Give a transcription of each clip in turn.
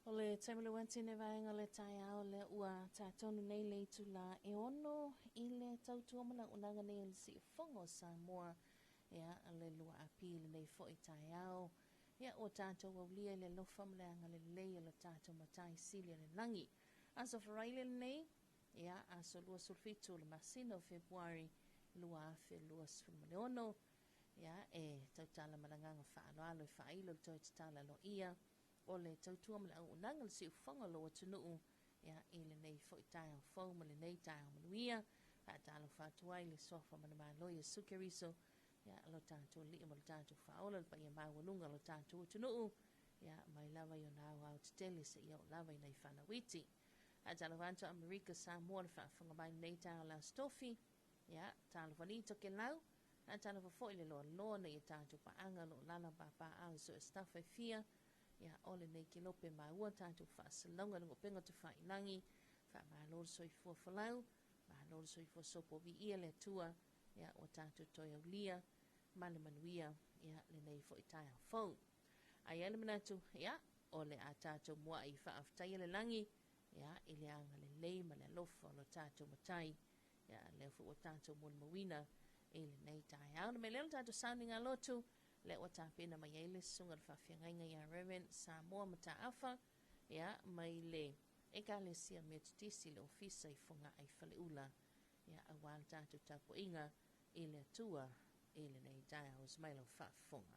O le taimi le uati ne vaega le taeao lea ua tatonu nei le itula e 6 i le tautua ma lauunaga nei o le siufofoga o Samoa ia le lua api lenei foi taeao. Ia ua tatou aulia i le alofa ma le agalelei o le tatou Matai Sili o le lagi. Aso Faraile lenei, ia aso 27 o le masina o Fepuari 2026, ia e tautala ma le agaga faaaloalo e faailo le toe tatala aloaia o le tautua ma le auaunaga le siufofoga o lou atunuu ia i lenei foi taeao fou ma lenei taeao manuia. Faatalofa atu ai le suafa ma le Malo Iesu Keriso ia lo tatou Alii ma lo tatou Faaola, le paia maualuga o lo tatou atunuu ia mai lava i ona aoao tetele seia oo lava i nai fanau iti. Faatalofa atu Amerika Samoa le faafofoga mai lenei taeao le Aso Tofi ia talofa alii Tokelau. Faatalofa foi le loaloa nei e tatou paaga o lo o lala papaaao i so o se tafa e fia ia o lenei kelope maua tatou faasalauga i luga o upega tafailagi. Faamalo le soifua folau, malo le soifua sopo, viia le Atua ia ua tatou toe aulia ma le manuia ia lenei foi taeao fou. Ae i ai le manatu ia o le a tatou muai faafetaia le lagi ia i le agalelei ma le alofa o lo tatou Matai ia lea foi ua tatou molimauina i lenei taeao. Na mea lea o le tatou sauniga lotu lea ua tapena mai ai le susuga i le faafeagaiga ia Reverend Samoa Mataafa ia mai le Ekalesia Metotisi le ofisa i Fogaa i Faleula ia aua le tatou tapuaiga i le Atua i lenei taeao. Usu mai lau faafofoga.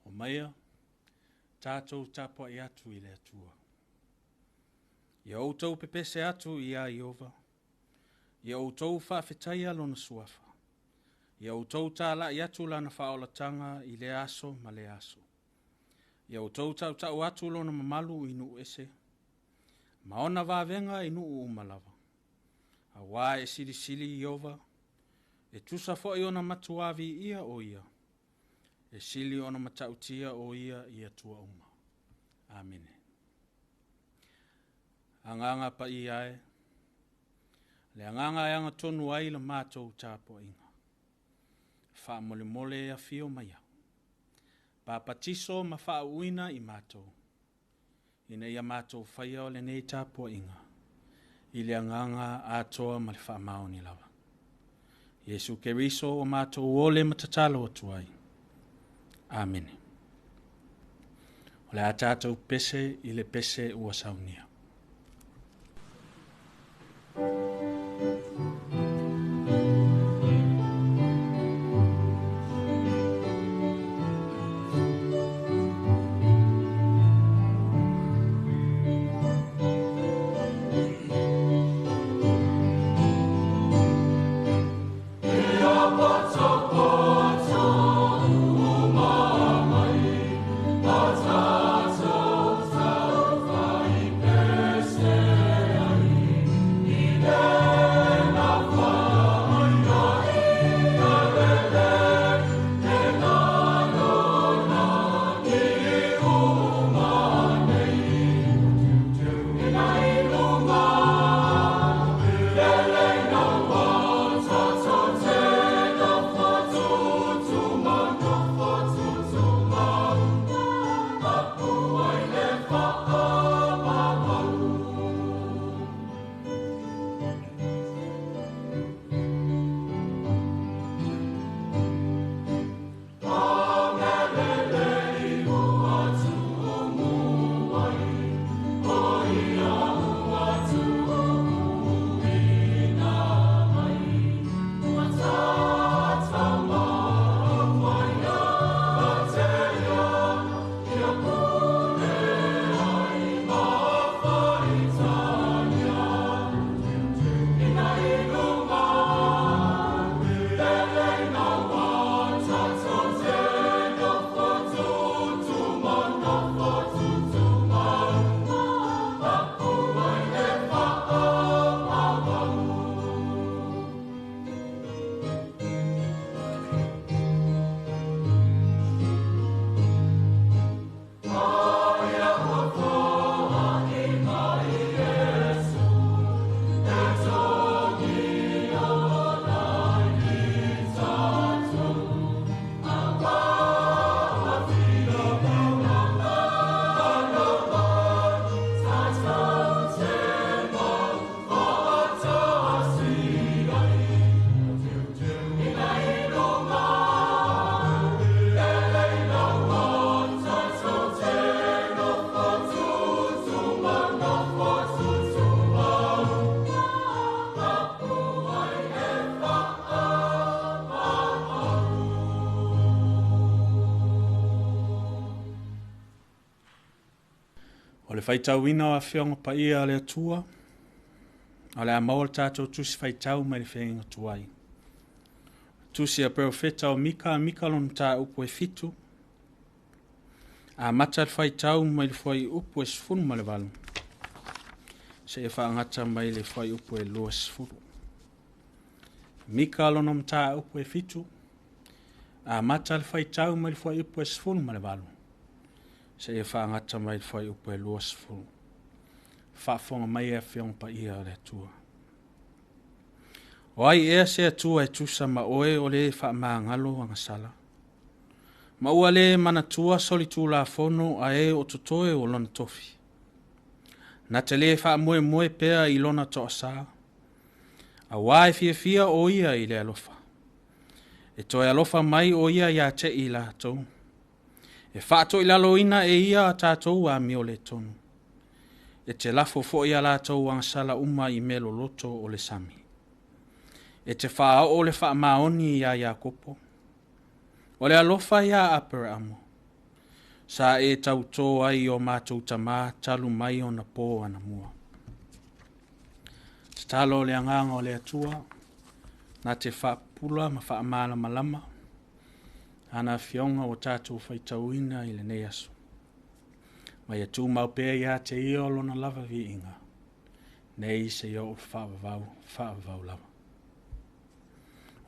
O maia, tatou tapuai atu i le Atua. Ia outou pepese atu ia Ieova, ia outou faafetaia lona suafa, ia outou tāla'i atu lana faaolataga i lea aso ma lea aso. Ia outou tautau atu lona mamalu i nuu ese, ma ona vavega i nuu uma lava. Auā e silisili Ieova, e tusa foi ona matuā viia o ia, e sili ona matautia o ia i Atua uma. Amene. Agaga paia e, le agaga e agatonu ai la matou tapuaiga. Faamolemole e afio maia. Papatiso ma faauuina i matou, ina ia matou faia o lenei tapuaiga, i le agaga atoa ma le faamaoni lava. Iesu Keriso o matou ole ma tatalo atu ai. Amene. O le a tatou pese i le pese ua saunia. faitauina o Afioga Paia a le Atua, o le a maua le tatou tusi faitau mai le feagaiga tuai. Tusi a Perofeta o Mika, Mika lona mataupu e 7, amata le faitau mai le fuaiupu e 18, seia faagata mai le fuaiupu e 20. Mika lona mataupu e 7, amata le faitau mai le fuaiupu e 18, seia faagata mai le fuaiupu e 20. Faafofoga mai e Afioga Paia a le Atua. O ai ea se Atua e tusa ma oe o le faamagalo agasala? Ma ua le manatua solitulafono a e o totoe o lona tofi. Na te le faamoemoe pea i lona toasa, auā e fiafia o ia i le alofa. E toe alofa mai o ia ia te i latou. E faatoilaloina e ia a tatou amio le tonu. E te lafo foi a latou agasala uma i mea loloto o le sami. E te faaoo le faamaoni iā Iakopo. O le alofa iā Aperamo. Sa e tautō ai i o matou tamā talu mai ona pō anamua. Tatalo le agaga o le Atua, na te faapupula ma faamalamalama ana afioga ua tatou faitauina i lenei aso. Ma ia tumau pea ia te ia o lona lava viiga, nei seia oo faavavau, faavavau lava.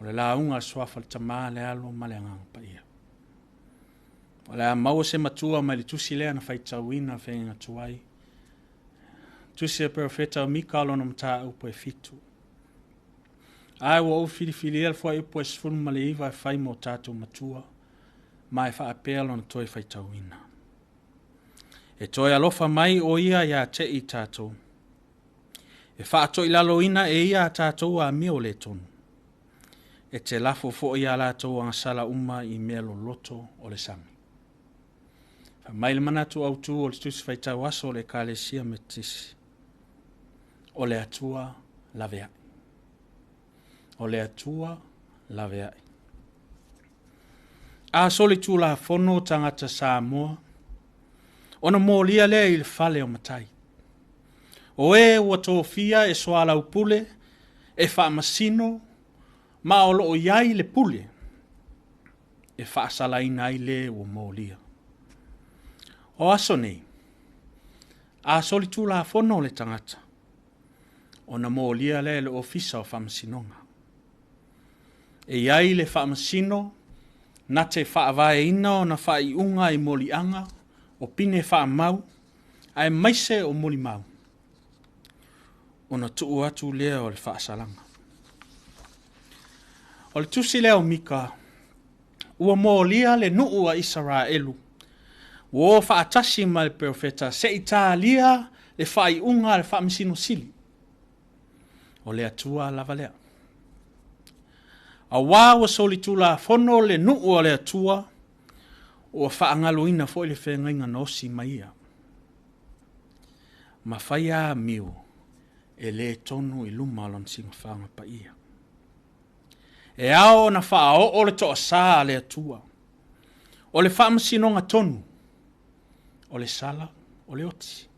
O le lauga a le suafa le Tamā, le Alo ma le Agaga Paia. O le a maua se matua mai le tusi lea na faitauina feagaiga tuai. Tusi a Perofeta o Mika lona mataupu e 7. Ae ua ou filifilia le fuaiupu e 19 e fai mo tatou matua, ma e faapea lona toe faitauina. E toe alofa mai o ia ia te i tatou. E faatoilaloina e ia a tatou amio le tonu. E te lafo foi a latou agasala uma i mea loloto o le sami. Fai mai le manatu autū o le tusi faitau aso o le Ekalesia Metotisi. O le Atua laveai. O le Atua laveai. A solitulafono tagata Samoa, ona molia lea i le fale o matai. O e ua tofia e soalaupule, e faamasino, ma o loo iai le pule, e faasalaina ai le ua molia. O aso nei, a solitulafono le tagata, ona molia lea e le ofisa o faamasinoga. E iai le faamasino, na te faavaeina ona faaiuga i moliaga, o pine faamau, ae maise o molimau, ona tuu atu lea o le faasalaga. O le tusi lea o Mika, ua molia le nuu a Isaraelu, ua o faatasi ma le perofeta se i talia le faaiuga a le faamasino sili. O le Atua lava lea. Auā ua solitulafono le nuu o le Atua, ua faagaloina foi le feagaiga na osi mai ia. Ma fai amio e le tonu i luma o lona sigafaga paia. E ao ona faaoo le toasā a le Atua. O le faamasinoga tonu, o le sala, o le oti.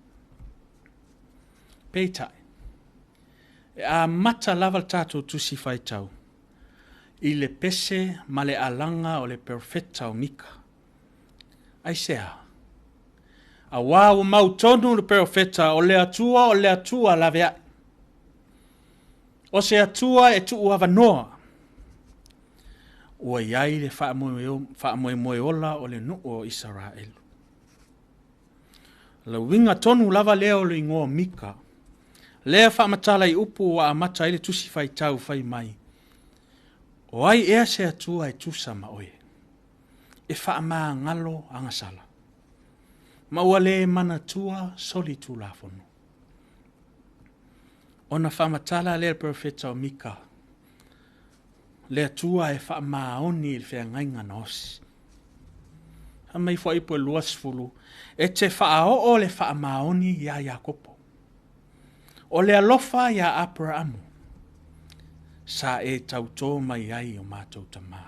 Peitai, e amata lava le tatou tusi faitau i le pese ma le alaga o le perofeta o Mika. Aisea? Auā ua mautonu le perofeta o le Atua o le Atua laveai. O se Atua e tuu avanoa. Ua iai le faamoemoe ola o le nuu o Isaraelu. Le uiga tonu lava lea o le igoa Mika. Lea faamatala i upu ua amata ai le tusi faitau fai mai. O ai ea se Atua e tusa ma oe. E faamagalo agasala. Ma ua le manatua solitulafono. Ona faamatala lea le perofeta o Mika. Le Atua e faamaoni i le feagaiga na osi. Fai mai fuaiupu e 20, e te faaoo le faamaoni iā Iakopo. O le alofa iā Aperamo, sa e tautō mai ai o matou tamā.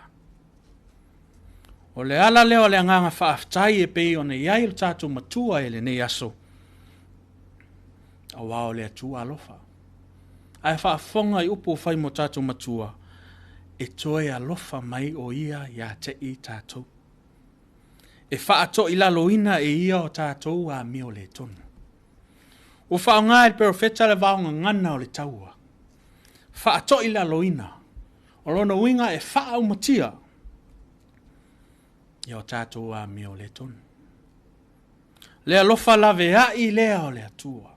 O le ala lea o le agaga faafetai e pei ona i ai le tatou matua i lenei aso, Auā o le Atua alofa. Ae faafofoga i upu ua fai mo tatou matua, e toe alofa mai o ia ia te i tatou. E faatoilaloina e ia o tatou amio le tonu. Ua faaaoga e le perofeta le vaogagana o le taua. Faatoilaloina. O lona uiga e faaumatia ia o tatou amio le tonu. Le alofa laveai lea o le Atua.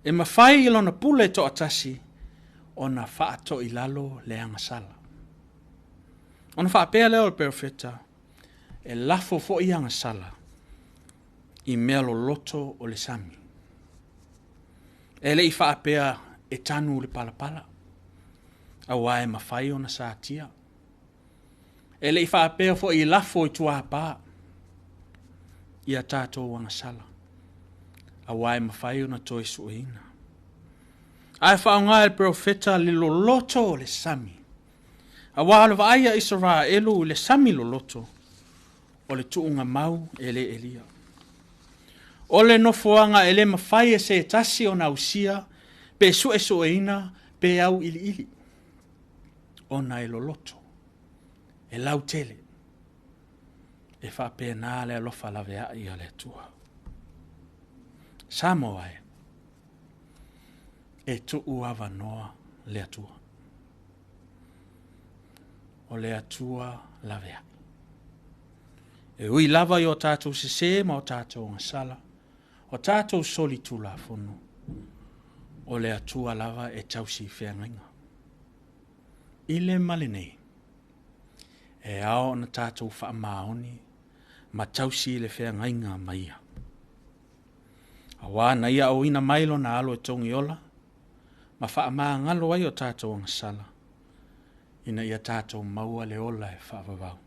E mafai i lona pule toatasi ona faatoilalo le agasala. Ona faapea lea o le perofeta, e lafo foi agasala i mea loloto o le sami. E le i faapea e tanu le palapala, auā e mafai ona satia. E le i faapea foi i lafo i tuapā ia tatou agasala, auā e mafai ona toe sueina. Ae faaaoga e le perofeta le loloto o le sami, auā o le vaai a Isaraelu i le sami loloto, o le tuugamau e le elia. O le nofoaga e le mafai e se tasi ona ausia, pe suesueina, pe au iliili, ona e loloto, e lautele. E faapena le alofa laveai a le Atua. Samoa e, e tuu avanoa le Atua. O le Atua laveai. E ui lava i o tatou sesē ma o tatou agasala, o tatou soli tulafono, o le Atua lava e tausi feagaiga. I le ma lenei, e ao ona tatou faamaoni ma tausi le feagaiga ma ia. Auā na ia auina mai lona alo e togiola, ma faamagalo ai o tatou agasala, ina ia tatou maua le ola e faavavau.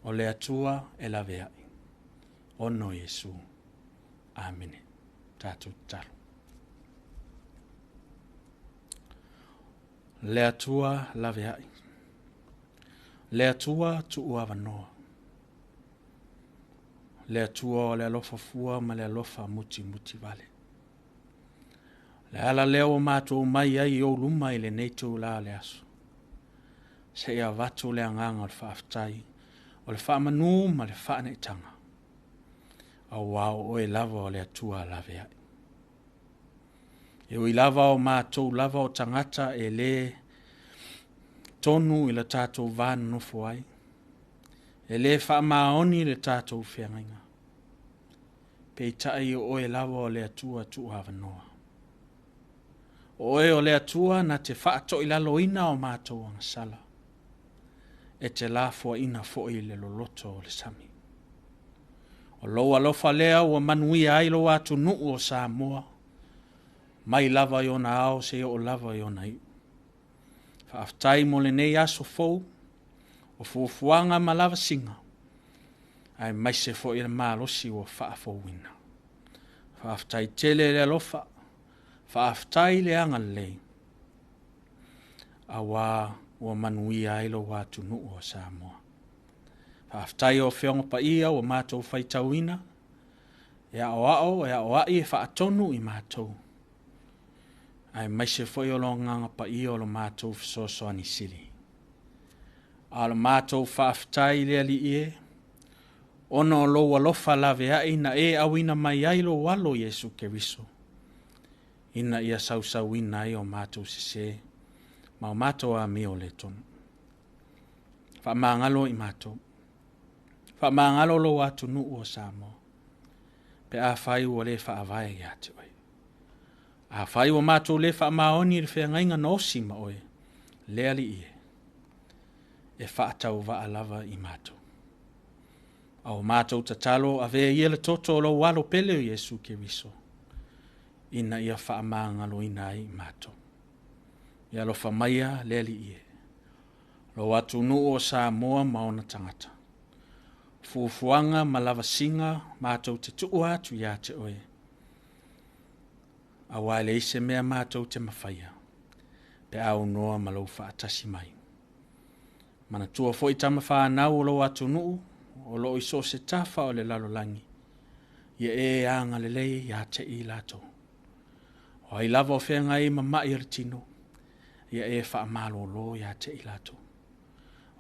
O le Atua e laveai. Ona o Iesu. Amene. Tatou tatalo. Le Atua laveai. Le Atua tuu avanoa. Le Atua o le alofa fua ma le alofa mutimuti vale. Le ala lea ua matou mai ai i ou luma i lenei itulā o le aso. Se i avatu le agaga o le faafetai, o le faamanu ma le faaneetaga. Auā o oe lava o le Atua laveai. E ui lava o matou lava o tagata e le tonu i le tatou va nonofo ai, e le faamaoni le tatou feagaiga. Peitai o oe lava o le Atua tuuavanoa. O oe o le Atua na te faatoilaloina o matou agasala, e te lafoaina foi le loloto o le sami. O lou alofa lea ua manuia ai lou atunuu o Samoa, mai lava i ona ao seia oo lava i ona iu. Faafetai mo lenei aso fou, o fuafuaga ma lavasiga, aemaise foi le malosi ua faafouina. Faafetai tele le alofa, faafetai le agalelei, auā ua manuia ai lou atunuu o Samoa. Faafetai o Afioga Paia ua matou faitauina, e aoao, e aoai, e faatonu i matou, aemaise foi o lo Agaga Paia o lo matou fesoasoani sili. A o le matou faafetai i le Alii e, ona o lou alofa laveai na e auina mai ai lou alo Iesu Keriso, ina ia sausauina ai o matou sesē ma o matou amio le tonu. Faamagalo i matou. Faamagalo lou atunuu o Samoa, pe afai ua le faavae ia te oe. Afai ua matou le faamaoni i le feagaiga na osi ma oe, le Alii e, e faatauvaa lava i matou. A o matou tatalo, avea ia le toto o lou alo pele o Iesu Keriso, ina ia faamagaloina ai i matou. Ia alofa maia le Alii e, lou atunuu o Samoa ma ona tagata. Fuafuaga ma lavasiga matou te tuua atu ia te oe, auā e leai se mea matou te mafaia, pe aunoa ma lou faatasi mai. Manatua foi tama fanau o lou atunuu, o loo i so o se tafa o le lalolagi, ia e agalelei ia te i latou. O ai lava o feagai ma ma'i o le tino, ia e faamalōlō ia te i latou.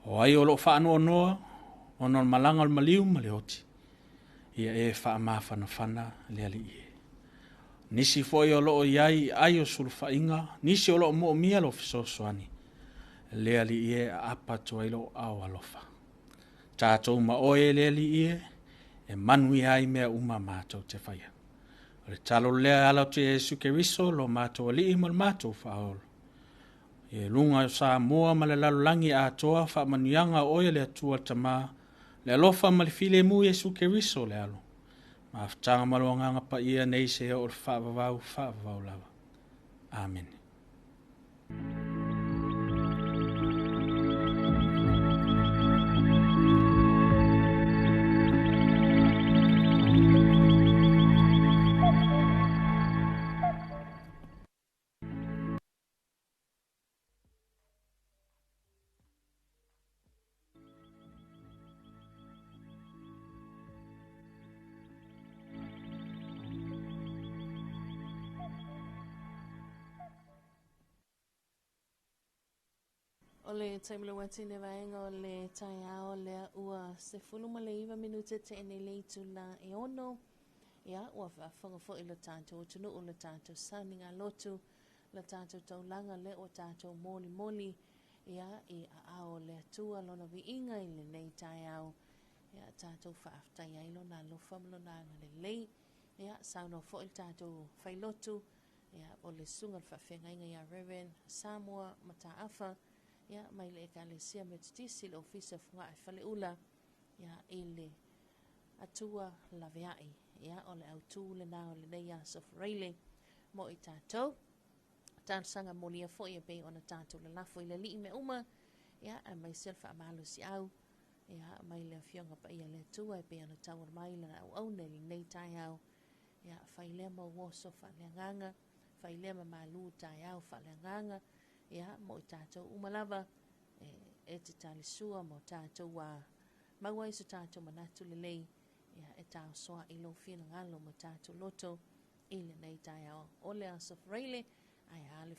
O ai o loo faanoanoa ona o le malaga o le maliu ma le oti, ia e faamafanafana le Alii e. Nisi foi o loo i ai i ai o sulufaiga, nisi o loo moomia lo fesoasoani, le Alii e aapa atu ai lou aao alofa. Tatou ma oe le Alii e, e manuia ai mea uma matou te faia. O le talo lea e ala atu ia Iesu Keriso, lo matou Alii ma le matou Faaola. I luga o Samoa ma le lalolagi atoa, faamanuiaga o oe le Atua le Tama, le alofa ma le filemu Iesu Keriso le Alo. Mafutaga ma le agaga paia nei se o le faavavau, faavavau lava. Amene. O le taimi le ua vaega o le taeao lea ua 19 minute te ene le itula e 6. Ia, ua faafofoga foi le tatou atunuu, le tatou sauniga lotu, le tatou taulaga lea ua tatou molimoli, ia, i aao o le Atua lona viiga i lenei taeao. Ia, tatou faafetai ai lona alofa ma lona agalelei. Ia, saunoa foi le tatou failotu, ia, o le susuga le faafeagaiga ia Reverend Samoa Mataafa, ia, mai le Ekalesia Metotisi, le Ofisa Foga'i Faleula, ia, i le Atua laveai. Ia, o le autū lena o lenei aso Faraile mo i tatou. Talosaga molia foi e pei ona tatou lalafo i le Alii mea uma, ia, aemaise le faamalosiau, ia, mai le Afioga Paia le Atua e pei ona tauala mai lana auauna i lenei taeao. Ia, fai lea mau oso faaleagaga, fai lea ma malu taeao faaleagaga, ia, mo i tatou uma lava, e te talisua mo tatou a maua ai so tatou manatu lelei, ia, e taosoa i lou finagalo mo tatou loto i lenei taeao o le aso Faraile, ae a le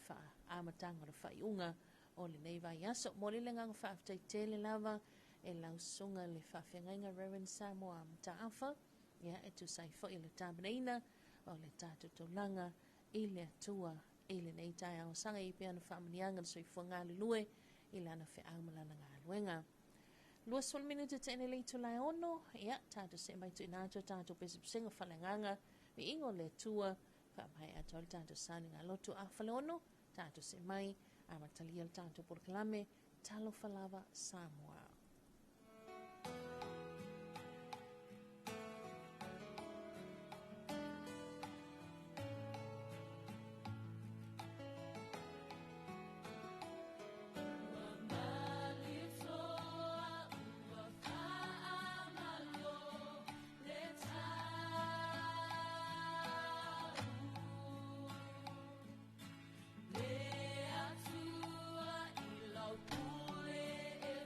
amataga o le faaiuga o lenei vaiaso. Mo le agaga faafetai tele lava e lau susuga le faafeagaiga Reverend Samoa Mataafa, ia, e tusa ai foi o le tapenaina o le tatou taulaga i le Atua i lenei taeao. Saga i pea na faamanuiaga le soifua galulue i lana feau ma lana galuega. 20 minute te ene le itula e 6, ia, tatou see mai tuuina atu tatou pesepesega faaleagaga, viiga o le Atua, faamaea atu ai le tatou sauniga lotu 5:30, tatou see mai amatalia le tatou polokalame Talofa Lava Samoa. Le Atua i lau pule e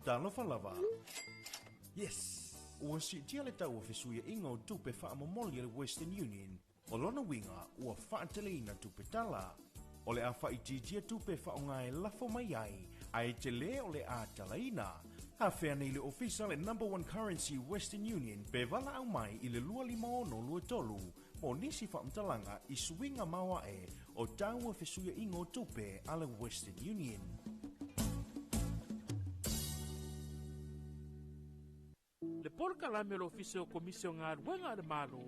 Talofa lava! Yes! Ua siitia le tau o fesuiaiga o tupe faamomoli a le Western Union, o lona uiga ua faateleina tupe tala. O le a faaitiitia tupe e faaaoga e lafo mai ai, ae tele o le a talaina. Afea nei le ofisa le Number One Currency Western Union pe valaau mai i le 25623 mo nisi faamatalaga i suiga maoae o tau o fesuiaiga o tupe a le Western Union. Le polokalame o le Ofisa o Komisi o Galuega a le Malo,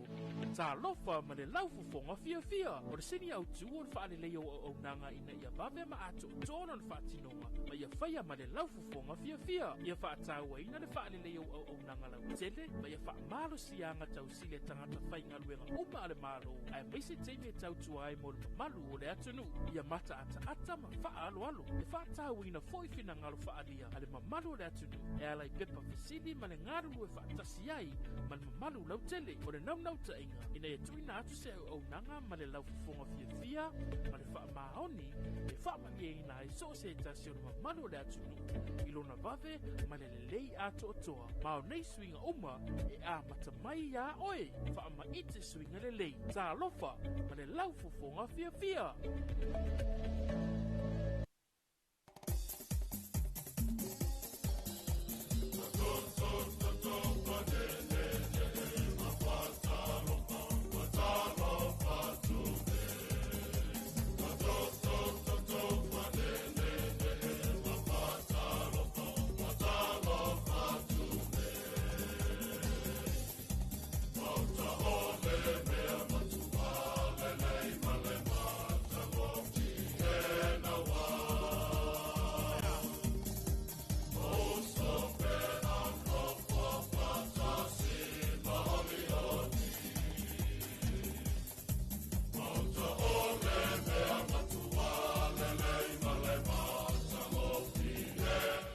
Talofa ma le Laufofoga Fiafia, o le sini autu o le faaleleia o auaunaga ina ia vave ma atoatoa lona faatinoga ma ia faia ma le laufofoga fiafia, ia faatauaina le faaleleia o auaunaga lautele ma ia faamalosiaga tausili a tagata faigaluega uma a le Malo, aemaise taimi e tautua ai mo le mamalu o le atunuu, ia mataataata ma faaaloalo, e faatauaina foi finagalo faaalia a le mamalu o le atunuu e ala i pepa fesili ma le galulue faatasi ai ma le mamalu lautele. O le naunautaiga ina ia tuuina atu se auaunaga ma le laufofoga fiafia ma le faamaoni e faamalieina ai so o se tasi o le mamalu o le atunuu i lona vave ma le lelei atoatoa. Ma o nei suiga uma e amata mai iā oe. Faamaite suiga lelei. Talofa ma le laufofoga fiafia!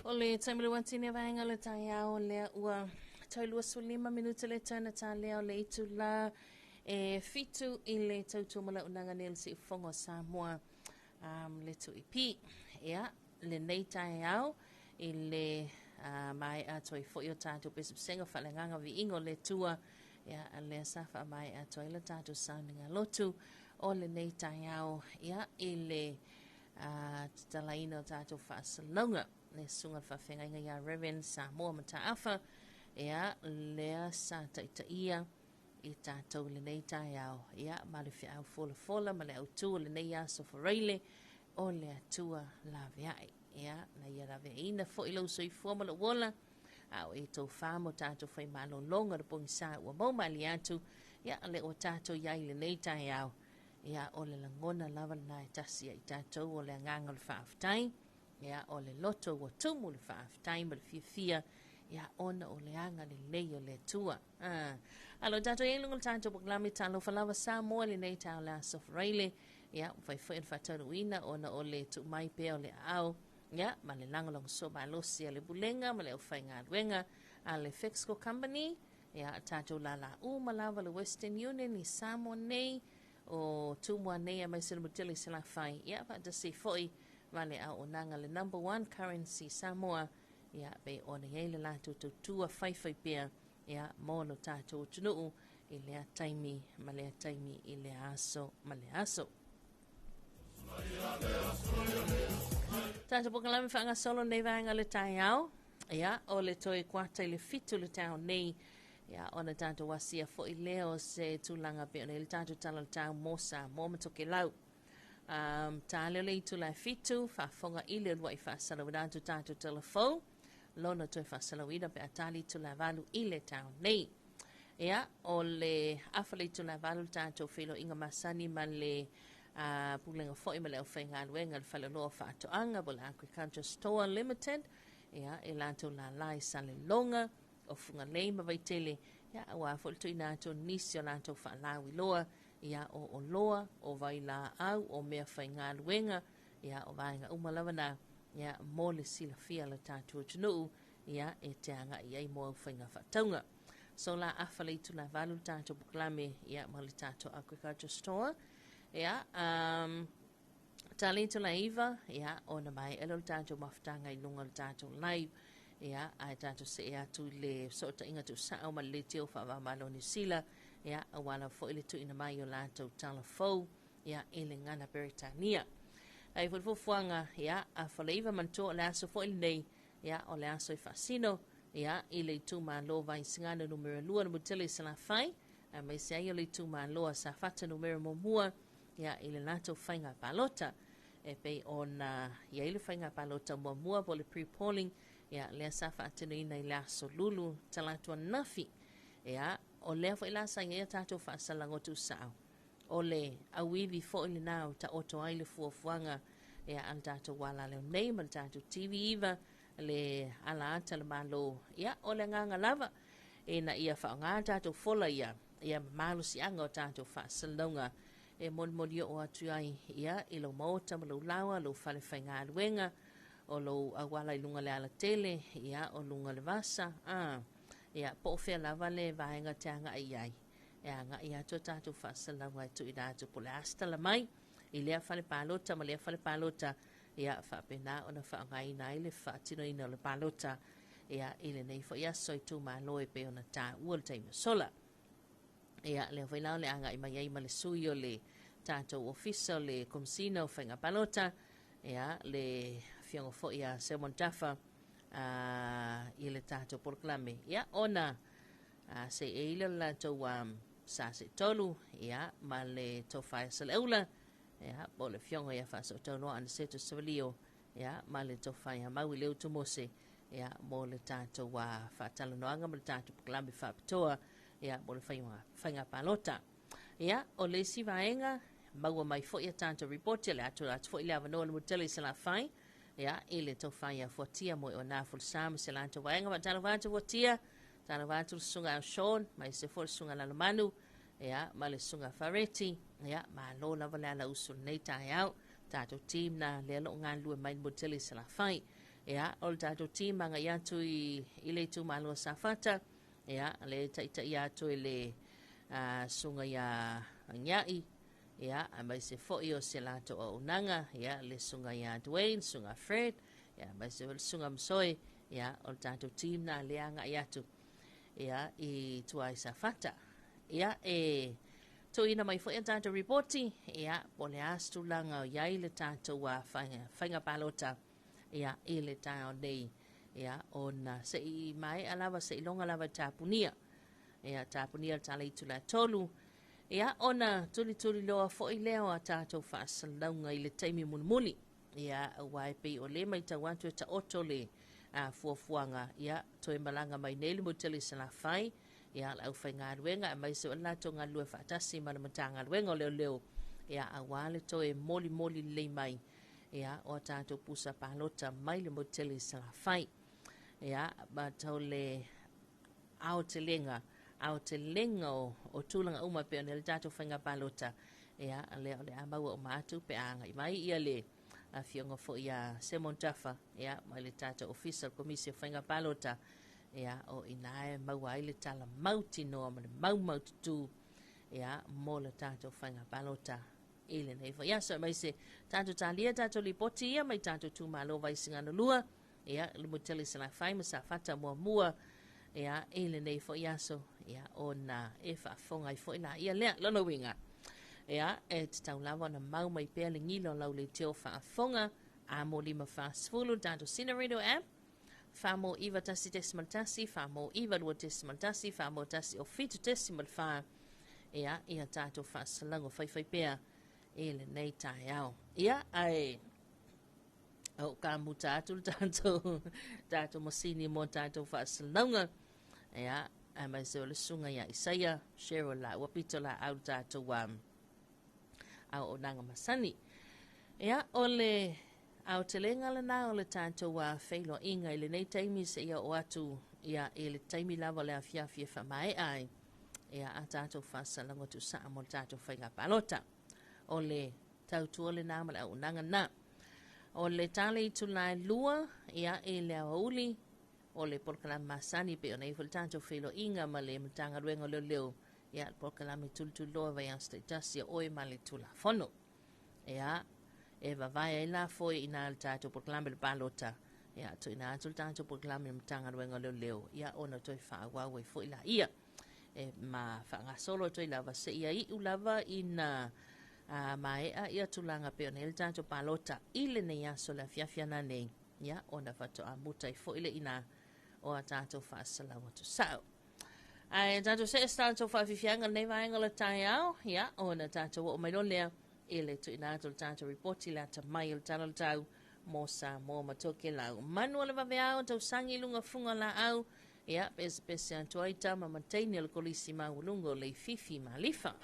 O le taimi le uatini vaega o le taeao lea ua tau 25 minute le tau na tālea o le itulā e fitu i le tautua malaunaga nei o le Siufofoga o Samoa um, le tuipi. Ia, lenei taeao i le uh, maea atu ai foi o tatou pesepesega faaleagaga viiga o le Atua, ia, lea sa faamaea atu ai le tatou sauniga lotu o lenei taeao, ia, i le uh, tatalaina o tatou faasalalauga le susuga le faafeagaiga ia Reverend Samoa Mataafa, ia, lea sa taitaia i tatou i lenei taeao, ia, ma le feau folafola ma le autū o lenei aso faraile, o le Atua laveai. Ia, na ia laveaiina foi lou soifua ma lou ola, a o e tofā mo tatou faimalologa le pogisā ua mau malie atu, ia, le ua tatou iai i lenei taeao. Ia, o le lagona lava lena e tasi ia i tatou o le agaga o le faafetai. Ia, o le loto ua tumu le faafetai ma le fiafia, ia, ona o le agalelei o le Atua. Ah, alo tatou i luga o le tatou polokalame Talofa Lava Samoa lenei taeao le aso Faraile. Ia, ua fai foi ona faataunuuina ona o le tuu mai pea o le aao, ia, ma le lagolagosua malosi a le Pulega ma le aufaigaluega a le Fexco Company, ia, tatou lālā uma lava le Western Union i Samoa nei, o Tumua nei aemaise le Mutele i Salafai, ia, faatasi foi ma le auaunaga le Number One Currency Samoa, ia, pei ona i ai le latou tautua faifaipea, ia, mo lo tatou atunuu i lea taimi ma lea taimi i lea aso ma lea aso. Tatou polokalame faagasolo nei vaega le taeao, ia, o le toe kuata i le fitu le taeao nei, ia, ona tatou asia foi lea o se tulaga pei ona i ai le tatou tala o le tau mo Samoa ma Tokelau. Um, tā leo le itula e fitu, faafofoga i le uluai faasalauina atu tatou tala fou, lona toe faasalauina pe a tali itula e valu i le taeao nei. Ia, o le afa le itula e valu le tatou feiloaiga masani ma le uh, pulega foi ma le aufaigaluega le Faleoloa o Faatoaga po o le Agriculture Store Limited, ia, e latou lālā i Saleloga, o Fugalei ma Vaitele, ia, aua foi le tuuina atu o nisi o latou faalauiloa, ia, o oloa, o vailaau, o meafaigaluega, ia, o vaega uma lava na, ia, mo le silafia a le tatou atunuu, ia, e te agai ai mo au faiga faatauga. So la afa le itula valu le tatou polokalame, ia, ma le tatou Agriculture Store. Ia, um, ta le itula iva, ia, ona maea lea o le tatou mafutaga i luga o le tatou live. Ia, ae tatou see atu i le fesootaiga tuusao ma le leitio faava-o-Malo o Niu Sila, ia, aua lava foi le tuuina mai o latou tala fou, ia, i le gagana Peretania. Ae foi le fuafuaga, ia, a Faleiva manatua o le aso foi lenei, ia, o le aso e faasino, ia, i le itumalo Vaisigano numera 2 le Mutele i Salafai, aemaise ai o le itumalo a Safata numera 1, ia, i le latou faiga palota. E pei ona i ai le faiga palota muamua po o le pre-polling, ia, lea sa faatinoina i le aso Lulu Talaatu ananafi. Ia, o lea foi la sa i ai a tatou faasalaga o tuusao. O le auivi foi lena o taoto ai le fuafuaga ia, a le tatou alaleo nei ma le tatou TV9, le ala ata le Malo. Ia, o le agaga lava, ina ia faaaoga tatou fola ia, ia ma malosiaga o tatou faasalalauga e molimoli oo atu ai ia i lou maota ma lou laoa, lou fale faigaluega, o lou auala i luga o le alatele, ia, o luga o le vasa, a, ia, po o fea lava le vaega te agai i ai, e agai atu a tatou faasalalauga e tuuina atu po o le a se tala mai i lea fale palota ma lea fale palota, ia, faapena ona faaaogaina ai le faatinoina o le palota, ia, i lenei foi aso itumalo e pei ona taua le taimi ua sola. Ia, lea foi la o le agai mai ai ma le sui o le tatou ofisa o le Komesina o Faiga Palota, ia, le afioga foi ia Simon Tafa i le tatou polokalame. Ia, ona se i le latou sa se tolu, ia, ma le tofa ia Saleaula, ia, po o le afioga ia Faasootauloa Aniceto Savalio, ia, ma le tofa ia Maui Leutu Mose, ia, mo le tatou faatalanoaga ma le tatou polokalame faapitoa, ia, mo le faiga palota. Ia, o le isi vaega, maua mai foi a tatou ripoti, o le a tuu atu foi le avanoa i le Mutele i Salafai, ia, i le tofa ia Fuatia Moeona Folasa ma se latou vaega. Faatalofa atu Fuatia, faatalofa atu le susuga ia Sean, ma ese foi le susuga Lalomanu, ia, ma le susuga Fareti, ia, malo lava le ala usu i lenei taeao. Tatou team na lea o lo o galulue mai le Mutele i Salafai. Ia, o le tatou team agai atu i le itumalo o Safata, ia, le taitaia atu e le susuga ia Agiai, ia, aemaise foi o se latou auaunaga, ia, le susuga ia Dwayne, susuga Fred, ia, aemaise foi le susuga Masoe, ia, o le tatou team na lea agai atu, ia, i tua i Safata. Ia, e tuuina mai foi a tatou ripoti, ia, po o le a se tulaga o i ai le tatou faiga palota, ia, i le taeao nei, ia, ona se i maea lava, se i loga lava e tapunia, ia, tapunia le tala itula e 3, ia, ona tulituliloa foi lea o a tatou faasalalauga i le taimi mulimuli, ia, aua e pei o lea matau atu e taoto le fuafuaga, ia, toe malaga mai nei le Mutele i Salafai, ia, le aufaigaluega aemaise o le latou galulue faatasi ma le Matagaluega o Leoleo, ia, aua le toe molimoli lelei mai, ia, o a tatou pusa palota mai le Mutele i Salafai. Ia, ma tau le aotelega, aotelega o tulaga uma pei ona le tatou faiga palota, ia, lea o le a maua uma atu pe a agai mai ia le afioga foi ia Simon Tafa, ia, mai le tatou ofisa o le Komisi o Faiga Palota, ia, o ina e maua ai le tala mautinoa ma le maumaututu, ia, mo le tatou faiga palota i lenei foi aso. Aemaise tatou talia tatou lipoti ia mai tatou itumalo Vaisigano 2, ia, le Mutele i Salafai ma Safata muamua, ia, i lenei foi aso, ia, ona e faafofoga ai foi la ia lea. Lona uiga, ia, e tatau lava ona mau mai pea le gila o lau leitio faafofoga, a mo 540, tatou Sina Radio app, 4 mo 9 1.1, 4 mo 9 2.1, 4 mo 1 o 7.4, ia, ia tatou faasalalauga faifai pea i lenei taeao. Ia, ae o ka muta atu le tatou masini mo tatou faasalalauga, ia, aemaise o le susuga ia Isaia, Cheryl la ua pito la au tatou auaunaga masani. Ia, o le aotelega lena o le tatou feiloaiga i lenei taimi seia oo atu, ia, i le taimi lava o le afiafi e faamaea ai, ia, a tatou faasalalauga tuusaa mo le tatou faiga palota. O le tautua lena ma le auaunaga lena. O le tala itula e 2, ia, i le aoauli, o le polokalame masani pei ona i ai foi le tatou feiloaiga ma le Matagaluega o Leoleo, ia, le polokalame tulituliloa vaiaso taitasi o oe ma le Tulafono. Ia, e vavae ai la foi i ina le tatou polokalame le palota, Ia, tuuina atu le tatou polokalame i le Matagaluega o Leoleo, ia ona toe faaauau ai foi laia. E ma faagasolo atu ai lava seia iu lava ina a, maea ia tulaga pei ona i ai le tatou palota i lenei aso le afiafi ana nei, ia ona faatoa muta ai foi le ina o a tatou faasalau atu sao. Ae tatou see se tatou faafiafiaga lenei vaega o le taeao, ia ona tatou oo mai loa lea i le tuuina atu o le tatou ripoti le atamai o le Tala o le Tau mo Samoa ma Tokelau. Manu o le vaveao, tausagi i luga fuga laau, ia pesepese atu ai tama ma teine o le kolisi maualuga o Leififi Malifa.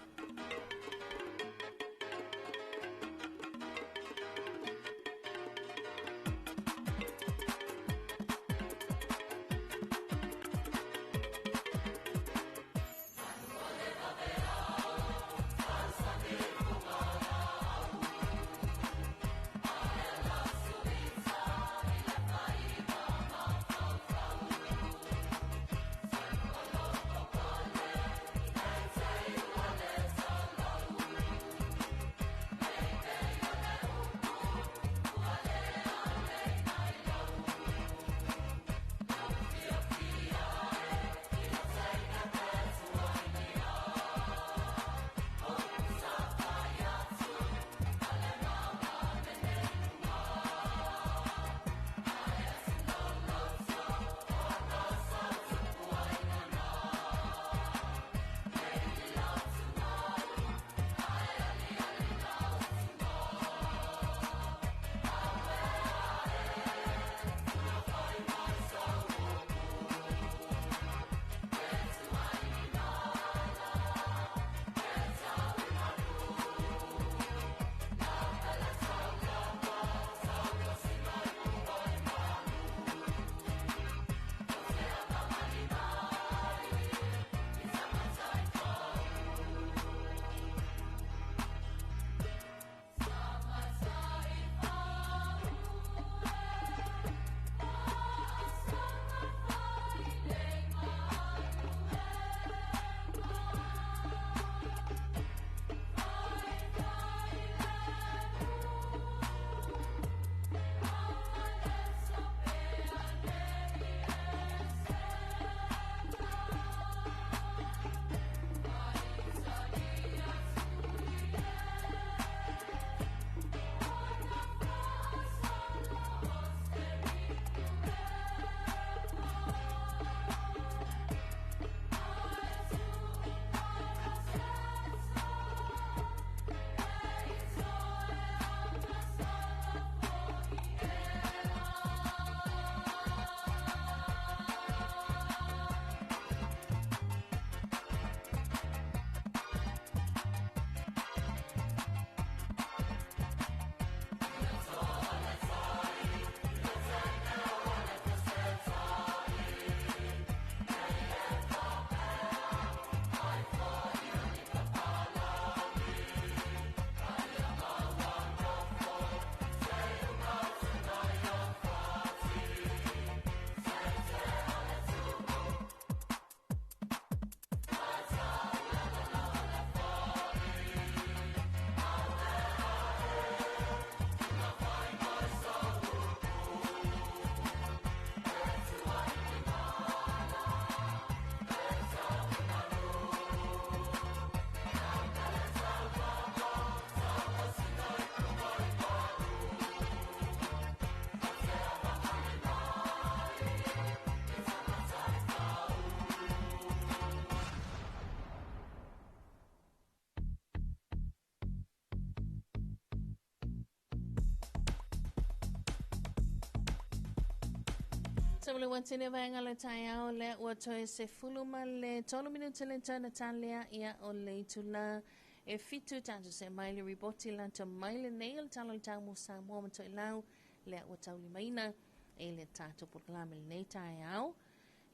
Taulu atu le vaega le taeao lea ua toe 13 minute le tana talea ia o le itula e fitu tatou se mai le ripoti lata mai lenei o le Tala o le Tau mo Samoa ma Toelau lea ua taulimaina e le tatou polokalame lenei taeao.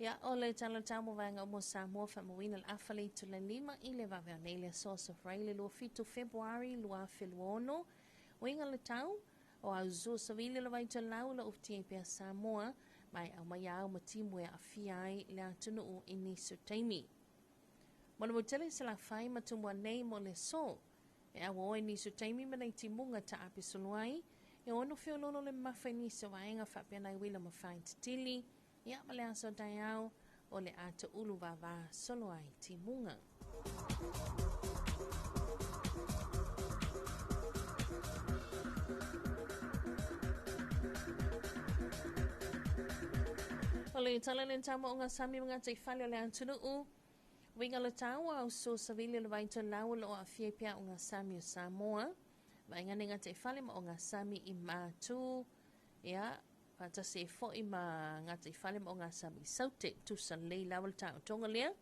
Ia o le Tala o le Tau mo Vaega Uma o Samoa faamauina le afa le itula lima i le vave o nei le aso Aso Faraile le 27 Fepuari 2026. Uiga le tau o au savili le vaitolau la ufti pea Samoa mai au mai au ma timu e aafia ai le atunuu i nisi o taimi. Mo le motele se la fai ma tumua nei mo le so. E aua oi nisi o taimi ma nei timuga ta ape solo ai. E ono feoloolo le mamafa i nisi o vaega faapea nai uila ma faaititili, ia ma le aso taeao o le a toulu vavā solo ai timuga. O le tala le tama o ngā sami mga teifale o le atunuu, Uiga le tau au so savili le vaitoelau o lo o aafia ai pea o ngā sami o Samoa. Vaaiga nei gataifale ma o ngā sami i Matu, ia, faatasi ai foi ma gataifale ma o ngā sami i Saute. Tusa lelei lava le taotoga lea.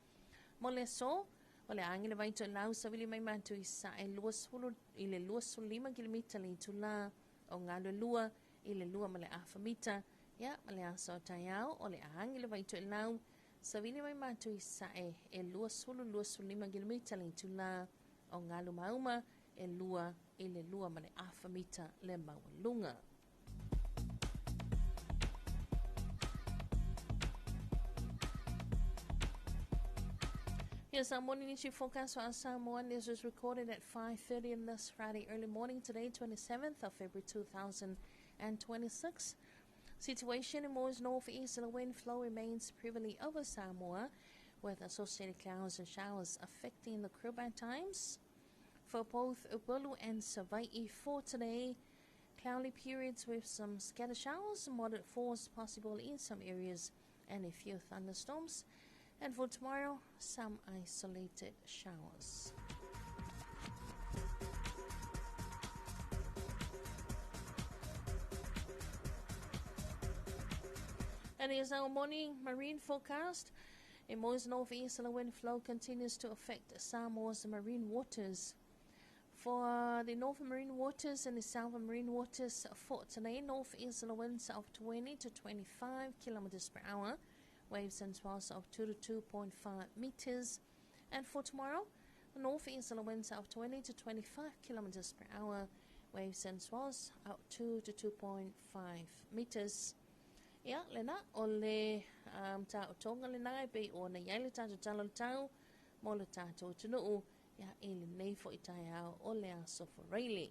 Mo le aso, o le agi le vaitoelau savili mai Matu i sae 20 i le 25 kilomita le itulā o galu e lua i le 2 ma le afa mita. Ia, ma le aso a taeao, o le agi le vaitoelau Savili mai matou i sae e 20 25 kilomita le itulā o galu mauma e 2 i le 2 ma le afa mita le maualuga. Here's our morning issue forecast for our Samoa. This was recorded at 5:30 in this Friday early morning today, 27th of February 2026. Situation in moist northeasterly wind flow remains prevalent over Samoa, with associated clouds and showers affecting the crew at times. For both Upolu and Savai'i for today, cloudy periods with some scattered showers, moderate force possible in some areas, and a few thunderstorms. And for tomorrow, some isolated showers. And here's our morning marine forecast. A moist northeasterly wind flow continues to affect Samoa's marine waters. For the northern marine waters and the southern marine waters for today, northeasterly winds of 20 to 25 kilometers per hour, waves and swells of 2 to 2.5 meters. And for tomorrow, northeasterly winds of 20 to 25 kilometers per hour, waves and swells of 2 to 2.5 meters. Ia, lena, o le um, taotoga lena e pei ona i ai le tatou tala o le tau mo le tatou atunuu, ia, i lenei foi taeao o le aso Faraile.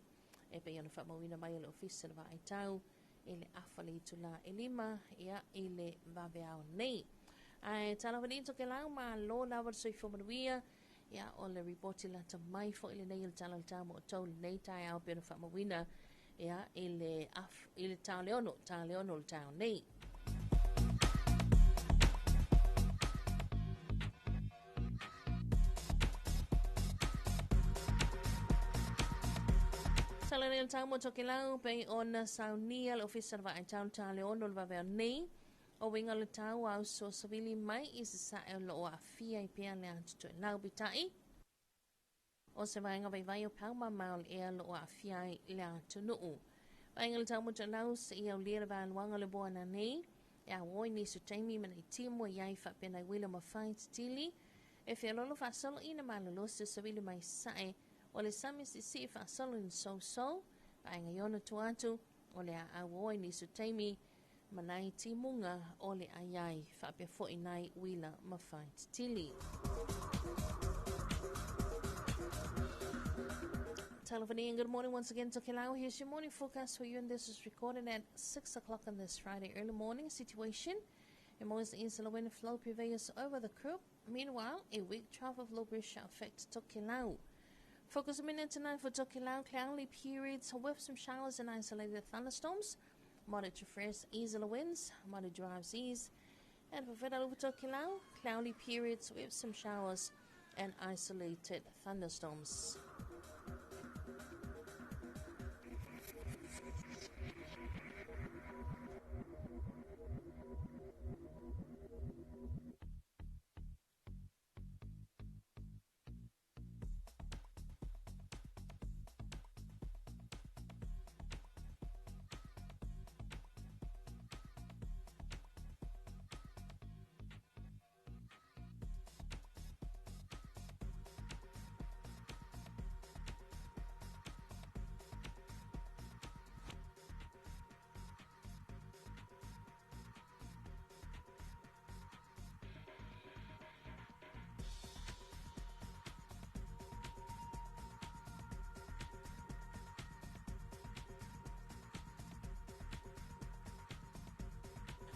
E pei ona faamauina mai e le Ofisa le Vaai Tau i le afa le itulā 5, ia, i le vaveao nei. Ae tala fani Tokelau, malo lava le soifua manuia, ia, o le ripoti lata mai foi lenei o le tala o le tau mo outou lenei taeao pei ona faamauina, ia, i le, af, i le tao le ono, tao le ono o le taeao nei. Tala nei o le tau mo Tokelau, pei ona saunia le ofisa le vaai tau le tao le ono o le vaveao nei. O uiga o le tau au so savili mai i sasae o lo o aafia ai pea le atu toelau peitai. O se vaega vaivai o paumamao le ea o lo o aafia ai le atunuu. Vaega le tau mo Toelau seia aulia le vaeluaga o le moana nei, e auoi nisi o taimi ma nei timu e iai faapea nai uila ma fai titili, e feololo faasolo i na malolosi o savili mai sae o le sami siisii faasolo i na sousou, vaega i ona tua atu o le a auoi nisi o taimi ma nai timuga o le aiai faapea foi nai uila ma fai titili. Telephone and good morning once again to Tokelau. Here's your morning forecast for you, and this is recorded at 6 o'clock on this Friday early morning. Situation, a moist easterly wind flow prevails over the group. Meanwhile, a weak trough of low pressure affects Tokelau. Focus a minute tonight for Tokelau, cloudy periods with some showers and isolated thunderstorms. Moderate to fresh easterly winds, moderate drives east. And for Fetalufu Tokelau, cloudy periods with some showers and isolated thunderstorms.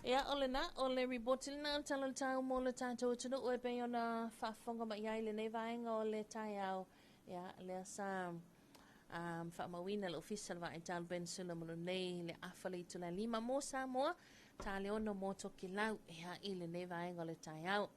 Ia, o lena, o le ripoti lena o le Tala o le Tau mo le tatou atunuu e pei ona faafofoga mai ai i lenei vaega o le taeao. Ia, lea sa faamauina le Ofisa o le Vaai Talo Peninsula ma nei le afa le itula 5 mo Samoa, ta le 6 mo Tokelau, ia, i lenei vaega o le taeao.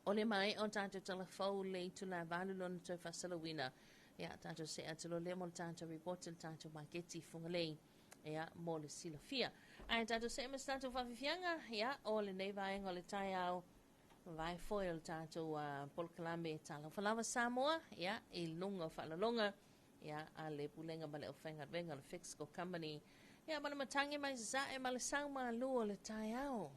O le mai o tātou talafou le itula 8 lona toe faasalauina. Ia, tātou se atu le mo le tātou report le tātou maketi Fugalei. Ia, mo le silafia. Ae tātou se ma tātou whawhiwhianga, ia, o lenei vaega o le taeao, vai foi o le tātou polokalame Talofa Lava Samoa, ia, i luga o faalaloga, ia, a le pulega ma le aufaigaluega o le Fixco Company. Ia, ma le matangi mai sasae ma le sau malu o le taeao.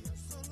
Yes.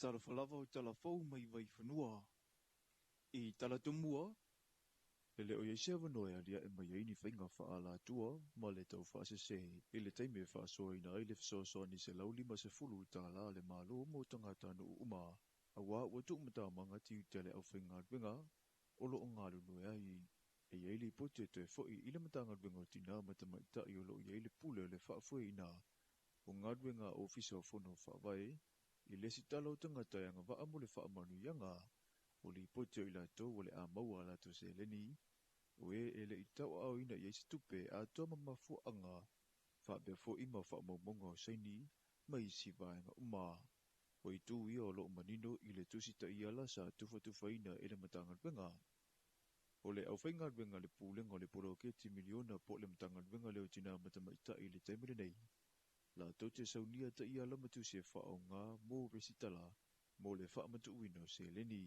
Talofa lava o tala fou mai Vaifanua. I tala tumua, e le o i ai se avanoa e aliae mai ai ni faiga faaalatua ma le taufaasese i le taimi e faasoaina ai le fesoasoani $150 a le Malo mo tagatanuu uma, auā ua tuumatamaga tiute a le aufaigaluega o lo o galulue ai. E i ai lipoti e toe foi i le Matagaluega o Tinā ma Tamaitai o lo o i ai le pule o le faafoeina o galuega a Ofisa o Fono Faavae i le lesitala o tagata e agavaa mo le faamanuiaga. O lipoti o i latou o le a maua a latou seleni, o e e le i tauaaoina i ai se tupe atoa ma mafuaaga faapea foi ma faamaumauga o saini ma isi vaega uma. O itu ia o lo o manino i le Tusi Taiala sa tufatufaina e le Matagaluega. O le aufaigaluega a le Pulega o le Poloketi Miliona po o le Matagaluega lea o Tinā ma Tamaitai i le taimi lenei, latou te saunia taiala ma tusi e faaaoga mo resitala mo le faamatuuina o seleni.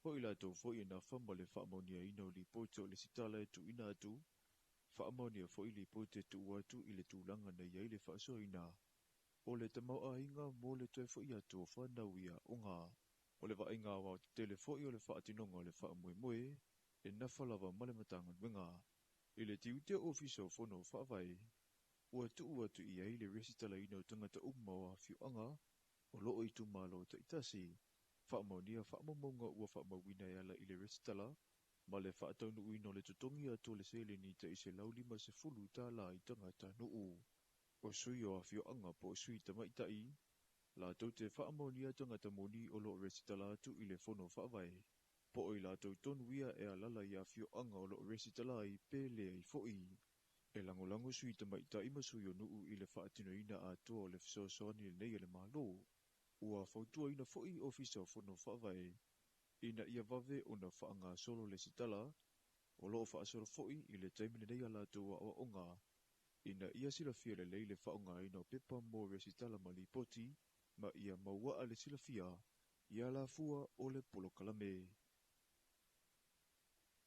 O i latou foi e nafa ma le faamaoniaina o lipoti o lesitala e tuuina atu, faamaonia foi lipoti e tuu atu i le tulaga na i ai le faasoaina o le tamaoaiga mo le toe foi atu o fanau i aoga. O le vaaiga aoaotetele foi o le faatinoga o le faamoemoe e nafa lava ma le Matagaluega. I le tiute o Ofisa o Fono Faavae, ua tuu atu i ai le resitalaina o tagata uma o afioaga o lo o itumalo taitasi, faamaonia faamaumauga ua faamauina e ala i le resitala ma le faataunuuina o le totogi atu o le seleni tai $150 i tagatanuu. O sui o afioaga po o sui tamaitai, latou te faamaonia tagata moni o lo o resitala atu i le Fono Faavae, po o i latou tonu ia e alaala i afioaga o lo o resitala ai pe leai foi. E lagolago sui tamaitai ma sui o nuu i le faatinoina atoa o le fesoasoani lenei a le Malo. Ua fautuaina foi Ofisa o Fono Faavae ina ia vave ona faagasolo lesitala, o lo o faasolo foi i le taimi lenei a latou aoaoga ina ia silafia lelei le faaaogaina o pepa mo resitala ma lipoti ma ia mauaa le silafia i alafua o le polokalame.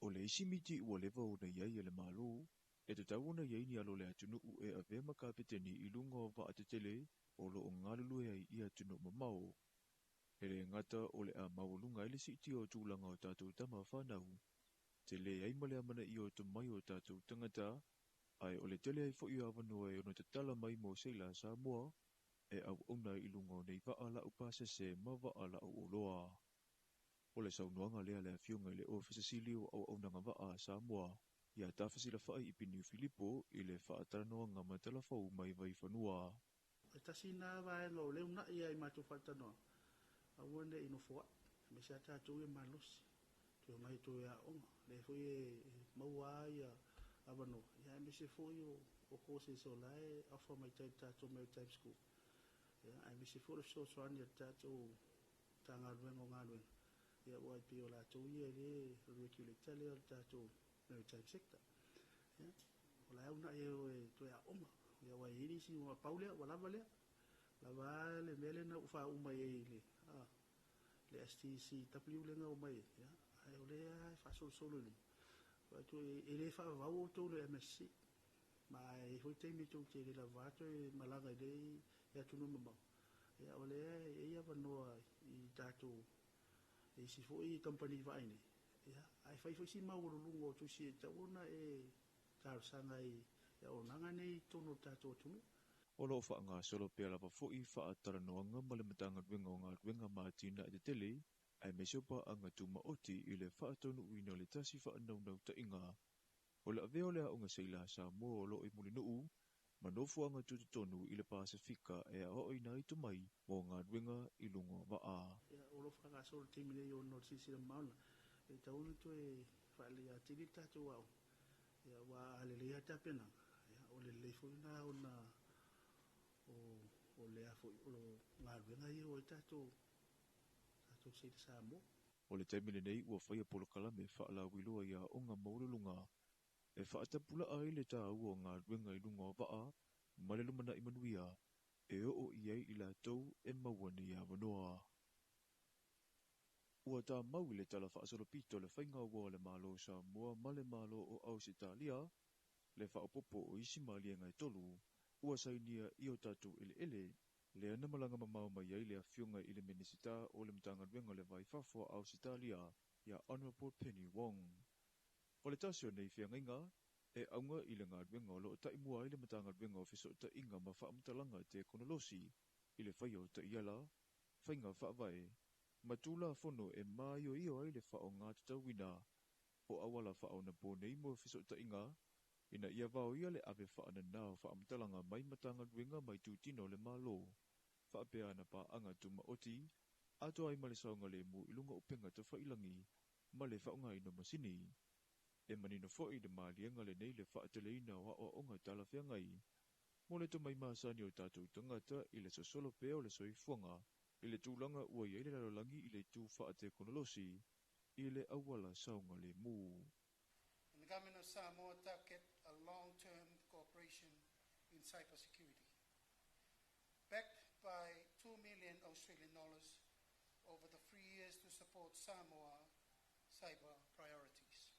O le isi miti ua leva ona i ai e le Malo, e tatau ona i ai ni alo o le atunuu e avea ma kapeteni i luga o vaatetele o lo o galulue ai i atunuu mamao. E le gata o le a maualuga ai le siitia o tulaga o tatou tama fanau, tele ai ma le amanaia o tomai o tatou tagata, ae o le tele ai foi o avanoa e ono tatala mai mo seila Samoa e auauna ai i luga o nei vaa laupasese ma vaa lauoloa. O le saunoaga lea a le Afioga i le Ofisa Sili o Auaunaga Vaa a Samoa, ia Tafesilafai Ipiniu Filipo i le faatalanoaga ma Talafou mai Vaifanua. E tasi lena vaega o lea e uunai lava i matou faatalanoaga, aua ne i nofoai, aemaise lava tatou ia malosi, toe omai e toe aooga. O lea foi e maua lava avanoa, aemaise foi o courses o la e offer mai tai i le tatou Maritime School, aemaise foi o le fesoasoani a le tatou Matagaluega o Galuega, aua e pei o latou ia e le regulator lea o le tatou maritime sector. O la e uunai e o e toe aooga, aua e i ai nisi ua pau lea, ua lava lea, lava le mea lea na ou faauu mai ai i le STCW lea na omai ai, ae o lea e faasolosolo i luma. E le faavavau outou i le MSC, ma e i ai foi taimi tou te le lava toe malaga i le atunuu mamao. O lea e i ai avanoa i tatou e isi foi kamupani vaa i nei, ae fai foi si maualuluga o tusi e tatau ona e talosaga ai i auaunaga nei i totonu o le tatou atunuu. O lo o faagasolo pea lava foi faatalanoaga ma le Matagaluega o Galuega ma Atinae Tetele aemaise o paaga tumaoti i le faataunuuina o le tasi faanaunautaiga o le avea o le aoga seila a Samoa o lo o i Mulinuu ma nofoaga tutotonu i le Pasefika e aoaoina ai tomai mo galuega i luga o vaa. O lo o faagasolo i le taimi nei ona o le silasila mamao lena, e tatau ona toe faaleleia atili le tatou aoga, aua a lelei lava tapenaga, o le lelei foi lena ona o lea foi o galuega ia o ai tatou seila Samoa. O le taimi lenei ua faia polokalame faalauiloa i aoga maualuluga e faatapulaa ai le taua o galuega i luga o vaa ma le lumanai manuia e oo i ai i latou e maua nei avanoa. Ua tamau i le tala faasolopito le faiga ua o le Malo o Samoa ma le Malo o Ausetalia le faaopoopo o isi maliega e tolu ua sainia i o tatou eleele. Lea na malaga mamao mai ai le Afioga i le Minisita o le Matagaluega o le Va i Fafo a Ausetalia ia Honourable Penny Wong. O le tasi o nei feagaiga e auga i le galuega o lo o taimua ai le Matagaluega o Fesootaiga ma Faamatalaga Tekonolosi i le faia o taiala, faiga faavae, ma tulafono e maioio ai le faaaogatatauina o auala faaonaponei mo fesootaiga ina ia vaoia le ave faanana o faamatalaga mai Matagaluega ma itutino o le Malo, faapea ana paaga tumaoti, atoa ai ma le saogalemu i luga o upega tafailagi ma le faaaogaina o masini. E manino foi le maliega lenei le faateleina o aoaoga talafeagai mo le tomai masani o tatou tagata i le sosolo pea o le soifuaga i le tulaga ua i ai le lalolagi i le itu faatekonolosi i le auala saogalemu. And the Government of Samoa target a long-term cooperation in cybersecurity. Backed by 2 million Australian dollars over the 3 years to support Samoa cyber priorities.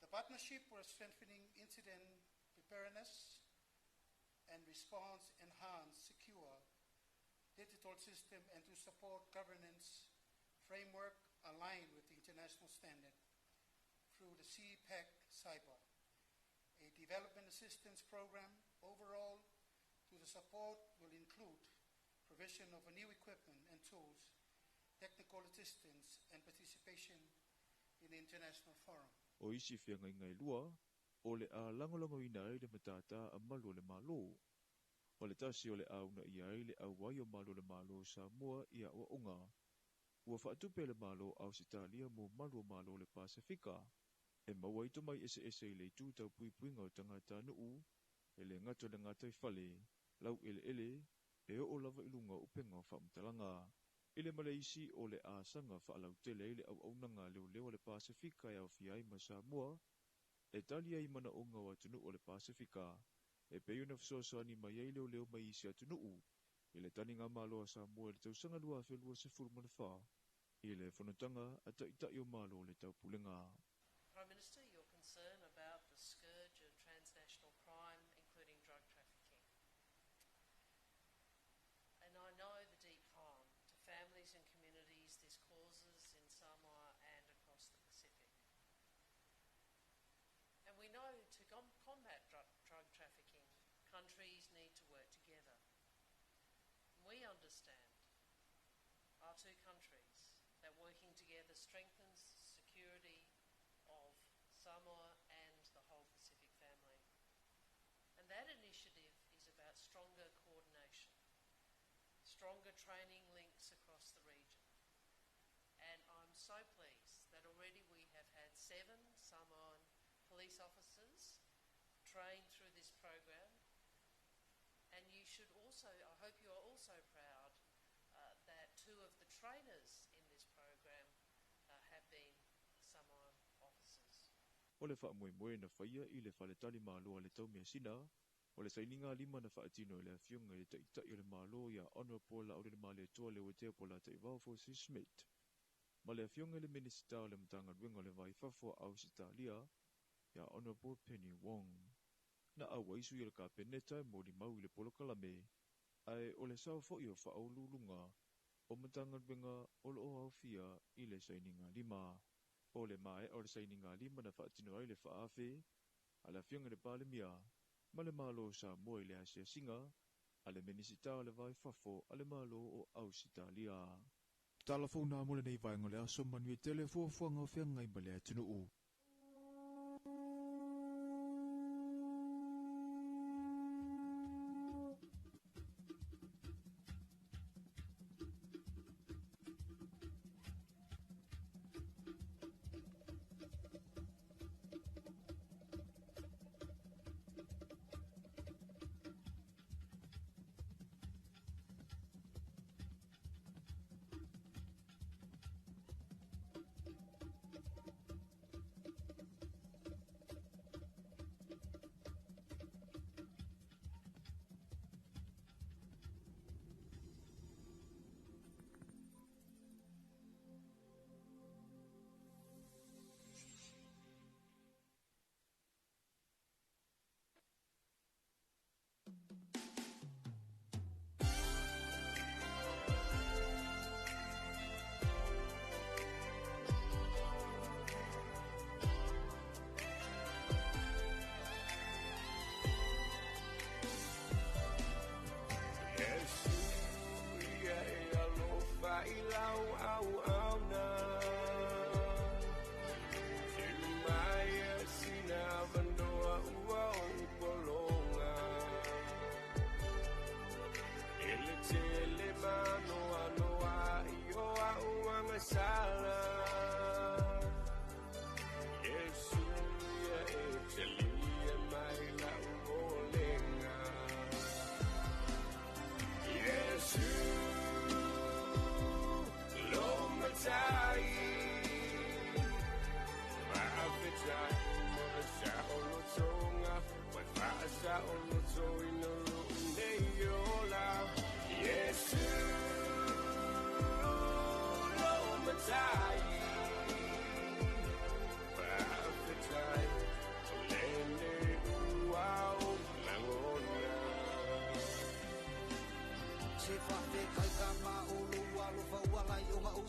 The partnership was strengthening incident preparedness and response, enhance secure digital system, and to support governance framework aligned with the international standard through the CPAC Cyber, a development assistance program. Overall, to the support will include provision of new equipment and tools, technical assistance, and participation in the international forum. O isi feagaiga e lua, o le a lagolagoina ai le matata a malu o le Malo. O le tasi o le a uunaia ai le auai o malu o le Malo o Samoa i aoaoga ua faatupe e le Malo o Ausetalia mo malu o Malo o le Pasefika, e maua ai tomai eseese i le itu tau puipuiga o tagatanuu, e le gata o le gataifale, laueleele, e oo lava i luga o upega o faamatalaga. I le ma le isi o le a saga faalautele ai le auaunaga a leoleo a le Pasefika e aofia ai ma Samoa, e tali ai i manaoga o atunuu o le Pasefika, e pei ona fesoasoani mai ai leoleo mai isi atunuu i le taligamalo a Samoa i le tausaga 2024 i le Fonotaga a Taitai o Malo o le Taupulega. Prime Minister, your concern about the scourge of transnational crime, including drug trafficking. And I know the deep harm to families and communities this causes in Samoa and across the Pacific. And we know to combat drug trafficking, countries need to work together. And we understand, our two countries, that working together strengthens the security of Samoa and the whole Pacific family. And that initiative is about stronger coordination, stronger training links across the region. And I'm so pleased that already we have had 7 Samoan police officers trained through this program. And you should also, I hope you are also proud that 2 of the trainers in this program have been Samoan officers. O le faamoemoe na faia i le faletali malo a le Taumeasina, o le sainiga lima na faatino e le Afioga i le Taitai o le Malo ia Honourable Laaulialemalietoa Leuatea Polataivao Fosi Smith, ma le Afioga i le Minisita o le Matagaluega o le Va i Fafo a Ausetalia ia Honourable Penny Wong. Na auai sui o le Kapeneta e molimau i le polokalame, ae o le sao foi o faauluuluga o Matagaluega o lo o aofia i le sainiga lima. O le maea o le sainiga lima na faatino ai le faaafe a le Afioga i le Palemia ma le Malo o Samoa i le asiasiga a le Minisita o le Va i Fafo a le Malo o Ausetalia. Tala fou nā mo lenei vaega o le aso, manuia tele fuafuaga o feagai ma le atunuu.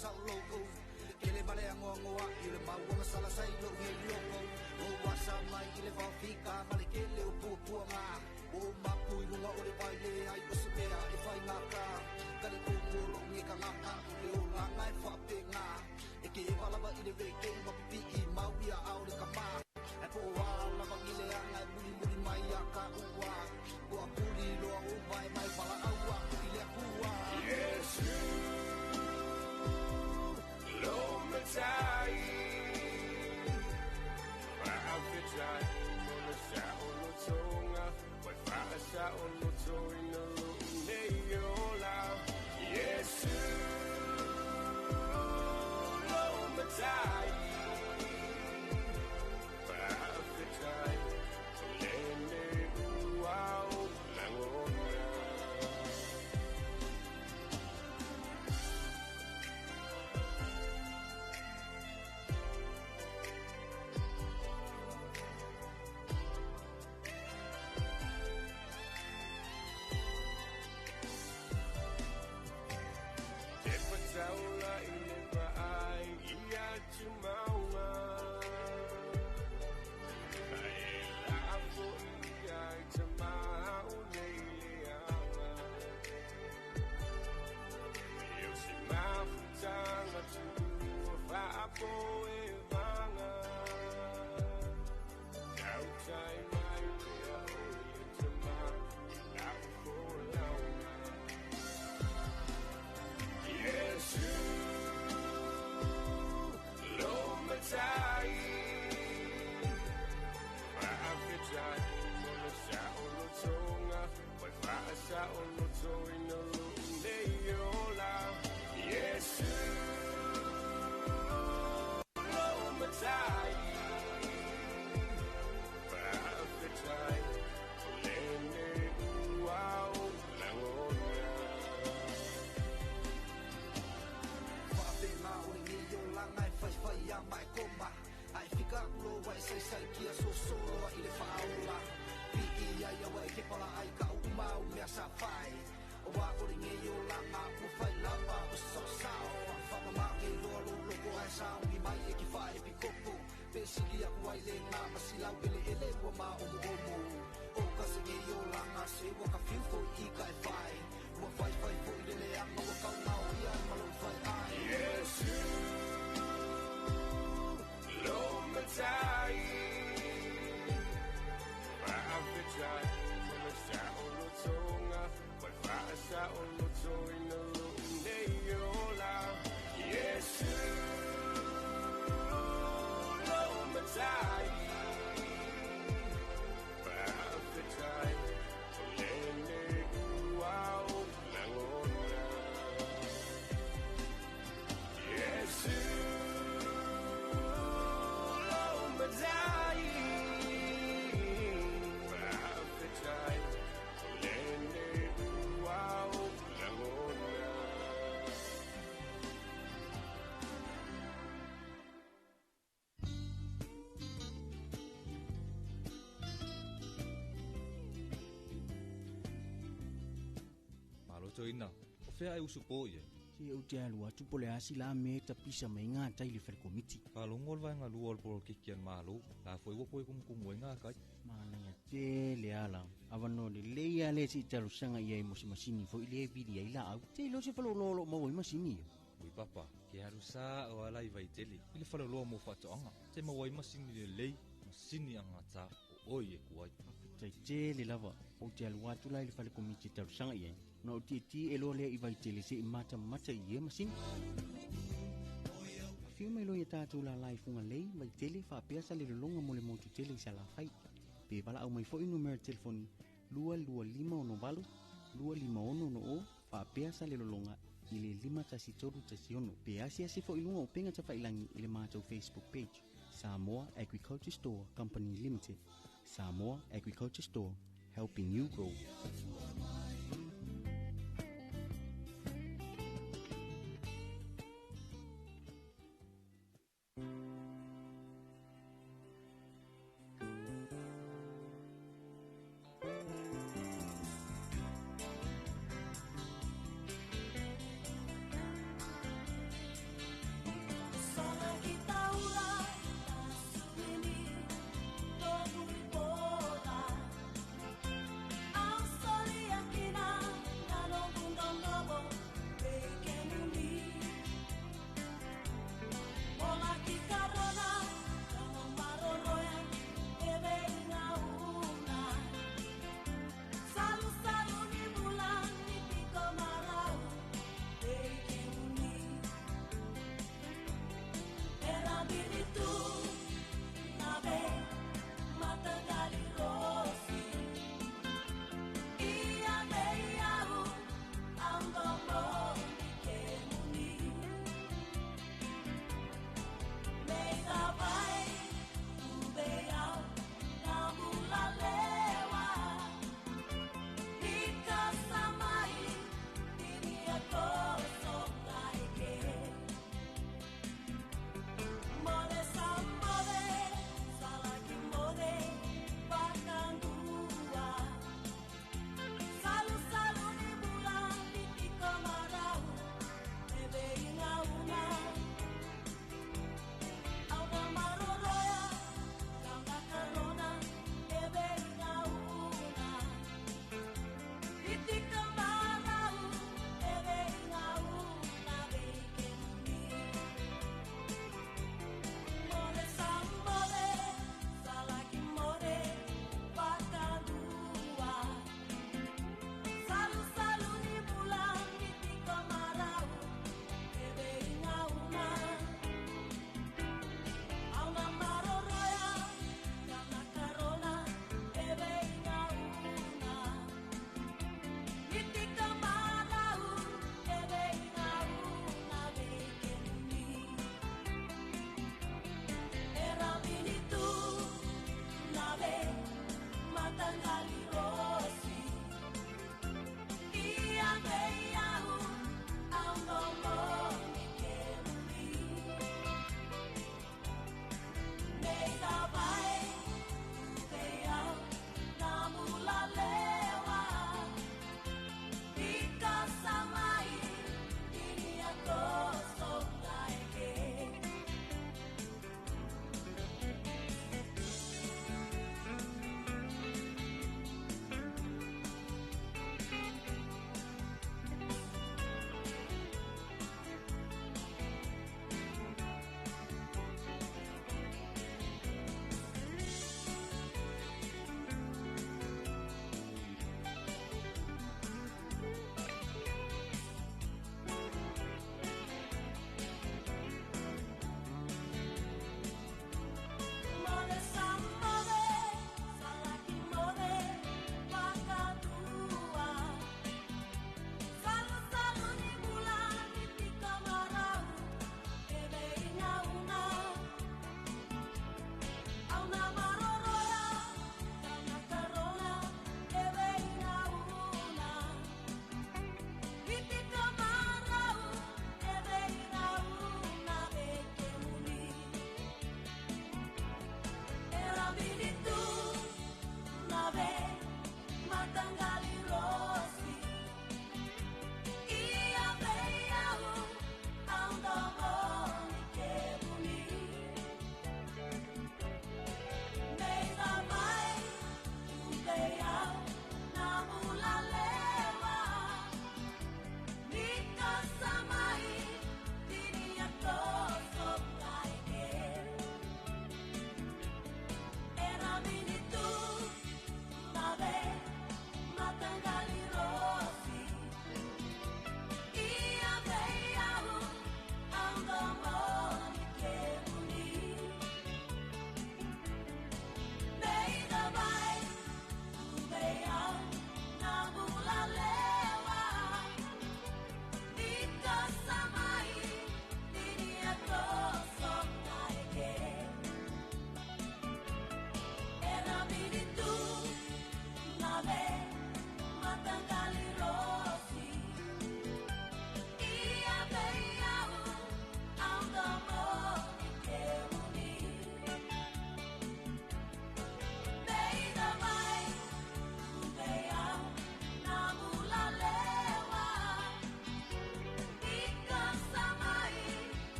sa o lou Kele vale angoa ngoa i le maua sala sai lo he yoko O wasa mai i le vaofika ma le kele o puapuaga O mapu i luga o le vaile ai o se mea e faigata Kali o lo nge kangaka o le olaga e faapega E ke ewa lava i le vekei ma pipii mau ia ao le kamā E po o a lava ngile anga e muli muli mai a ka ua Ua puli loa o mai mai pala aua i le akua Yesu lo matai Fa'afetai mo le sa'olotoga Wai fa'asa'olotoina lo'u nei ola Yesu lo matai Fa'afetai o lele ua o lagona. Te pataula i le vaai i atu maunga Ae la fo'i ai ta mau nei le anga E o se mafutanga tuua faapo e vanga Tautai mai pea o le tama i lau folauga Yesu lo matai Fa'afetai mo le sa'olotoga Wai fa'asa'olotoina lo'u nei ola Yesu lo matai Fa'afetai o lele ua o lagona. Faapena o lenei olaga e faifai a ma e koma Ae fika aku loa e saisai kia sosoloa i le faaola Pii ai aua e kepala ai ka uma o mea sa fai Oa o lenei olaga ua fai lava o saosao Faamamake loa lou loko ae saogi mai e kifae pikopo Pe sili aku ai le ngā masilau ele ele ua maomo O ka se nei olaga se ua ka fiu foi i ka e fai Ua fai fai foi le leaga ua kaugao ia ma lou fai ai Yesu lo matai Fa'afetai mo le sa'olotoga Wai fa'asa'olotoina lo'u nei ola Yesu lo matai Fa'afetai o lele ua o lagona Yesu lo matai Fa'afetai o lele ua o lagona. Malo toina. O fea e usu po ia. Se ou te alu atu po le asi la me ta pisa mai ngā tai le whare komiti. Ka longo le vaenga lua o le polokiki a le Malo. La foi ua poe kumukumu ai ngā kai. Manaia tele ala. Avanoa lelei a le se i talosaga ia i mo se masini foi le vili ai la au. Te ilo se faloloa o loo maua i masini ia. Ui papa, ke alu sa o ala i Vaitele. I le faloloa mo whaatoanga. Te maua i masini lelei, masini angata o oi e kuai. Tai tele lava. O te alu atu la i le whare komiti talosaga ia. Na o tie e loa lea i Vaitele se i mata mata i e masini. Afio mai loa ia tātou la lai funga lei, Vaitele whaapea sa le lolonga mo le motu tele i sa la whai. Pe wala au mai foi numero telefoni 22568 256 o whaapea sa le lolonga i le 51316. Pe asi asi foi lunga o penga tawhailangi i le mātou Facebook page. Samoa Agriculture Store Company Limited. Samoa Agriculture Store, helping you grow.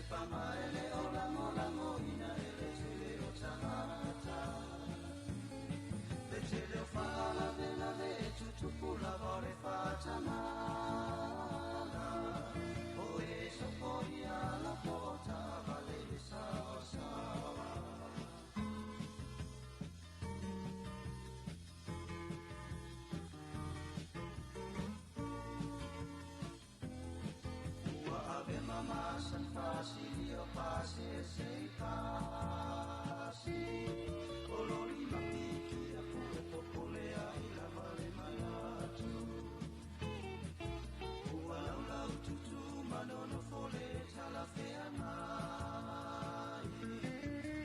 Se pamaele o lango lango ina ele tele o tangata. Le tele o whaalave lave e tutupu lava o le whaatamala. O e sopo ia la po o taavale le sawa sawa. Ua ave mama san fasili o pase se pasi. O loli mapiki a pue popole a ila vale malatu. Ua laulau tutu manono fole talafea mai.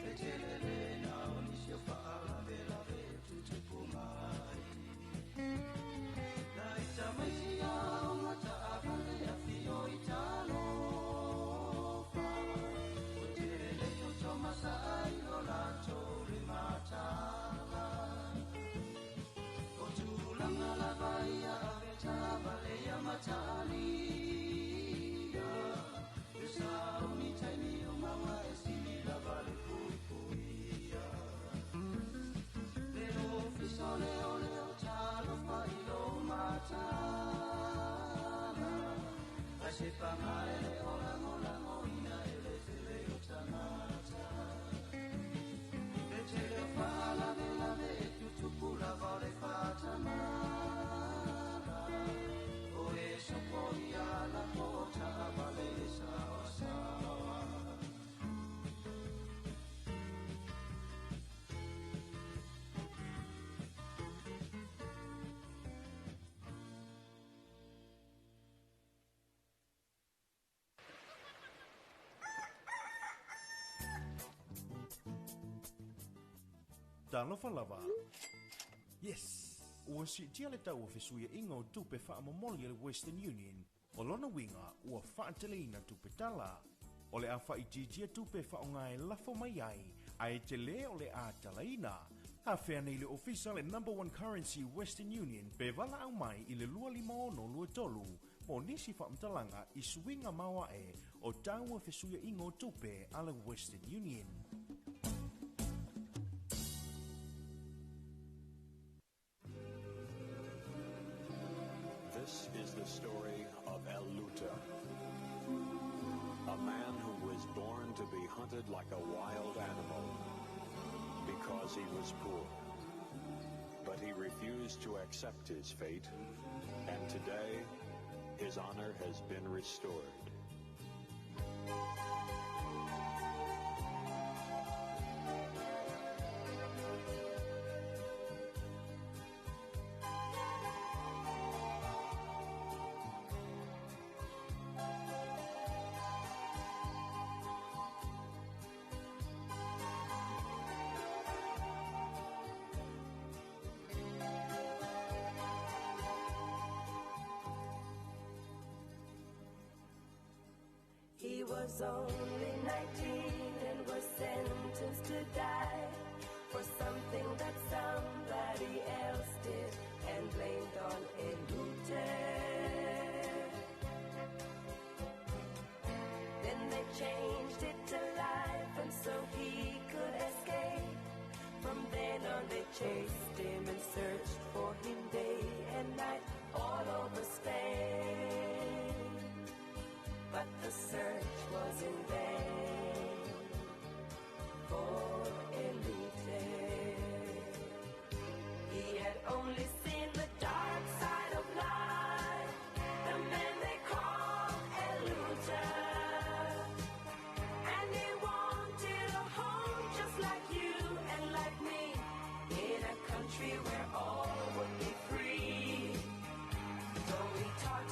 E telele na onisi o whaalave lave tutupu mai. Na ita maisi a o ngata a vale a fio i talofa. O telele toto masa ai o lato le matala. O tūlanga lava ia ave tāvale ia matalia. E sauni taimi o maua e sili lava le puipuia. Le ofiso leo leo talofa i lo matala. Ai se pamaele o lango lango ina ele tele o tangata. Le tele o whaalave lave e tutupu lava o le whaatamala. O e sopo ia la po o taavale e sawa sawa. Talofa lava. Yes! Ua siitia le tau o fesuiaiga o tupe faamomoli a le Western Union. O lona uiga ua faateleina tupe tala. O le a faaitiitia tupe faaaoga e lafo mai ai, ae telē o le a talaina. Afea nei le ofisa le number one currency Western Union pe valaau mai i le 25623 mo nisi faamatalaga i suiga maoae o tau o fesuiaiga o tupe a le Western Union. This is the story of El Lute, a man who was born to be hunted like a wild animal because he was poor. But he refused to accept his fate, and today his honor has been restored. He was only 19 and was sentenced to die for something that somebody else did and blamed on Elute. Then they changed it to life and so he could escape. From then on they chased him and searched for him day and night all over Spain. But the search was in vain for Elute. He had only seen the dark side of life, the man they called Elute. And he wanted a home just like you and like me, in a country where all would be free. Though he taught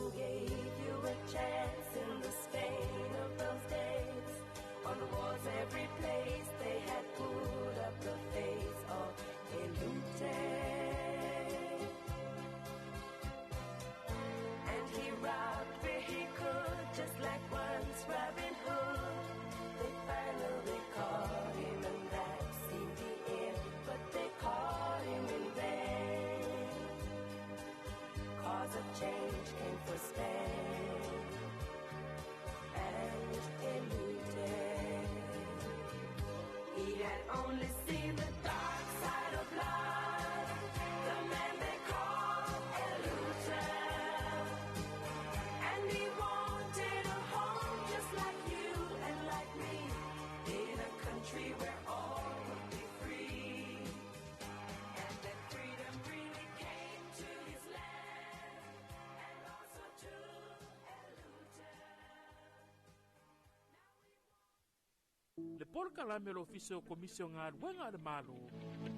one gave you a chance in the Spain of those days. On the walls every place they had put up the face of El Lute. And he robbed where he could, just like once Robin Hood. They finally caught him, and that seemed the end. But they caught him in vain, 'cause a change came for Spain and El Lute. He had only seen the dark side of life, the man they called El Lute. And he wanted a home just like you and like me, in a country where all would be free. And that freedom really came to his land, and also to El Lute. Le polokalame o le Ofisa o Komisi o Galuega a le Malo,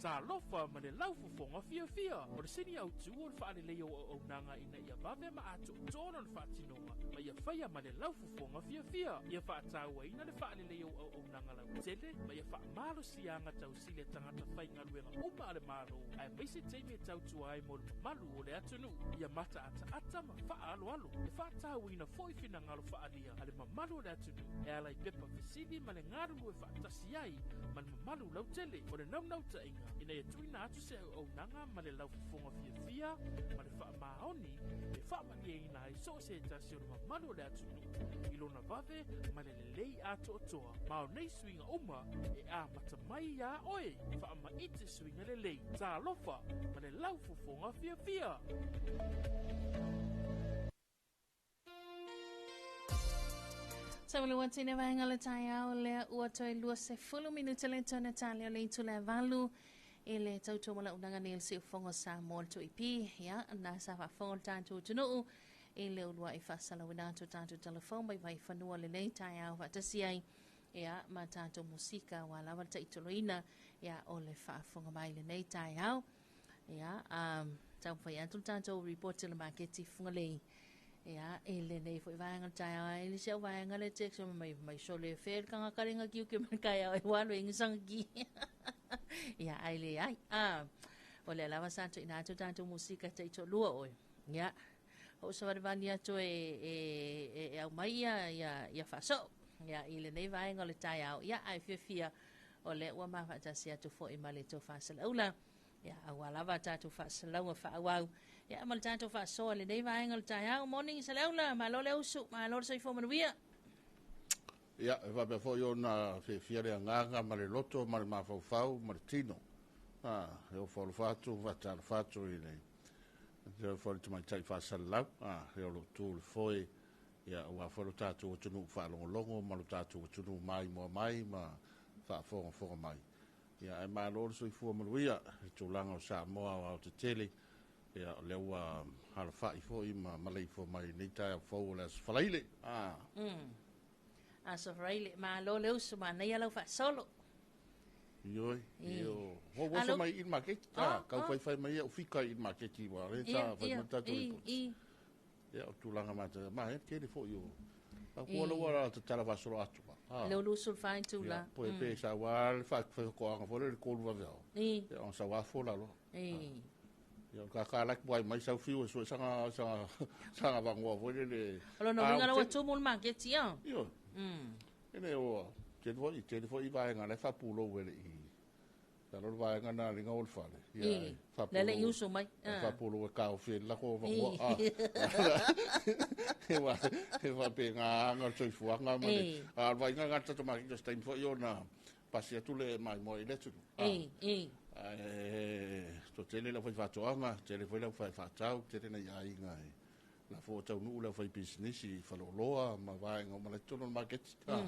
Talofa ma le Laufofoga Fiafia. O le sini autū o le faaleleia o auaunaga ina ia vave ma atoatoa lona faatinoga ma ia faia ma le laufofoga fiafia. Ia faatauaina le faaleleia o auaunaga lautele ma ia faamalosiaga tausili a tagata faigaluega uma a le Malo, aemaise taimi e tautua ai mo le mamalu o le atunuu. Ia mataataata ma faaaloalo. E faatauaina foi finagalo faaalia a le mamalu o le atunuu e ala i pepa fesili ma le galulue faatasi ai ma le mamalu lautele. O le naunautaiga ina ia tuuina atu se auaunaga ma le laufofoga fiafia ma le faamaoni e faamalieina ai so o se tasi o le mamalu o le atunuu i lona vave ma le lelei atoatoa. Ma o nei suiga uma e amata mai iā oe. Faamaite suiga lelei. Talofa ma le laufofoga fiafia. Sa ua tine vaega le taeao lea ua toe 20 minute le tona tale o le itu le valu i le tautua ma launaga nei o le siufofoga o Samoa le 2AP. Ia, na sa faafofoga le tatou atunuu i le uluai faasalauina atu o tatou talafou mai Vaifanua lenei taeao faatasi ai ia ma tatou musika aua lava le taitoloina ia o le faafofoga mai lenei taeao. Ia, um, taumafai atu le tatou report i le maketi Fugalei. Ia, i lenei foi vaega o le taeao ai le si au vaega le text mai mai sole fe le kanga kalenga ki ke mai kai au e walu ingi sanga ki. Ia, ai le ai. Ah, o le lava sa tuuina atu tatou musika taitolua oe. Ia, o savalivali atu e e e, e aumai ia ia ia faasoo. Ia, i lenei vaega o le taeao. Ia, ai fiafia o le ua mafaatasi atu foi ma le tofa Salaula. Ia, aua lava tatou faasalauga faaauau. Ia, ma le tatou faasoa lenei vaega o le taeao. Morning Salaula, malo le usu, malo le soifua manuia. Ia, e faapea foi ona fiafia le agaga ma le loto ma le mafaufau ma le tino. Ah, e ofo alofa atu, faatalofa atu i le te foi le tamaitai faasalalau, ah, e o lo tu le foe, ia, aua foi lo tatou atunuu faalogologo ma lo tatou atunuu maimoa mai ma faafogafoga mai. Ia, ae malo le soifua manuia i tulaga o Samoa aoaotetele. Ia, o lea ua alafai foi ma maleifua mai nei taeao fou o le Aso Faraile. Ah. Aso Faraile, malo le usu, manaia lau faasolo. Ioe, io. Ho wo mai i le maketi. Ah, kau fai fai mai au fika i le maketi wa le sa fai mai tatou report. Ia, o tulaga mata ma e tele foi o. A ko lo wala te tala fasolo atu. Ah. Le ulu sul fai tu la. Po e pe sa wa le fa fa ko anga fo le ko lu va. Ia, on sa wa fo la lo. Ia, ka ka la wai mai sa fiu so sanga sanga sanga vangoa fo le le. O lo no winga la tu mo le maketi ia. Io. Ene o tele foi tele foi vaega le fa pulo wele i. Ta lo vaega na linga o le fale. Ia, fa Le le usu mai. Fa pulo e kao fi la ko vangoa. Ah. E wa e fa pe nga nga soifuaga ma le. A vai nga nga tatou maketi o time foi ona pasi atu le mai mo i le tu. E to tele la foi faatoaga, tele foi la foi faatau, tele na iaiga e la fo taunuu la fai pisinisi faleoloa ma vaega ma le totonu o le maketi. Ah.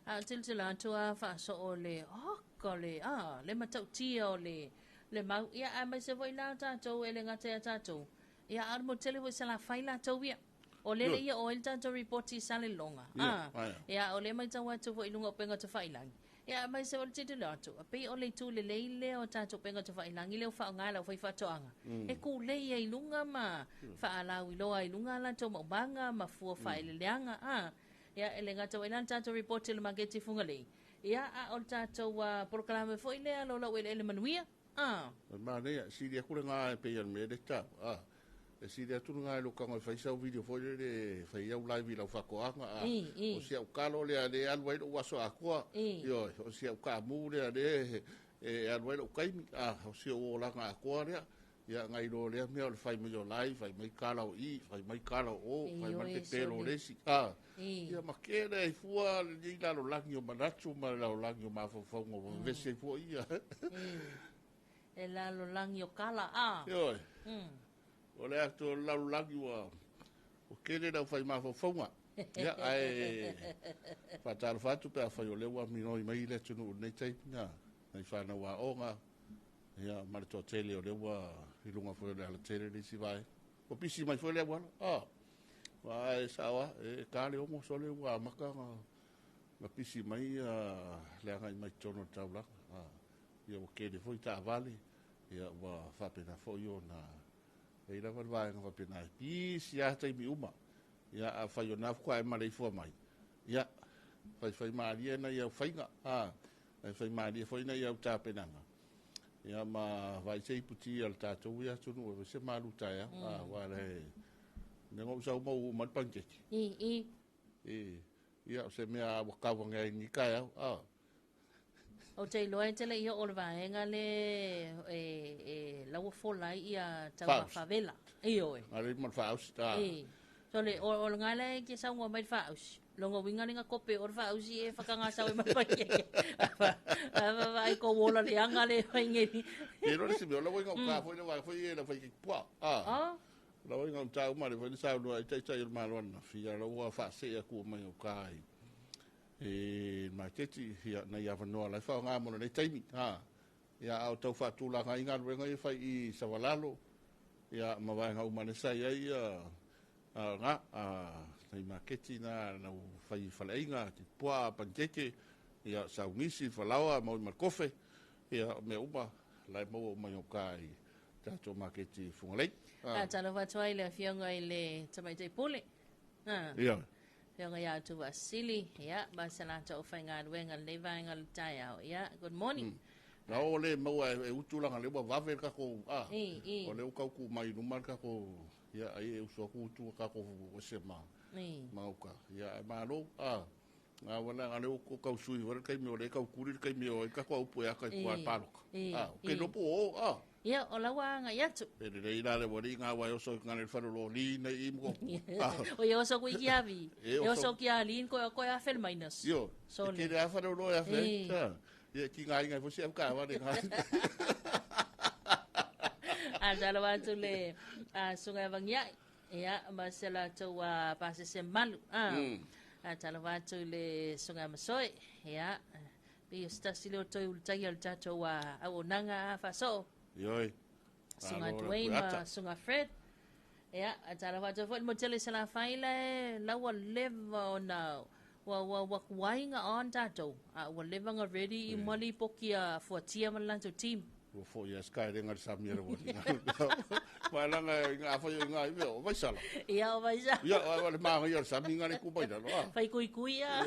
A tilotilo atu a faasoo le oka le a le matautia o le le mau ia aemaise foi la tatou e le gata ia tatou ia a o le motu tele foi Salafai latou ia. O lele ia o ai le tatou report i Saleloga. A ia o lea matau atu foi i luga o upega tafailagi. Ia mai se o le titilo atu, a pei o le itu lelei lea o tatou upega tafailagi lea ua faaaoga e le aufaifaatoaga, e kulei ai i luga ma faalauiloa ai i luga a latou maumaga ma fua faaeleeleaga, a. Ia, e le gata foi la le tatou ripoti o le maketi i Fugalei, ia, a o le tatou polokalame foi lea o Lou Eleele Manuia, a. O le manaia, e sili atu le ga e pei o le mea lea e taua, a. E sili atu le ga i lou tago e fai sau video foi lele e fai au live i lau faatoaga, a. O si au talo lea lea e alu ai lou aso atoa, ioe, o si au kaamu lea lea e alu ai lou taimi, a, o si ou olaga atoa lea. Ia, nai lo lea mea o le fai mai o live, fai mai tala o i, fai mai tala o o, fai mai le pepelo o le isi, a. Ia ma tele ai fua lenei lalolagi o manatu ma le lalolagi o mafaufauga ua vevesi ai fua ia. E lalolagi o kala, a. Ioe. O le atu o le lalolagi ua tele le aufai mafaufauga. Ia, ae faatalofa atu pe afai o lea ua minoi mai le atunuu i lenei taimi, nai fanau aoga, ia, ma le toatele o lea ua i luga foi o le alatele le isi vaega. Ua pisi mai foi le auala. Ah, ae sao lava, e ta le 6 sole ua amata ona pisi mai le agai mai totonu o le taulaga. Ah, ia ua tele foi taavale, ia ua faapena foi ona e i ai lava le vaega faapena e pisi lava taimi uma. Ia, afai o lena faatoa e maleifua mai, ia, faifai malie nai au faiga, a, faifai malie foi nai au tapenaga, ia, ma vaai se iputi a le tatou ia atunuu e fai se malu taeao, a, aua le mea na ou sau ma ou uma ai le panikeke. I, ia, o se mea ua tau ane ai i lenei taeao, a. Ou te iloa e te le i oo i le vaega le e, e laua fola ai ia taumafa vela. Ioe. A le ma le faaausi. A. E. So le, o, o le ngā lea ke saunga mai le faaausi. Longa winga lenga kope o le faaausi e whakangasau e mai ke. Va va ai ko wola le anga le mai ngeni. E lo le simi, o la winga o ka foi le wa foi e la fai ki pua. A. A. La winga o tā uma le foi le saunua i taitai o le malo ana. Fia la ua faasee aku mai o ka i. E le maketi, ia, nai avanoa la e faaaoga mo lenei taimi. Ha. Ia, a o tau faatulaga ai galuega ia e fai i Savalalo, ia, ma vaega uma lea sa i ai, ia, a, na, a, nai maketi na, na ua fai i faleaiga, tipuaa, panikeke, ia, saunisi, falaoa, maui ma le kofe, ia, o mea uma, la e maua uma i gauta i tatou maketi i Fugalei. Ha. Talofa atu ai le Afioga i le Tamaitai Pule. Ha. Ia. Afioga ia Tuuvaasili, ia, ma se latou aufaigaluega i lenei vaega o le taeao. Ia, good morning. Na o le maua e utu langa lea ua vave le tatou, a, o lea ua tau tuu mai i luma le tatou, ia, ai e usu atu utu a tatou ese ma, ma uta. Ia, ae malo, a, a ua leaga lea ua tau sui foi le taimi o lea e tau tuli le taimi o ai le tatou upu e ata i tua i le palota. A, o ke lopo o, a. Ia, o lau agai atu. E lelei la le ua lii ngā wai oso i ngā le whare lo li nei i mo. O ia oso kui ki avi. E oso ki a lin koe koe a whele minus. Io, e kere a whare lo e a whele. Ia, ki ngā ingai fosi au ka wale ngā. A talo atu le a sunga vangiai. Ia, ma se la tou a pasese malu. A talo atu le sunga masoe. Ia, Pei o se tasi lea o toe ulutaia o le tatou auaunaga faasoo. Ioe. Susuga Dwayne ma Susuga Fred. Ia, a talofa atu foi le motu tele i Salafai la e la ua leva ona ua ua ua kuai nga on tatou. A ua leva nga ready i mua lipoti a Fuatia ma le latou team. Ua foi ia Sky lenga le sami ele ua linga. Mai langa i ngā whai o ngā iwe o Vaisala. Ia o Vaisala. Ia o le maanga ia le sami ngā le kupai lalo. Whai kui kui a.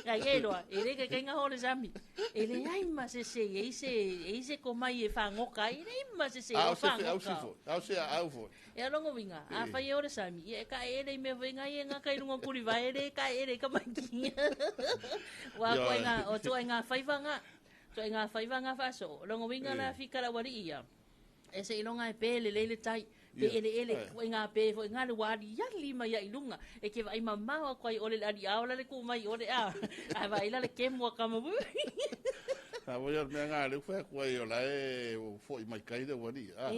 Ai e loa, e le kai ngā hole sami. E le ai ma se se, e se, e se ko mai e whangoka, e le ma se se o whangoka. Au se fo, au se au fo. E a longo winga, a whai e ore sami, ia e ka e le mea whai ngai e ngā kai runga kuri vai, e le ka e le ka mai ki. Wa koe ngā, o toa i ngā whaiwanga, toa i ngā whaiwanga whaso, longo winga la whikara wari ia. E se ilonga e pē le lele tai, pe ele ele, koe ngā pē foi ngā le wāri iali mai ia i lunga, e ke vai mamao a koe ole le ali ao la le ku mai ole a, a vai la le kemua ka mabu. A voi o mea ngā le whea kua i o la e foi mai kai le wari. A,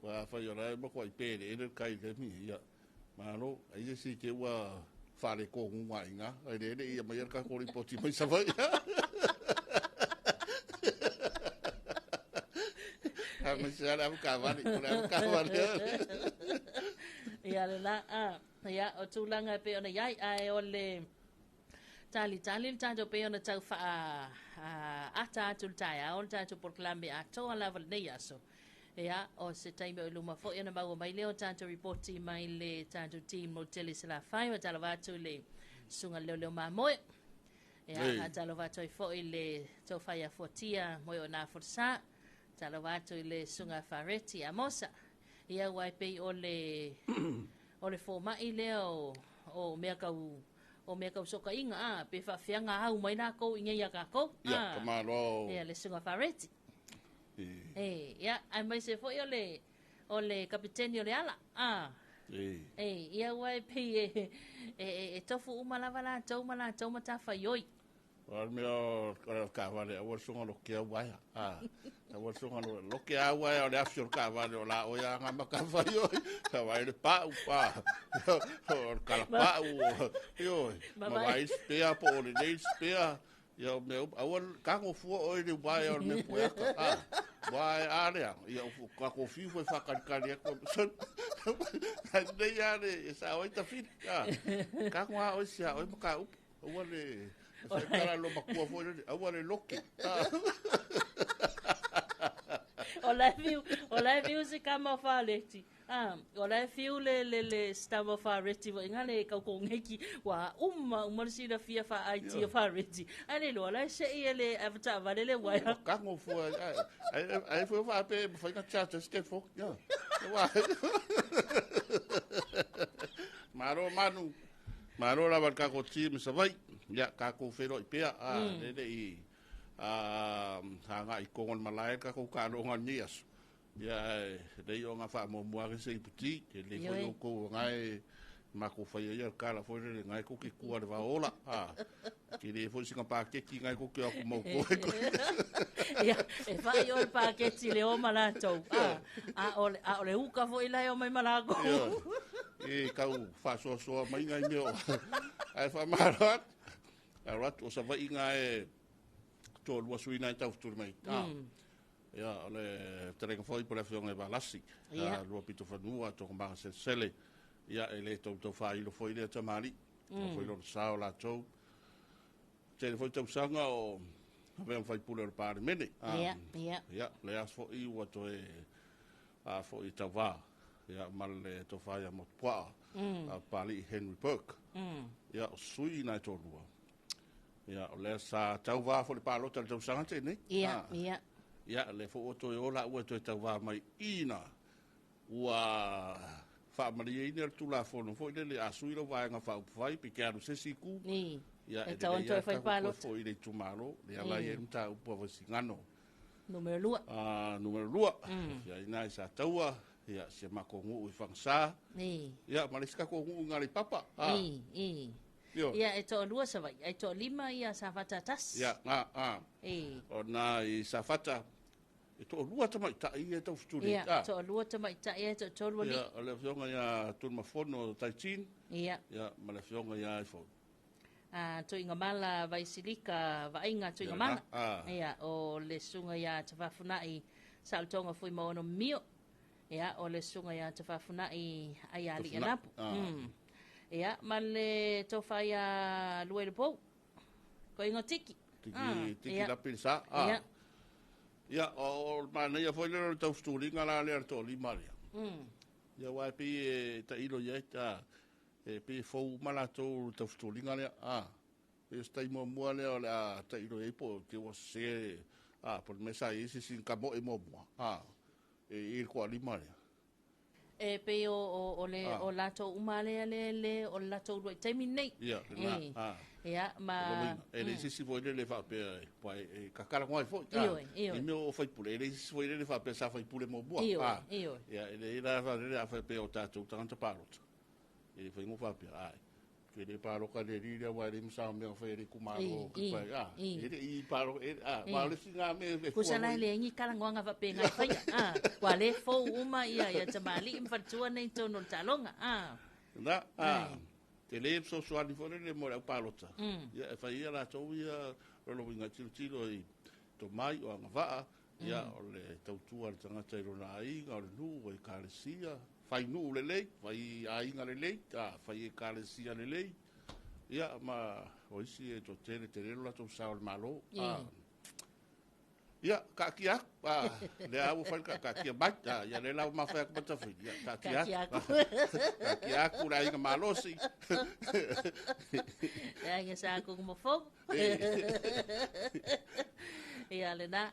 wa whai o la e makua i pēre ele kai le mi. Ia, malo, ai se si te ua whare kō ngunga i ngā. Ai le ele ia mai ka kori poti mai sa vai. A mai se ala ka wari, o le ka wari. Ia le la, a. Ia, o tulaga e pei ona i ai, ae o le talitali le tatou pei ona tau faa ata atu le taeao le tatou polokalame atoa lava lenei aso. Ia, o se taimi o i luma foi ona maua mai lea o tatou ripoti mai le tatou team mo Tele Salafai, faatalofa atu i le susuga i le Leoleo Mamoe. Ia, faatalofa atu ai foi i le tofa ia Fuatia Moeona Folasa. Faatalofa atu i le susuga Fareti Amosa. Ia, aua e pei o le o le fomai lea o o mea tau o mea tau sootaiga a pe faafefea ona au mai latou i inei ia tatou a. Ia, tamaloa o. Ia, le susuga Fareti. E, ia, aemaise foi o le o le kapiteni o le ala a. E, ia aua e pei e e e tofu uma lava latou ma latou matafaioi. O le mea o le taavale, aua le soga lotea uaea. Aua le soga lote a uaea o le afi o le taavale o la oe a nga matafaioi. Sa vaai le pau, o le kalapau, ioe, ma vaai le spare po o lenei le spare. Ia o mea uma, aua le tago fua oe i le uaea o le mea pueata. Uaea a lea, ia o tatou fiu foi faatalitali atu. Nei a le, e sao ai tafili. Tago a oe si a oe mataupu. Aua le tala lo matua foi lele, aua le loke. O la e fiu, o la e fiu si kama o Fareti. Ah, o la e fiu le le le si tama o Fareti foi nga le kau kongeki ua uma uma le silafia fa IT o Fareti. Ai le loa la e sei e le avataavale le uaea. Kago fua ai ai foi fa pe mafai na charge se telefoni. Ya. Malo manu. Malo lava le tatou team i Savaii. Ia, tatou feiloai pea, a, le le i agai i totonu o le malae le tatou taaloga i lenei aso. Ia, ae lelei o na faamuamua ake se iputi. E lelei foi outou o na e matou faia ia le tala foi lele, na e tou te tua i le vaola. A, tele foi sina paketi na e tou te o atu ma outou. Ia, e fai o le paketi le o ma latou. A, a o le uka foi la e o mai ma latou. Ia, e tau faasoasoa mai nai mea o. Ae faamalo atu. Alo atu o Savaii na e toalua sui na e taufetuli mai. Ia, o le fetalaiga foi po o le afioga i Valasi, lua pito fanua, togomaga selesele. Ia, e le tautau faailo foi lea tamalii. Mm. Foi lona sao latou. Tele foi tausaga o avea ma faipule o le Palemene. Ia, ia. Ia, le aso foi ua toe a foi tauvā. Ia, ma le tofa ia Motupuaa, a Papalii Henry Burke. Ia, o sui na e toalua. Ia, o lea sa tauvā foi le palota i le tausaga te nei. Ia, ia. Ia, lea foi ua toe o laua e toe tauvā mai ina ua faamalieina le Tulafono foi lele a sui lau Vaega Faaupufai pe te alu se isi itu. Ia, e tatau ona toe fai palota. Foi i le itumalo, lea la i ai le mataupu a Vaisigano. Numera 2. Numera 2. Ia, ina i Sataua, ia, si a matou nuu i Fagasa. Ia, ma le isi tatou nuu i Galeipapa. Ia, e toalua Savaii, ae toalima ia Safata tasi. Ia, na, a. O na i Safata, e toalua tamaitai ia e taufetuli. Ia, toalua tamaitai ae toatolu alii. Ia, o le afioga ia Tulimafono Taitin. Ia. Ia, ma le afioga ia ai foi. A, Tuigamala Vaisilika Vaaiga Tuigamala. Ia, o le susuga ia Tafafunai Saolotoga Fuimaono Mio. Ia, o le susuga ia Tafafunai Aialii Anapu. Ia, ma le tofa ia Luailopou. Koingo Tiki. Tiki, tiki lapi le sa. Ia. Ia, o le manaia foi lea o le taufutuliga la lea le toalima lea. Ia, aua e pei e tailo i ai, e pei e fou uma latou le taufutuliga lea. Pei o se taimi muamua lea o le a tailo i ai po o te ua sese, po o le mea sa i ai se isi na tamoe muamua, e i ai le toalima lea. E pei o, o, o le o latou uma lea le le o le latou uluai taimi lenei. Ia, lena. Ia, ma E leai se isi foi lele faapea e, e tatalanoa ai foi. Ioe, ioe. I mea o faipule, e leai se isi foi lele faapea sa faipule muamua. Ioe, ioe. Ia, e leai la lele a faapea o tatou tagata palota. E le faigofie faapea, ai. Ke le palota le alii lea aua e leai ma sa mea na fai e le itumalo e le i palota, ma o le isi na mea e fua Tusa la e leai ni talanoaga faapena e faia, ua le fou uma ia tamalii ma faletua nei i totonu o le taaloga. Na, tele fesoasoani foi lele mo le au palota, ia e fai ia latou ia loloviga tilotilo i tomai o agavaa, ia o le tautua a le tagata i lona aiga, o le nuu, o ekalesia, Fai nuu lelei, fai aiga lelei, fai ekalesia lelei, ia ma o isi e toatele tele lo latou sao i le Malo. Ia, taatia atu, lea ua fai le taatia mai, ia lea la ua mafai atu ma Tafili, ia taatia atu. Taatia atu le aiga malosi. Le aiga sa kuku mafogo. Ia lena,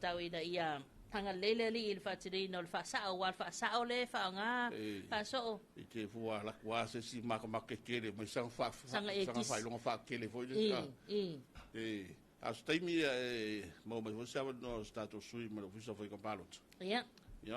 tau ina ia agalelei le Alii i le faatinoina o le faasao, aua o le faasao lea e faaaoga faasoo. I te fua ala atu lava se isi makamaketele mai saga faailoga faatele foi lea. A o se taimi e maua mai foi se avanoa o se tatou sui ma le Ofisa o Faiga Palota. Ia,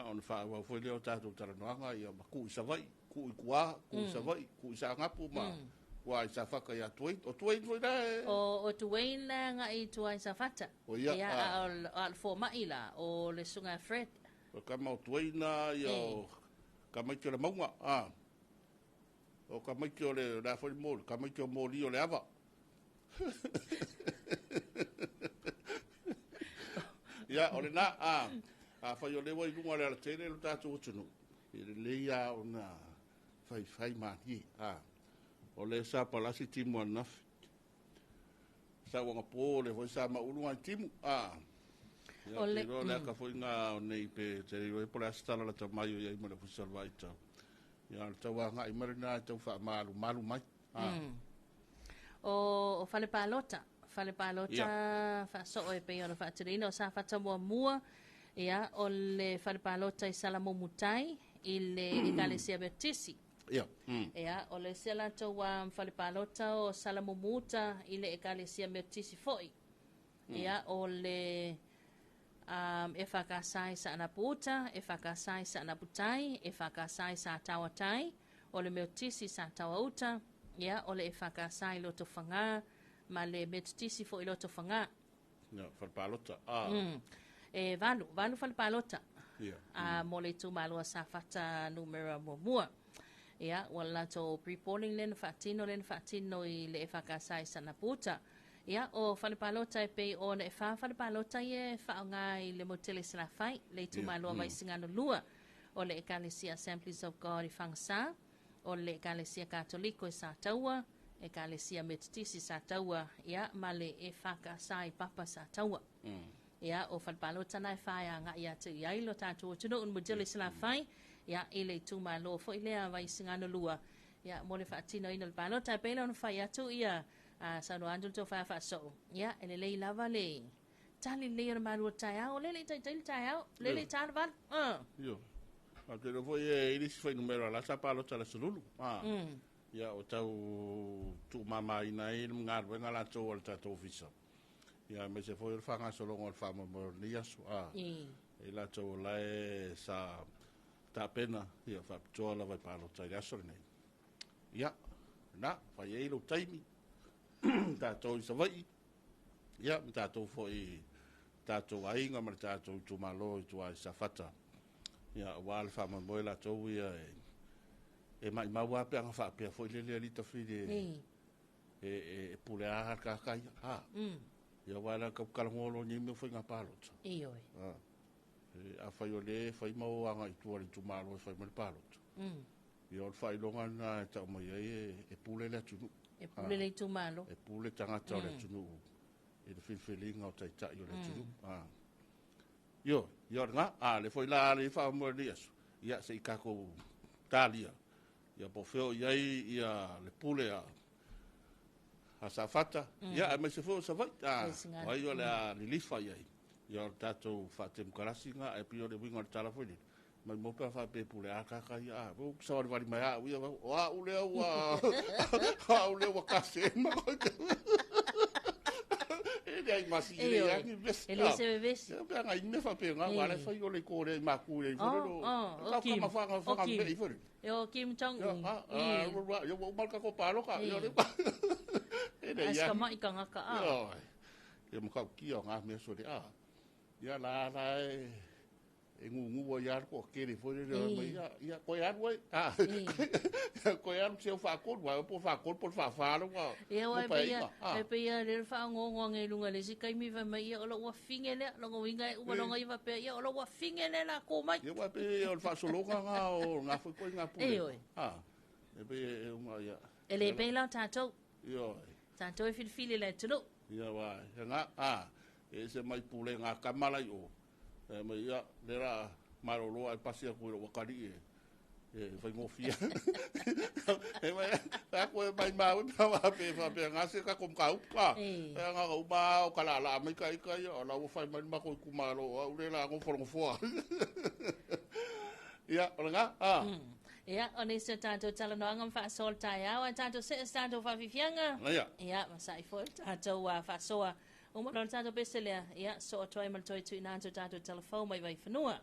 ona faaauau foi lea o tatou talanoaga, ia, ma tuu i Savaii, tuu i tua, tuu i Savaii, tuu i Saanapu ma tua i Safata ia Tuaine. O Tuaine foi la e... O Tuaine la e agai i tua i Safata. O ia, Ia, a o le fomai la, o le Susuga Fred. O tama o Tuaine, ia, o tamaiti o le mauga, o tamaiti o le, o le a foi le moli, tamaiti o moli o le ava. Ia, o lena, afai o lea ua i luga o le alatele lo tatou atunuu, e lelei lava ona faifai malie. O lea sa palasi timu ananafi. Sa ua po o lea foi sa maulu nai timu. Ia, o le iloa o le aka foi ngā o nei pe te iloa po o le a se tala lata mai o i ai ma le Ofisa o le Vaai Tau. Ia, o le tau agai mai lena e tau faamalumalu mai. O fale palota, fale palota faasoo e pei ona faatinoina o Safata muamua, ia, o le fale palota i Salamumutai i le Ekalesia Baptisi. Ia, o le isi latou fale palota o Salamumuta i le Ekalesia Metotisi foi. Ia, o le EFKS i Saanapuuta, EFKS i Saanaputai, EFKS i Sataoatai, o le Metotisi i Sataoauta, ia, o le EFKS i Lotofaga, ma le Metotisi foi i Lotofaga. Ia, fale palota. E 8 fale palota. Mo le itumalo a Safata numera 1. Ia, ua latou pre-polling lea na faatino, i le EFKS i Saanapuuta. Ia, o fale palota e pei ona e 4 fale palota ia e faaaoga i le motu tele i Salafai, le itumalo a Vaisigano 2, o le Ekalesia Assemblies of God i Fagasa, o le Ekalesia Katoliko i Sataua, Ekalesia Metotisi i Sataua, ia, ma le EFKS i Papa Sataua. Ia, o fale palota na e 4 e agai atu i ai lo tatou atunuu i le motu tele i Salafai, ia, i le itumalo foi lea Vaisigano 2, ia, mo le faatinoina o le palota. E pei la ona fai atu ia saunoa atu le tofa faasoo, ia, e lelei lava le tali lelei o le malu o le taeao, o lele i taitai le taeao, lele i tā le 8. Io. A te iloa foi e i le isi fuainumera la sa palota i le aso Lulu. Ia, o tau tuumamaina ai le galuega latou a le tatou ofisa. Ia, aemaise foi o le faagasologa o le faamoemoe o lenei aso. E latou o la e sa tapena, ia, faapitoa lava i palota i le aso lenei. Ia, na, fai ai lou taimi, tatou i Savaii, ia, ma tatou foi, tatou aiga ma le tatou itumalo i tua i Safata. Ia, aua le faamoemoe latou ia e maimau lava pe aga faapea foi lele alii Tafili e pule a le tagata ia. Ia, aua la tau talanoa loa nei mea o faiga palota. Afai o lea e fai ma o agai i tua i le itumalo e fai mai le palota. Ia, o le faailoga lena e tau mai ai e pule le atunuu. E pule le itumalo. E pule tagata o le atunuu i le filifiliga o taitai o le atunuu. Io, ia o lena. Le foi la le faamoemoe lenei aso. Ia, se i tatou talia. Ia, po o fea o i ai ia le pule a Safata. Ia, aemaise foi o Savaii. O ai o le a lilifa i ai. Ia, o le tatou faatemokarasi na, e pei o le uiga o le tala foi lele. Mai mo pe faapea pule a kaka ia, o savalivali mai au ia, o au lea ua, au lea ua kase ma koe. E le ai masi i le ani vesi. E le se vevesi. E pe anga i mea faapea ngā, wala whai o le kōre i māku le i fore lo. O Kim. Kim. Kama whanga O whanga Kim. me i fore. E o Kim Jong Un. Ia, ua umal kako pāloka. Ia, le. E le As ia. ka mai ka ngaka a. Ia, ia makau kia o ngā mea sore. Ia, la la e. E gugu ai lava le toatele foi lele e mai, ia, ia, toe alu ai. Toe alu se faatolu, ai po faatolu po o le faafa lea ua Ia, aua e pei a, e pei a lea le faaogogo age i luga i le isi taimi fai mai, ia o lou afine lea, lona uiga e uma lona ia faapea, ia o lou afine lea o le a tu mai. Ia, aua e pei o le faasologa lena o lena foi ituaiga pule. Ioe. E pei e uma ia. E le pei la o tatou. Ioe. Tatou e filifili e le atunuu. Ia, aua, ia na, e ese mai pulega a tama la i o. Fai mai, ia, lea la a malolo ae pasi atu i lou atalii e faigofie. Fai mai, fai atu e maimau e pe faapea faapena se tatou mataupu. A, e na ona uma lava o talaalaa mai ta ita ia, o la ua fai mai le matou itumalo, o au lea la a nofo i le nofoa. Ia, o lena, a. Ia, o nisi o tatou talanoaga ma faasoa o le taeao, ae tatou see se tatou faafiafiaga. Ia. Ia, ma sa'i foi le tatou faasoa. Uma loa le tatou pese lea, ia, soo atu ai ma le toe tuuina atu o tatou telefou mai Vaifanua.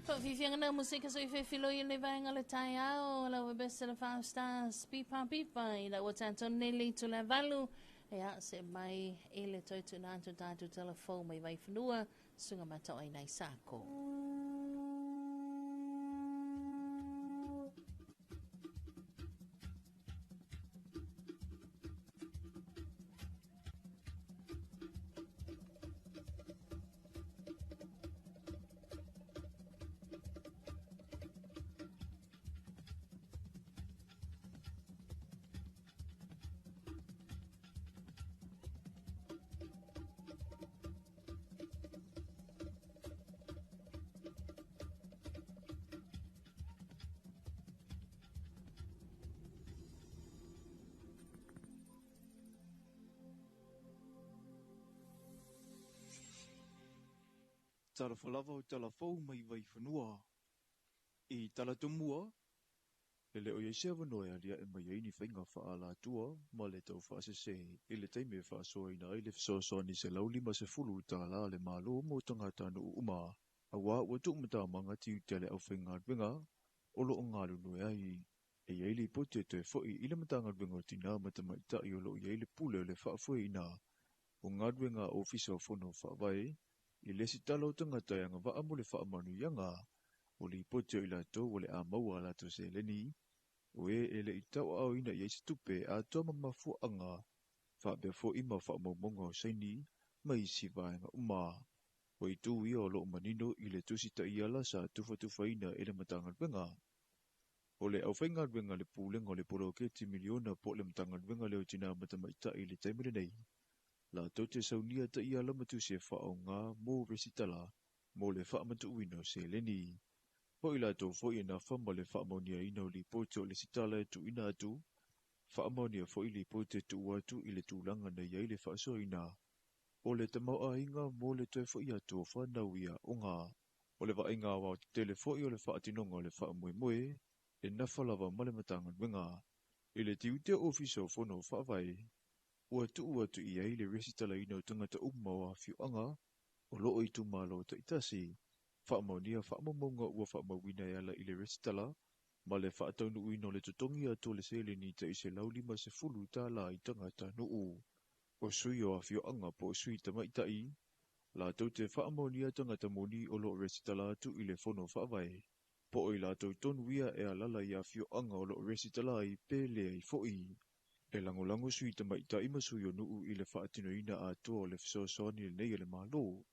Faafiafiaga na musika so i fefiloi i le vaega o le taeao, lau best of the five stars, pipa pipa i lau ua tatou nei le itu le valu, ia se mai i le toe tuuina atu tatou telefou mai Vaifanua, susuga Mataoaina Isaako. Talofa lava o tala fou mai Vaifanua. I Talatomua, e le o i ai se avanoa e aliae mai ai ni faiga faaalatua ma le tau faasese i le taimi e faasoaina ai le fesoasoani $150 a le Malo mo tagatanuu uma, auā ua tuumatamaga tiute a le aufaigaluega o lo o galulue ai. E i ai lipoti e toe fo'i i le Matagaluega o Tinā ma Tamaitai o lo o i ai le pule o le faafoeina o galuega a Ofisa o Fono Faavae i le resitala o tagata e agavaa mo le faamanuiaga. O lipoti o i latou o le a maua a latou seleni, o e e le i tauaaoina i ai se tupe atoa ma mafuaaga faapea foi ma faamaumauga o saini ma isi vaega uma. O itu ia o lo o manino i le Tusi Taiala sa tufatufaina e le Matagaluega. O le aufaigaluega a le Pulega o le Poloketi Miliona po o le Matagaluega lea o Tinā ma Tamaitai i le taimi lenei, latou te saunia taiala ma tusi e faaaoga mo resitala mo le faamatuuina o seleni. O i latou foi e nafa ma le faamaoniaina o lipoti o lesitala e tuuina atu, faamaonia foi lipoti e tuu atu i le tulaga na i ai le faasoaina o le tamaoaiga mo le toe foi atu o fanau i aoga. O le vaaiga aoaotetele foi o le faatinoga o le faamoemoe e nafa lava ma le Matagaluega. I le tiute o Ofisa o Fono Faavae, ua tuu atu i ai le resitalaina o tagata uma o afioaga o lo o itumalo taitasi. Faamaonia faamaumauga ua faamauina e ala i le resitala ma le faataunuuina o le totogi atu o le seleni tai $150 i tagatanuu. O sui o afioaga po o sui tamaitai, latou te faamaonia tagata moni o lo o resitala atu i le Fono Faavae, po o i latou tonu ia e alaala i afioaga o lo o resitala ai pe leai foi. E lagolago sui tamaitai ma sui o nuu i le faatinoina atoa o le fesoasoani lenei a le Malo.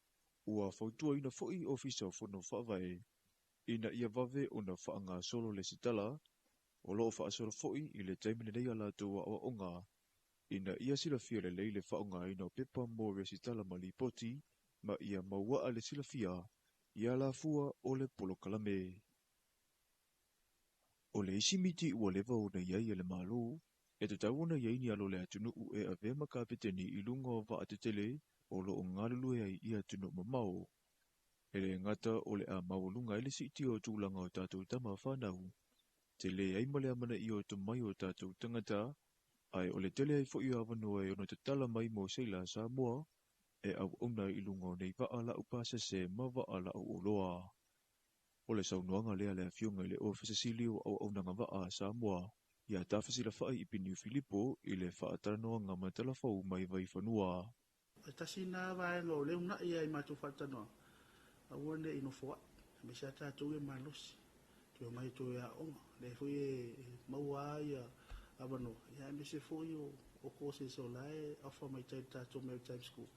Ua fautuaina foi Ofisa o Fono Faavae ina ia vave ona faagasolo lesitala, o lo o faasolo foi i le taimi lenei a latou aoaoga, ina ia silafia lelei le faaaogaina o pepa mo resitala ma lipoti, ma ia mauaa le silafia i alafua o le polokalame. O le isi miti ua leva ona i ai e le Malo, e tatau ona i ai ni alo o le atunuu e avea ma kapeteni i luga o vaatetele o lo o galulue ai i atunuu mamao. E le gata o le a maualuga ai le siitia o tulaga o tatou tama fanau, tele ai ma le amanaia o tomai o tatou tagata, ae o le tele ai foi o avanoa e ono tatala mai mo seila Samoa e auauna ai i luga o nei vaa laupasese ma vaa lauoloa. O le saunoaga lea a le Afioga i le Ofisa Sili o Auaunaga Vaa a Samoa, ia Tafesilafai Ipiniu Filipo i le faatalanoaga ma Talafou mai Vaifanua. E tasi lena vaega o lea e uunai ai i matou faatalanoaga, aua ne i nofoai, aemaise lava tatou ia malosi, toe omai e toe aooga. O lea foi e maua lava avanoa, aemaise foi o courses o la e offer mai tai i le tatou Maritime School,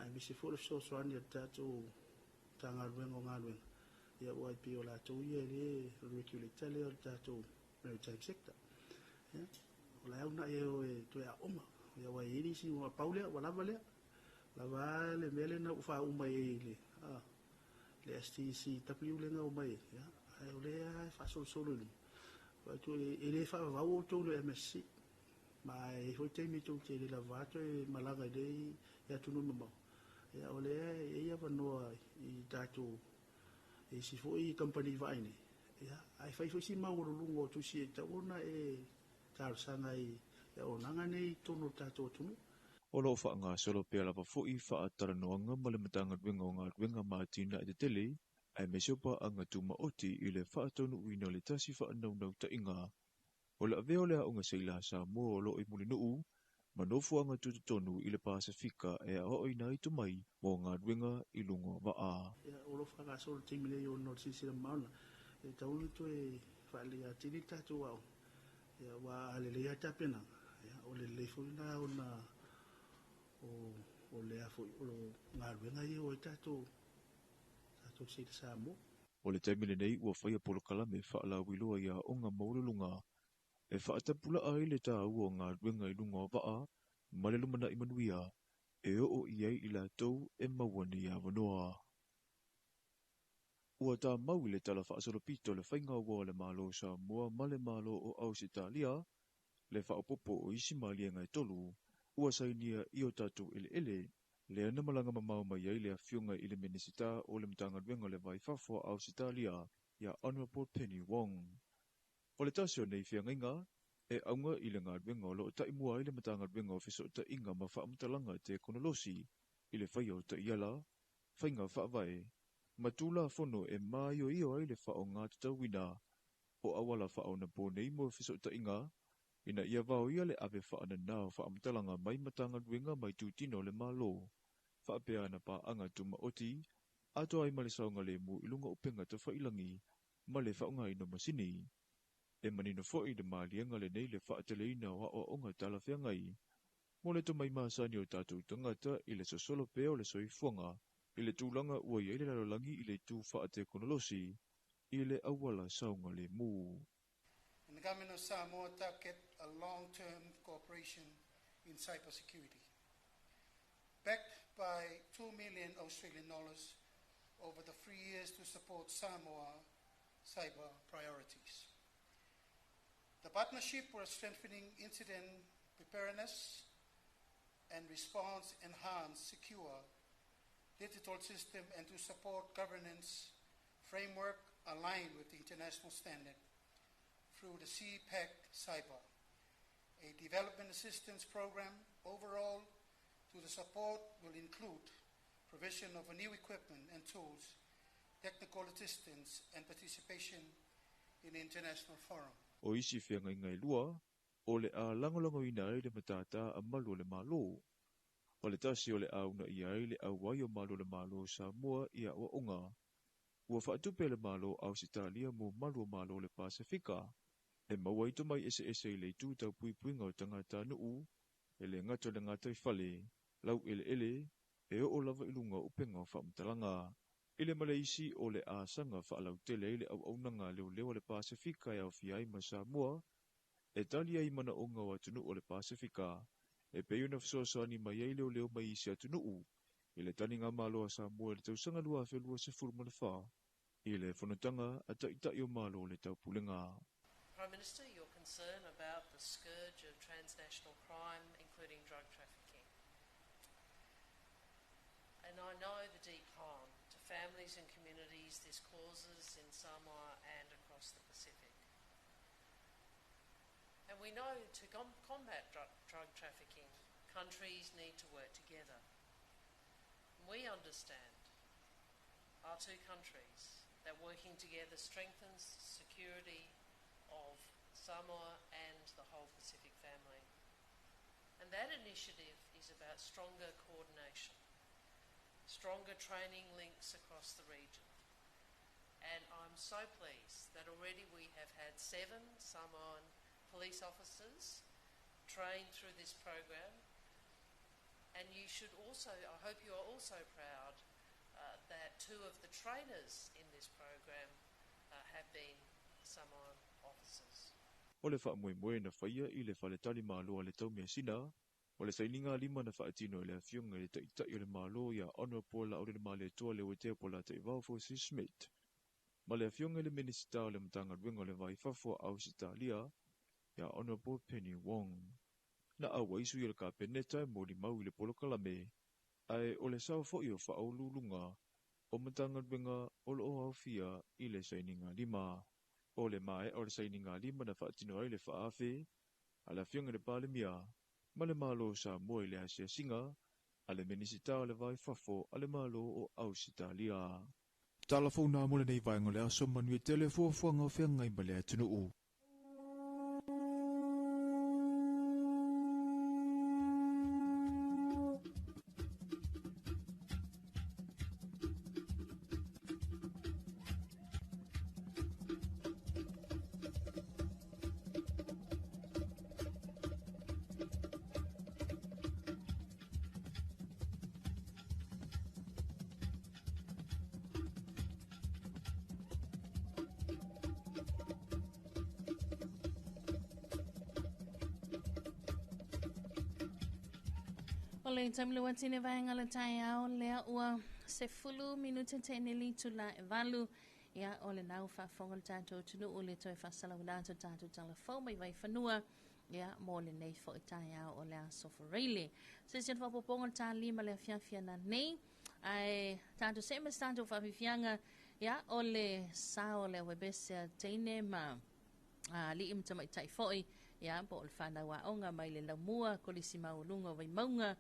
aemaise foi o le fesoasoani a le tatou Matagaluega o Galuega, aua e pei o latou ia e le o le regulator lea o le tatou maritime sector. O la e uunai e o e toe aooga, aua e i ai nisi ua pau lea, ua lava lea, lava le mea lea na ua faauma mai ai i le STCW lea na omai ai, ae o lea e faasolosolo i luma. E le faavavau outou i le MSC, ma e i ai foi taimi tou te le lava toe malaga i le atunuu mamao. O lea e i ai avanoa i tatou e isi foi kamupani vaai nei, ae fai foi si maualuluga o tusi e tatau ona e talosaga i auaunaga nei i totonu o le tatou atunuu. O lo o faagasolo pea lava foi faatalanoaga ma le Matagaluega o Galuega ma Atinae Tetele aemaise o paaga tumaoti i le faataunuuina o le tasi faanaunautaiga o le avea o le aoga seila Samoa o lo o i Mulinuu ma nofoaga tutotonu i le Pasefika e aoaoina ai tomai mo galuega i luga o vaa. O lo o faagasolo i le taimi nei ona o le silasila mamao lena, e tatau ona toe faaleleia atili le tatou aoga, aua a lelei lava tapenaga, o le lelei foi lena ona o lea foi o galuega ia e o ai tatou seila Samoa. O le taimi lenei ua faia polokalame faalauiloa i aoga maualuluga e faatapulaa ai le taua o galuega i luga o vaa ma le lumanai manuia e oo i ai i latou e maua nei avanoa. Ua tamau i le tala faasolopito le faiga ua o le Malo o Samoa ma le Malo o Ausetalia le faaopoopo o isi maliega e tolu ua sainia i o tatou eleele, lea na malaga mamao mai ai le Afioga i le Minisita o le Matagaluega o le Va i Fafo a Ausetalia ia Honourable Penny Wong. O le tasi o nei feagaiga e auga i le galuega o lo o taimua ai le Matagaluega o Fesootaiga ma Faamatalaga Tekonolosi i le faia o taiala, faiga faavae, ma tulafono e maioio ai le faaaoga tatauina o auala faaonaponei mo fesootaiga ina ia vaoia le ave faananā o faamatalaga mai Matagaluega ma itutino o le Malo faapea ana paaga tumaoti atoa ai ma le saogalemu i luga o upega tafailagi ma le faaaogaina o masini. E manino foi le maliega lenei le faateleina o aoaoga talafeagai mo le tomai masani o tatou tagata i le sosolo pea o le soifuaga i le tulaga ua i ai le lalolagi i le itu faatekonolosi i le auala saogalemu. And the government of Samoa target a long-term cooperation in cybersecurity. Backed by 2 million Australian dollars over the 3 years to support Samoa cyber priorities. The partnership was strengthening incident preparedness and response, enhance secure digital system, and to support governance framework aligned with the international standard through the CPAC Cyber, a development assistance program. Overall, to the support will include provision of new equipment and tools, technical assistance, and participation in international forum. O isi feagaiga e lua, o le a lagolagoina ai le matatā a malu o le Malo. O le tasi o le a uunaia ai le auai o malu o le Malo o Samoa i aoaoga ua faatupe e le Malo o Ausetalia mo malu o Malo o le Pasefika e maua ai tomai eseese i le itu tau puipuiga o tagatanuu e le gata o le gataifale laueleele e oo lava i luga o upega o faamatalaga. I le ma le isi o le a saga faalautele ai le auaunaga a leoleo a le Pasefika e aofia ai ma Samoa e tali ai i manaoga o atunuu o le Pasefika e pei ona fesoasoani mai ai leoleo mai isi atunuu i le taligamalo a Samoa i le tausaga 2024 i le fonotaga a Taitai o Malo o le Taupulega. Prime Minister, your concern about the scourge of transnational crime, including drug trafficking. And I know the deep harm to families and communities this causes in Samoa and across the Pacific. And we know to combat drug trafficking, countries need to work together. And we understand, our two countries, that working together strengthens security of Samoa and the whole Pacific family. And that initiative is about stronger coordination, stronger training links across the region. And I'm so pleased that already we have had 7 Samoan police officers trained through this program. And you should also, I hope you are also proud that 2 of the trainers in this program have been Samoan officers. O le faamoemoe na faia i le faletalimalo a le Taumeasina, o le sainiga lima na faatino e le Afioga i le Taitai o le Malo ia Honourable Laaulialemalietoa Leuatea Polataivao Fosi Smith ma le Afioga i le Minisita o le Matagaluega o le Va i Fafo a Ausetalia ia Honourable Penny Wong. Na auai sui o le Kapeneta e molimau i le polokalame, ae o le sao foi o faauluuluga o Matagaluega o lo o aofia i le sainiga lima. O le maea o le sainiga lima na faatino ai le faaafe a le Afioga i le Palemia ma le Malo o Samoa i le asiasiga a le Minisita o le Va i Fafo a le Malo o Ausetalia. Tala fou na mo lenei vaega o le aso manuia tele fuafuaga o feagai ma le atunuu. O le taimi le watine vaenga le taeao lea ua 10 minute tene le itula e 8 ia o le nau faafofoga le tatou atunuu le toe faasalauina atu tatou tala fou mai Vaifanua ia mo lenei foi taeao o le aso Faraile. Se se faapopoga le ta 5 le afiafi ananei ae tatou see ma se tatou faafiafiaga ia o le sao o le auvaipese a teine ma alii ma tamaitai foi ia po o le fanau aoga mai le laumua kolisi maualuga o Vaimauga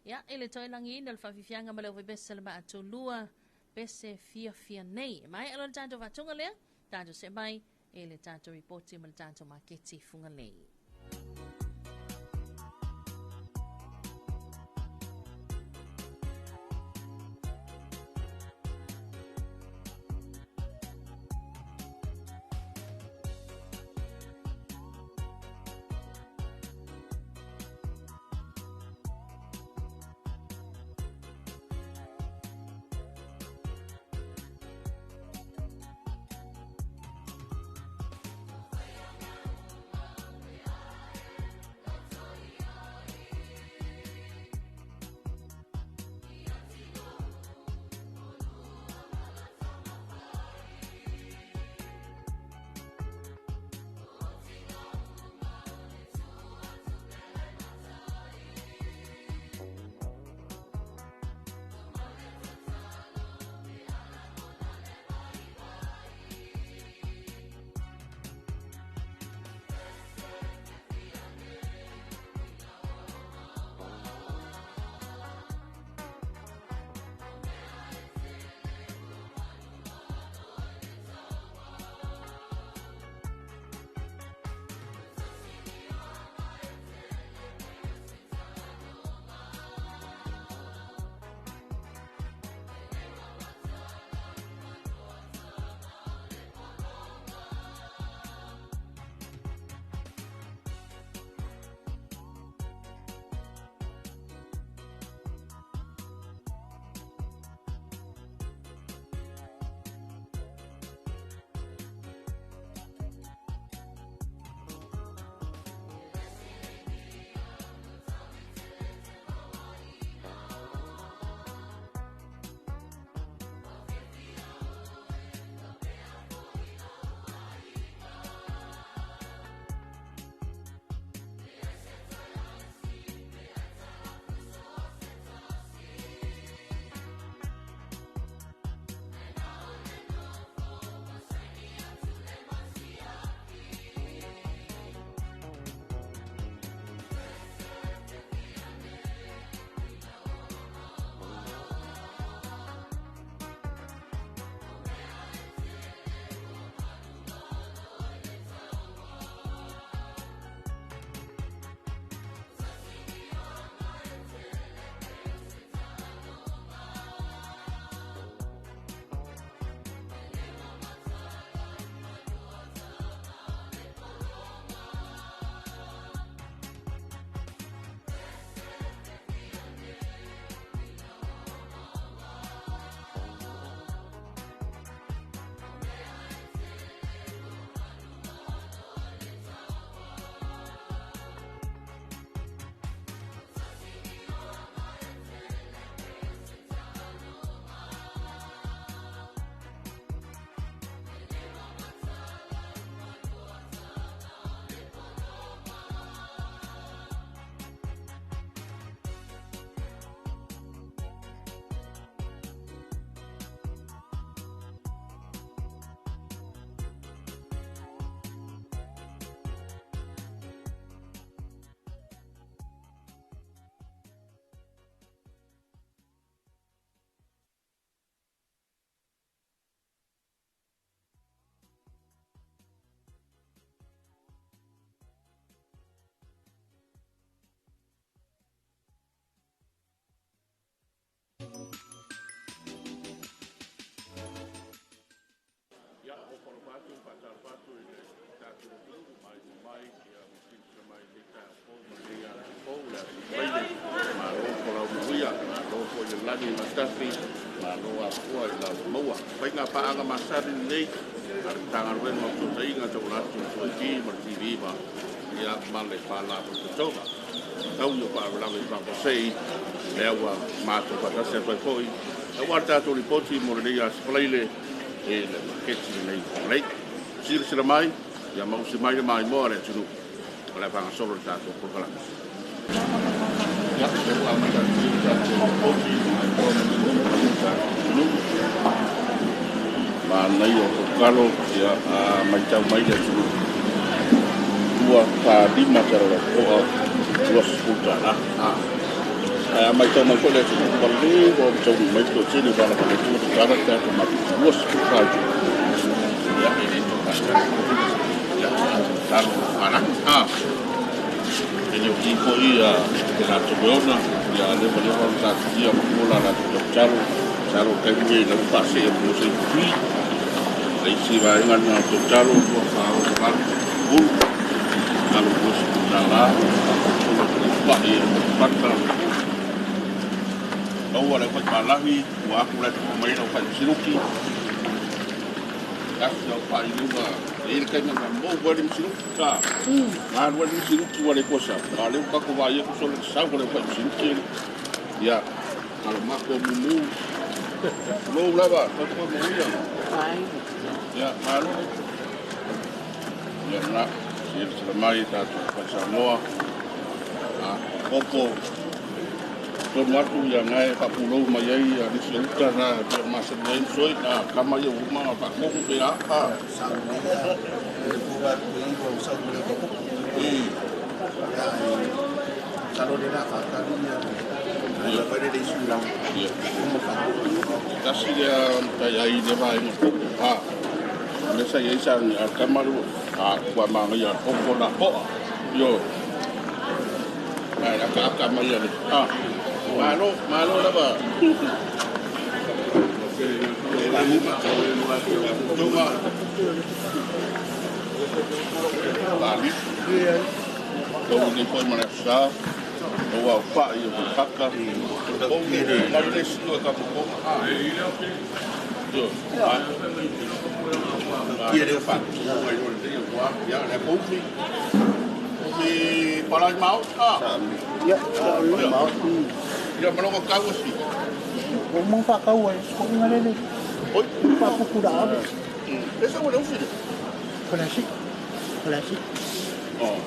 ia i le toe lagiina o le faafiafiaga ma le auvaipese le maatulua pese fiafia nei. Mai alo le tatou faatuga lea, tatou see mai. i le tatou ripoti ma le tatou maketi Fugalei. Ia, o faalofa atu ma faatalofa atu i le tatou atunuu mai mai ia ma silasila mai i lenei taeao fou ma lenei aso fou, le Aso Faraile. Malo folau manuia, malo foi le lagi matafi, malo afua i lau maua. Faiga paaga masani lenei a le Matagaluega o Fesootaiga tauala atu i le 2G ma le TV ma ia ma le Faalapotopotoga Taui o Faalavelave Faafuasei, lea ua matou faatasi atu ai foi aua le tatou lipoti mo lenei Aso Faraile i le maketi lenei Fugalei. Silasila mai, ia mausi mai le maimoa a le atunuu o le a faagasolo le tatou polokalame. Ia, lea ua amata atu le tatou lipoti i le maimoa mai le tatou atunuu. Manaia o tatalo, ia, a matau mai le atunuu, 2, 4, 5 tala lautoa, $20. Ae a matau mai foi le atunuu, ua leva ona taunuu mai le toatele o faalavelave ua tatala le tatou maketi, 24 itula. Ia, e le Ia, talo malagi. E le o ki foi te latou e ona, ia leva leva ona tatou ma kula latou tautalo, talo taimi nei lau faasee mo se tui. Le isi vaega na tautalo, 2 4 6 8 10, talo $20, pai e pata. Maua le fai malahi, ua aku le tupu mai lau fai siluki. Kasi au pai lua, e le kainga na mou wale msiluki ka. Malu wale msiluki wale kosa. A leu kako va ia kuso le sau wale fai msiluki. Ia, kalo mako mumu. Lou lava, kako mo ia. Ia, malu. Ia na, si ele mai tātou fai Samoa. A, popo. Tonu atu ia ngai whapulou mai ai a nisi o uta na pia masani ai soi na kama ia uma na whakohu pe a a. Sau ia, e pua ku i wa sau le ko. Ya, salo le na whakari ia. Ia whare le isu lau. Ia. Uma whakohu. Tasi lea tai ai le vai mo popo. A. Le sa ia isa ni a kamaru a kua manga ia popo na poa. Yo. Mai la ka ka mai ia le. A. Malo, malo lava. Tunga. Bali. Tau ni foi mana sa. Tau au pa i o paka. Tau ni malu le siu ka mo. Yo. Ia le fa. Ai lo le wa. Ya le ko fi. Fi palai mau. Ah. Ia, mau. Ia maloko kau si. O mo fa kau ai, ko nga le le. Oi, fa ku da ave. Esa mo le ufi. Kola si. Kola si. Oh.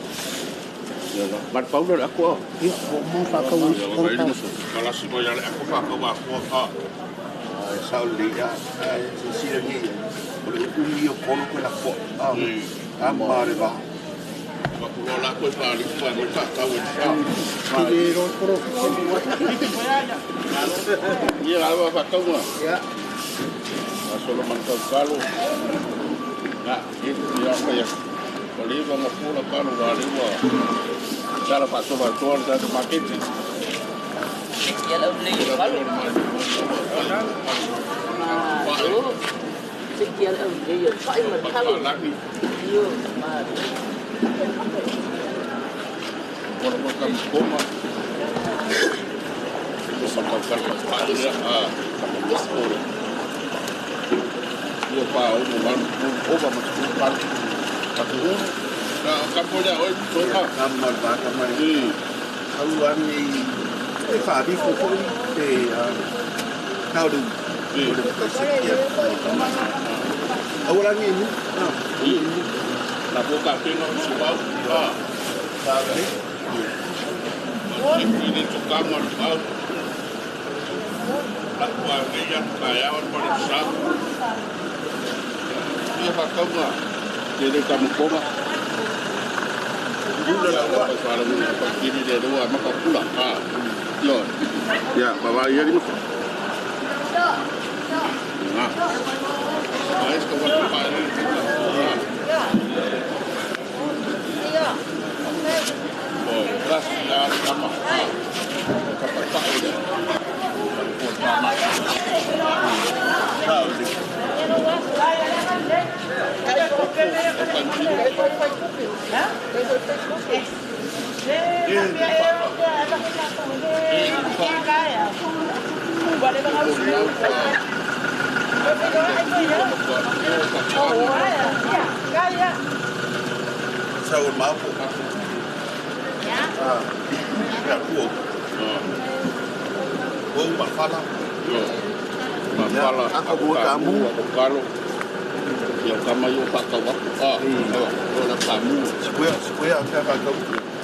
Ia la, mar paula le ako. Ia, o mo fa kau ai. Ko ka. Kala si mo ia le ako fa kau ako ha. Ai sa le ia, ai si le ni. O le umi o kono ko la ko. Ah. A mare va. La ko pa li pa ko ta ta we sa. Ki ro koro. Ia la va fa kau Ia. A solo man kau kalo. Na, i ia ka ia. Ko le va mo pula kalo va le wa. Sala fa so va to ta maketi. Ia la le kalo. Malo. Se kia la le ia fa i mar kalo. Io ma. Ora mo ka koma. Ko sa ka ka pa ia a. Ia pa o mo man o va mo tu pa. Ta ku. Ka ka po ia oi to ka. Ka ma ba ka ma. Au ani e fa di fo fo te ka lu. O le ka se kia ka ma. Au la ni ni. La boca te no su va. Ah. Sa le. I le tokanga o le au. La kua nei atu ka iau pa le sa. Ia whakaunga, te le tamukonga. Pula la pa whala muna pa kiri le roa maka pula. Ah. Yo. Ia, baba ia ni maka. Nga. Ai ska wa pa ni. Oh, ras la kama. Ka pa pa ile. Ko pa ma. Sa o mau po. Ah. Ya ku. O mafala. Mafala. Aku kamu. Kalo. Ia kama yo whakawa. Ah. O la kamu. Sikuea, sikuea ka ka kau.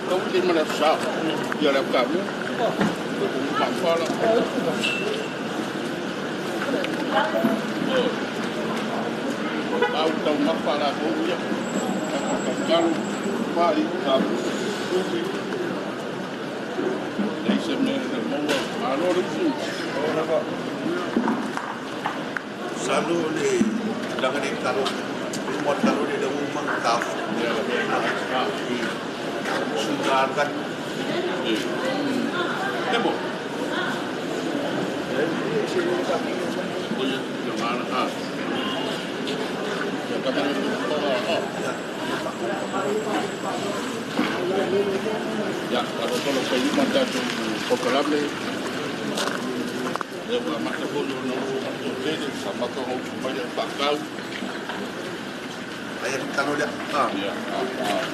Kau te mana sa. Ia la kamu. Mafala. Au tau mafala ko ia. Kalo. Pai kamu. Ufi. Nei se me le moa. Alo le fu. Ora va. Salo le langa le kalo. mo talo le le uma ka su na ka Demo. Oye, yo mana ah. Ya ka ni ko ah. Ya, ka tolo sa yuma ta tu pokalable. Le wa mata ko no no tele sa mata ho mai pa kau. Ai talo le ah. Ya. Ah.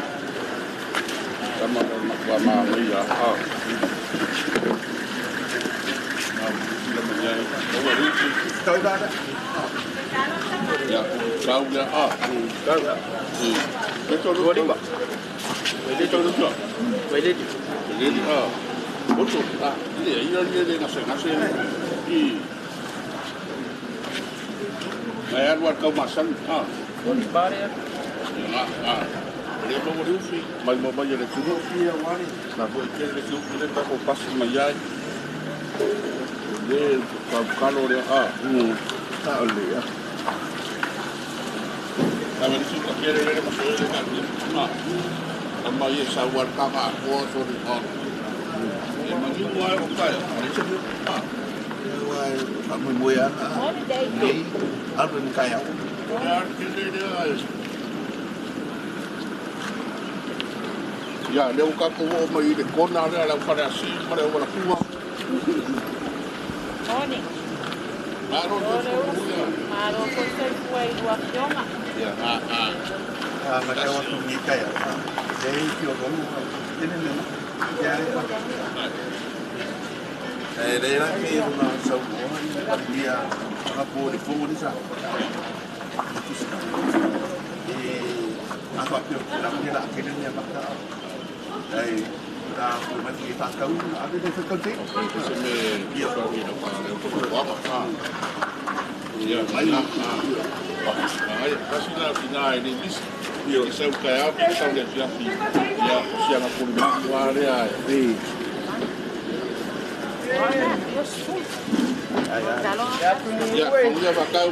Tama ma kwa ma mai ya ah. Tau da. Ya, kau ya ah. Kau. E to ro ba. E to ro Wai le di. Le di ah. Oto ah, le ia le le ngase ngase. I. Mai alu kau masan ah. Oni bare ya. Ah ah. Le mo mo ufi, mai mo mai le tu. Ia wale. Na bo ke le tu le ta ko pasi mai ai. Le ka kalo le ah. Ta le ya. Ta me su ka kere le mo so le ka. Ah. Ama ye sa war ka ma ko so ri ah. E ma ni wa o ka. Le se ah. Wa ka mo mo ya. Nei, alu ni ka ya. Ya ke le le ai. Ya le o ka ko o mai le kona le ala whare asi ma le wala kua. Morning. Maro te fua. Maro ko te fua i lua fionga. Ya ah ah. Ah, ma ka wa tu ni ka ya. Nei ki o ronu. Tene me. Ya. E le la ke o na sa o ni ya ka po le fongo ni sa. E a fa pe la ke la ke ni ma ka. Ai ta ko ma ti ta kau a le fa kau te. Se me ia fa ni no pa le ko wa ma. Ia mai ah. Ai kasi na fina e ni bis. Ia sa u ka ya sa le fia fi. Ia sia na ko ma wa le ai. E. Ai ai. Ia ia va kau.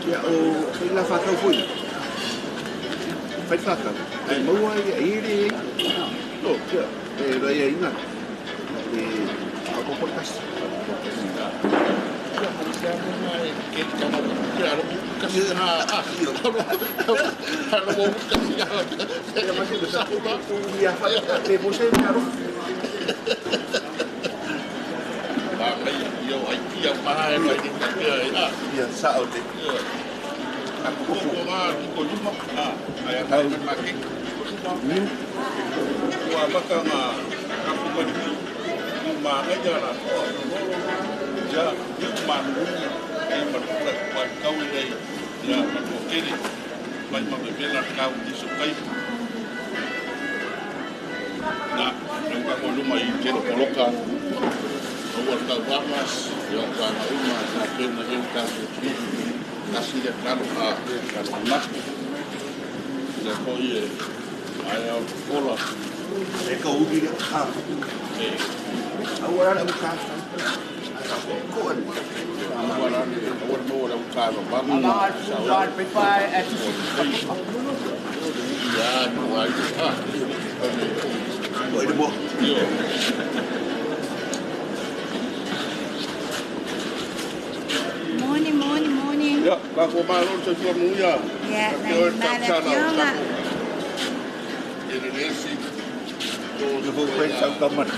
Ia o ina fa kau foi. Fai fa kau. Ai maua ia i le No, ia e la ia ina. E a ko podcast. Ia ko sia mo mai ke ka ma ke aro ka si na ah. Aro mo ka si na. Ia ma se sa ia fa te mo se aro. Ma mai ia ai ia ma ai mai ke ah. Ia sa o te. Aku ko ma ko luma ah ai ai ma ke. Ua maka ngā aku mani ni ma ngai la ko ja ni ma nu e ma kura pa kau nei ya ma ko kere mai ma be la kau ni so kai na na ko luma i te koloka o wa ka wa mas yo ka na uma na pe na eu ka tu kasi ya kalo a ka na le ko ie ai au kola E ka ubi le ha. E. Aua la ka. Ko ani. Aua la ni aua mo la ka no ba. Ala pe pa e tu. Ya no ai ah. Oi de mo. Yo. Morning, morning, morning. Ya, ka ko ma lo te tua muia. Ya, na ma la fionga. Le fo fai sau ka mana.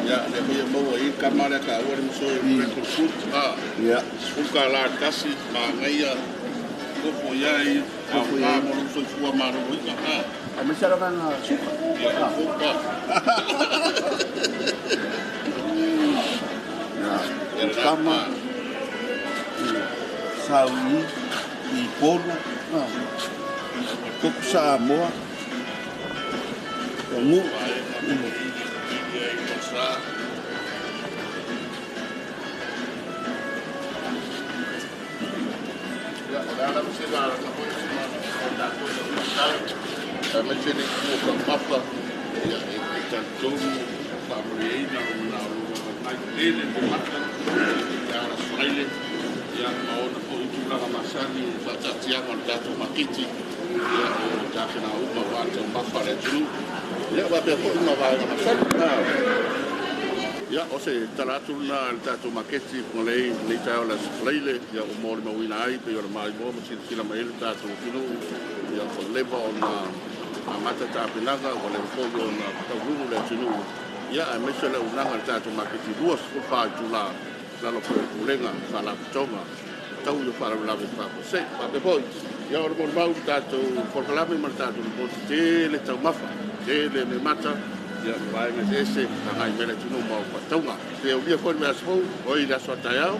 Ya, le fo mo i ka mara ka ua mo so i ko fut. Ah. Ya. Uka la kasi ma ngai ya. Ko fo ya i ko fo ya mo so fua ma ro i ka. A me sara na suka. Ya, ko pa. Ya, kama. Sau i polo. Ah. Ko sa moa. Ngu. Ya, ora la se la la ko se ma na ko se ma se ne ko ka papa ya e ta tonu pa mo e na na na le le mata ya la fraile ya ma ona ko i tulaga ma fesoasoani i le faataatiaga o le tatou maketi, ia, o tapenaga uma aua le taumafa a le atunuu, ia, faapea foi ma vaega masani. Ia, o se tala atu lena a le tatou maketi i Fugalei i lenei taeao o le Aso Faraile, ia, ua molimauina ai pei ona maimoa ma silasila mai ai le tatou atunuu, ia, ua leva ona amata tapenaga, ua leva foi ona tauluulu le atunuu, ia, aemaise o le auaunaga a le tatou maketi 24 itula lalo foi o le Pulega, Faalapotopotoga Taui o Faalavelave Faafuasei. Faapea foi, ia, o le molimau i le tatou polokalame ma le tatou lipoti, tele taumafa, tele meamata, ia, ma vaega eseese agai mai le atunuu ma faatauga. Se aulia foi le vaiaso fou, oi le aso a taeao,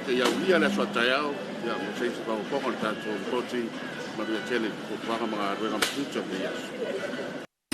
se i aulia le aso a taeao, ia, mo se isi faaopoopoga o le tatou lipoti. Manuia tele i fuafuaga ma galuega ma tiute o lenei aso.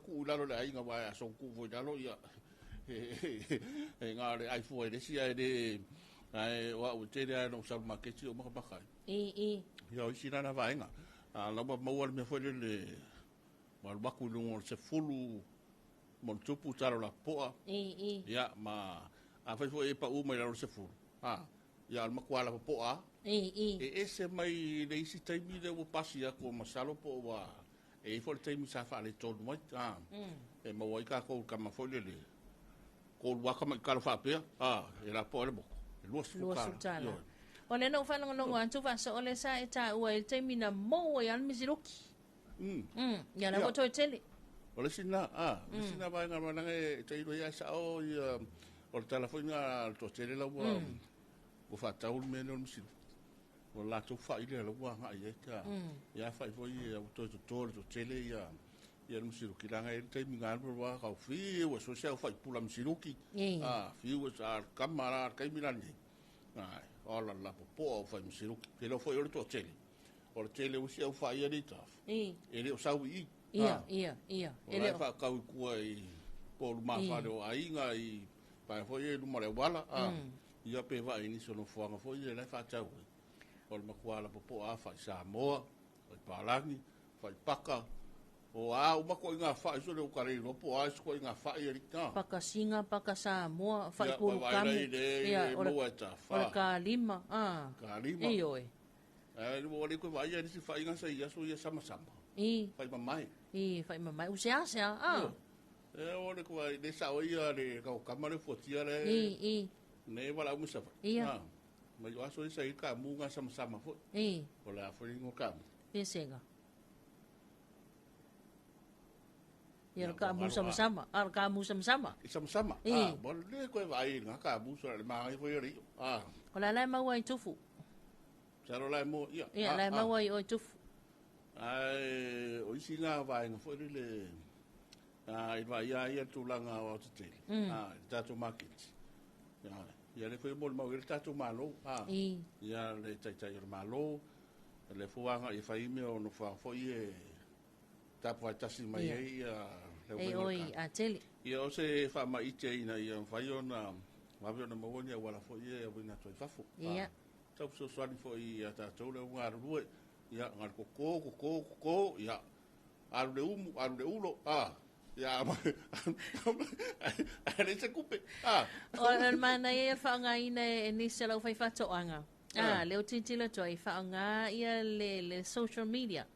Tuu i lalo i le aiga aua a soona tuu foi i lalo ia e na o le ai fua i le isi ae le ae o au e tele lava ina ou sau i le maketi ou matamata ai. I i. Ia o isi la na vaega a la ua maua le mea foi lele ua alu atu i luga o le 10 ma ona tupu talo lapopoa. I i. Ia ma afai foi e pau mai lalo o le 10, a ia o le matua lapopoa lava. I i. E ese mai le isi taimi lea ua pasi atu masalo po o ua E i ai foi le taimi sa faaletonu ai, a, e maua ai tatou i le tama foi lele, tolu lava tamai talo faapea, a, e lapoa ai le motu, e $20. $20. Ioe. O lea na ou faalogologo atu faasoo lea sa e taua ai le taimi na mou ai lava le misiluki. Ia la ua toe tele. O le isi lena, a, o le isi lena vaega leaga e tailo ai lava e sao ia, o le tala foi lena a le toatele la ua, ua faatau le mea lea o le misiluki. O le latou fai lea la ua agai i ai ta. Ia afai foi ua toe toto e le toatele ia le misiluki, leaga e i ai le taimi na alu alu lava tau fiu e sue se au faipula misiluki. A, fiu e sa le tama la le taimi la lenei. Ai, ola la popoa au fai misiluki. Te iloa foi o le toatele. O le tele o isi au fai ia nei tafa. E le o sau i i. Ia, ia, ia. O la e faatau i tua i po o lumafale o aiga i vaega foi ia i luma o le auala. Ia pe vaai i nisi o nofoaga foi ia la e faatau ai. O le matua lapopoa lava faa-Samoa, faa-Palagi, faa-Paka, o a uma ituaiga fai, sole ua ta le iloa po o a isi ituaiga fai alii a. Paka Siga, Paka Samoa, fai Ia, vaavaai pulukamu, la i le ia, o le, maua e o le tafa. kalima, a. Kalima. Ioe. Ae ua le toe vaaia nisi faiga sa i aso ia samasama. I. Fai mamae. I, fai mamae. U seasea, a. Ioe. E ua le toe le sao ai ia le kaukama le fuatia le. I, i. Ne valaau mai Savaii. Ia. A. Mai o aso ia sa i le kamu ga samasama foi. I. O le a foi le igoa o le kamu. Pesega. Ia, le kaamu samasama. A, le kaamu samasama. I samasama. I. A, ua le toe vaai i lena kaamu so le manaia foi o le i'o. A. O le a la e maua ai tufu. Masalo la e maua, ia. Ia, la e maua ai oe tufu. Ae o isi na vaega foi lele i le vaaia ai le tulaga aoaotetele i le tatou maketi. Ia lea foi e molimau i ai le tatou Malo. Ia le Taitai o le Malo, lea foi ua agai e fai mea o nofoaga foi e tapuvaetasi mai ai le E aumaiga o le oi talo. a tele. Ia o se faamaite ina ia mafai ona vave ona maua ni auala foi e auina atu ai fafo. Tau fesoasoani foi ia tatou le au galulue. Ia, na o le koko, koko, koko, ia, alu le umu, alu le ulo, a, ia, ae leai se tupe, a. O le manaia ia le faaaogaina e nisi o lau faifaatoaga. A, lea ua tilotilo atu ai, faaaoga ia le social media.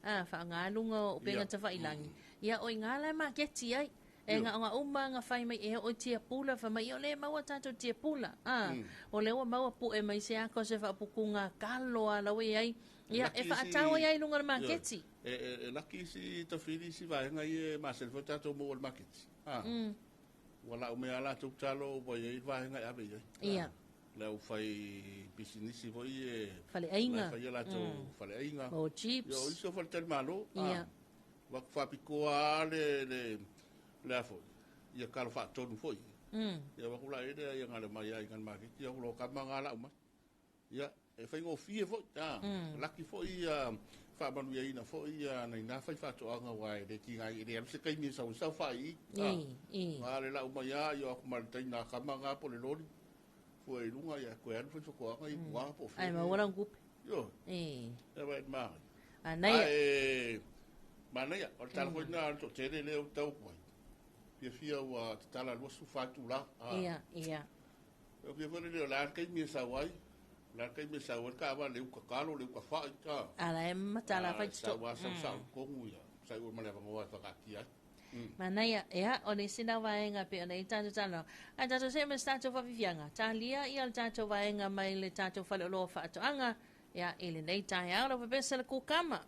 A, faaaoga luga o upega tafailagi. Ia, o i ina la e maketi ai. E gaoga uma na fai mai e oo i tiapula, fai mai, o lea e maua tatou tiapula. A, o lea ua maua pu'e mai se aka o se faaputuga kalo a la ua i ai. Ia, e Laki faatau isi ai ai luga o le maketi. E laki isi tafili isi vaega ia e masani foi tatou maua i le maketi. A, ua lau mai lava latou talo ua i ai le vaega e ave i ai. Le aufai pisinisi foi e Faleaiga. la e fai a latou faleaiga. Mo chips. Ia, o isi o faletalimalo. A, ua faapitoa lava le le a foi ia talo faatonu foi. Ia ua ku la i lea ia na le mai ai i le maketi ia ulo kama nga lau mai. Ia e faigofie foi, a, laki foi ia faamanuiaina foi ia nai na fai faatoaga aua e le tiga e le alu se taimi e sau sau faai'i. A, nga le lau mai lava ia o atu ma le taina kama nga po o le loli. Fua i luga ia toe alu fai faatoaga i tua po o Ai fea. maua lau tupe. Ioe. E vai manaia. Manaia. Ae manaia, o le tala foi lena a le toatele lea ou te tau atu ai. Fiafia ua tatala 24 itula. Ia, ia. O fia foi lele o le a le taimi e sau ai. O le a le taimi e sau ai le taavale i uka talo, le uka fai, a. A la e matala fai Sau tito. lava sau sau i totonu ia, sai ua ma le avanoa e faataatia ai. Manaia, ia, o le isi lena vaega pei ona i ai tatou talanoa. Ae tatou see ma se tatou faafiafiaga, talia ia le tatou vaega mai le tatou faleoloa o faatoaga, ia, i lenei taeao lau pepesa le kukama.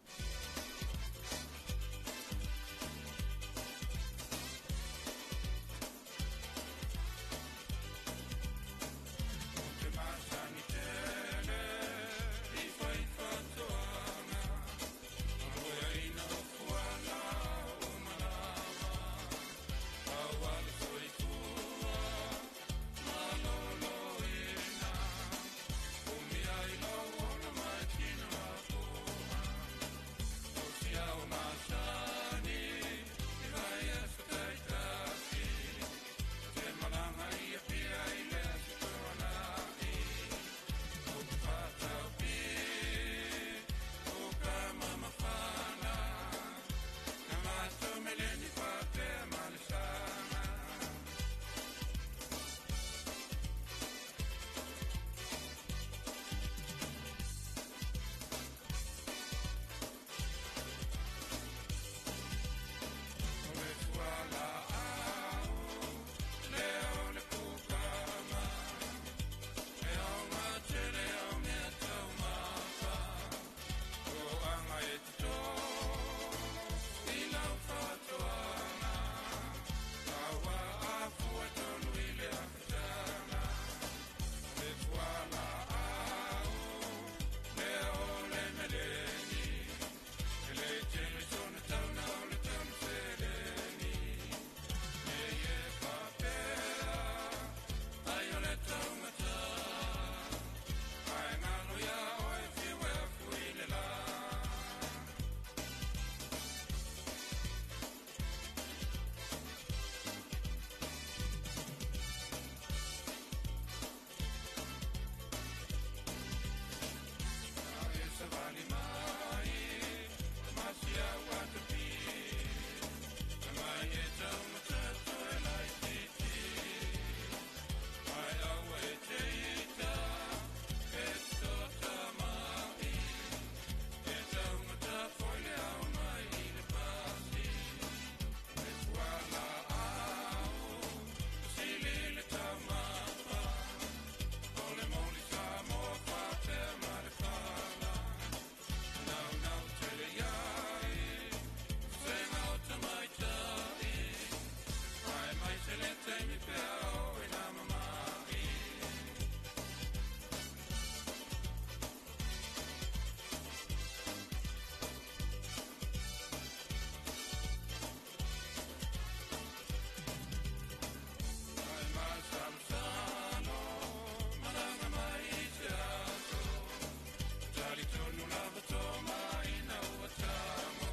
Talitonu lava toma ina ua tamo.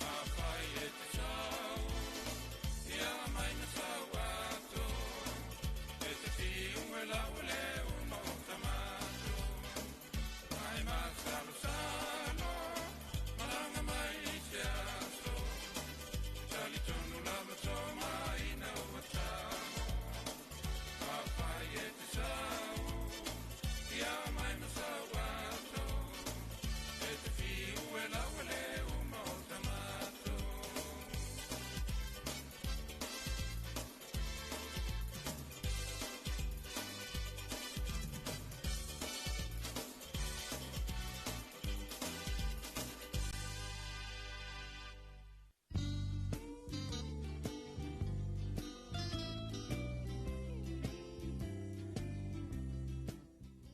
Afai e te sau, ia mai na sau ato. E te fiu e lau le uma o tamato. Ai masalo salo, malanga mai i te aso. Talitonu lava toma ina ua tamo. Afai e te sau, ia mai na sau ato. E te fiu e lau le uma o tamato.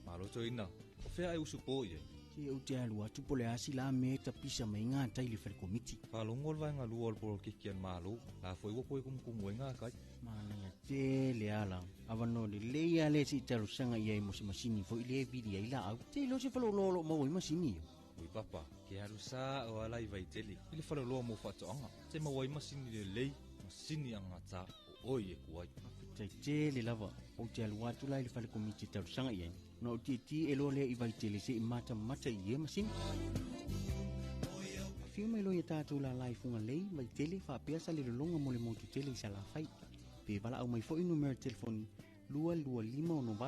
Malo toina, o fea ai usu po ia. Se ou te alu atu po le asi la me tapisa mai ngā tai le whare komiti. Whalongo le vaenga lua o le polokiki a le Malo, la foi ua koe kumukumu ai ngā kai. Manaia tele ala. Awa no le lei a le si talosaga i ai mo se masini foi le vili ai la au. Te ilo se faleoloa o lo o maua ai masini ia. Ui papa, ke alu sa o ala i Vaitele. I le faleoloa mo whaatoanga. Te maua ai masini le lei, masini angata o oi e kuai. Faafetai tele lava. Ou te alu atu la i le fale komiti talosaga i ai. Na o tietie e loa lea i Vaitele se i matamata i ia masini. Afio mai loa ia tatou lala i Fugalei, Vaitele, faapea sa le lologa mo le motu tele i Salafai. Pe valaau mai foi numera telefoni 22568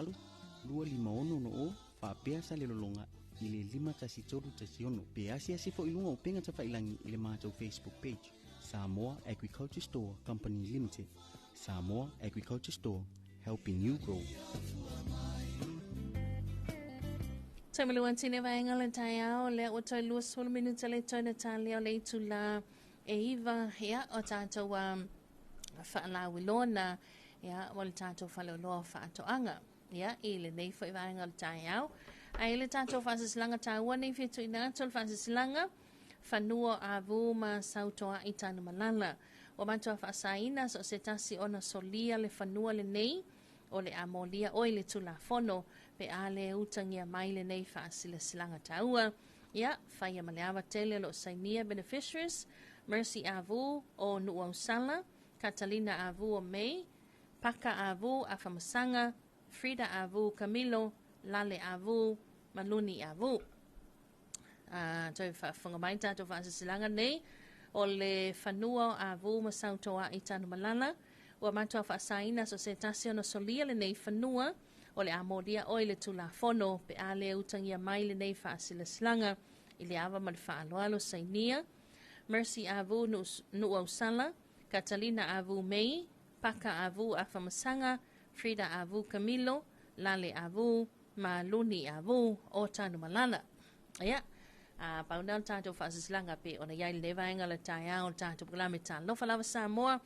256 o faapea sa le lologa i le 51316. Pe asiasi foi luga o pega tafailangi i le matou Facebook page. Samoa Agriculture Store Company Limited. Samoa Agriculture Store, helping you grow. Taumalu atu i le vaega o le taeao, lea ua toe 20 minuta le toe na talia o le itulā e 9, ia, o tatou faalauiloa ia, o le tatou faleoloa o faatoaga. Ia, i lenei foi vaega o le taeao. Ae i le tatou faasilasilaga taua nei fia tuuina atu o le faasilasilaga fanua o Avu ma Sautoa'i Tanumalala. Ua matua faasaina so o se tasi ona solia le fanua lenei o le a molia oe i le Tulafono pe a le utagia mai lenei faasilasilaga taua. Ia, faia ma le ava tele o lo o sainia beneficiaries, Mercy Avu o Nuuausala, Catalina Avu o May, Paka Avu Afamasaga, Frida Avu Camilo, Lale Avu, Maluni Avu. Toe faafofoga mai tatou faasilasilaga nei o le fanua o Avu ma Sautoa'i Tanumalala. Ua matua faasaina so o se tasi ona solia lenei fanua o le a molia oe i le Tulafono pe a le utagia mai lenei faasilasilaga i le ava ma le faaaloalo sainia Mercy Avu Nuuausala, Catalina Avu Mei, Paka Avu Afamasaga, Frida Avu Camilo, Lale Avu, ma Luni Avu o Tanumalala. Ia, a pau lea o le tatou faasilasilaga pe ona i ai lenei vaega o le taeao o le tatou polokalame Talofa Lava Samoa.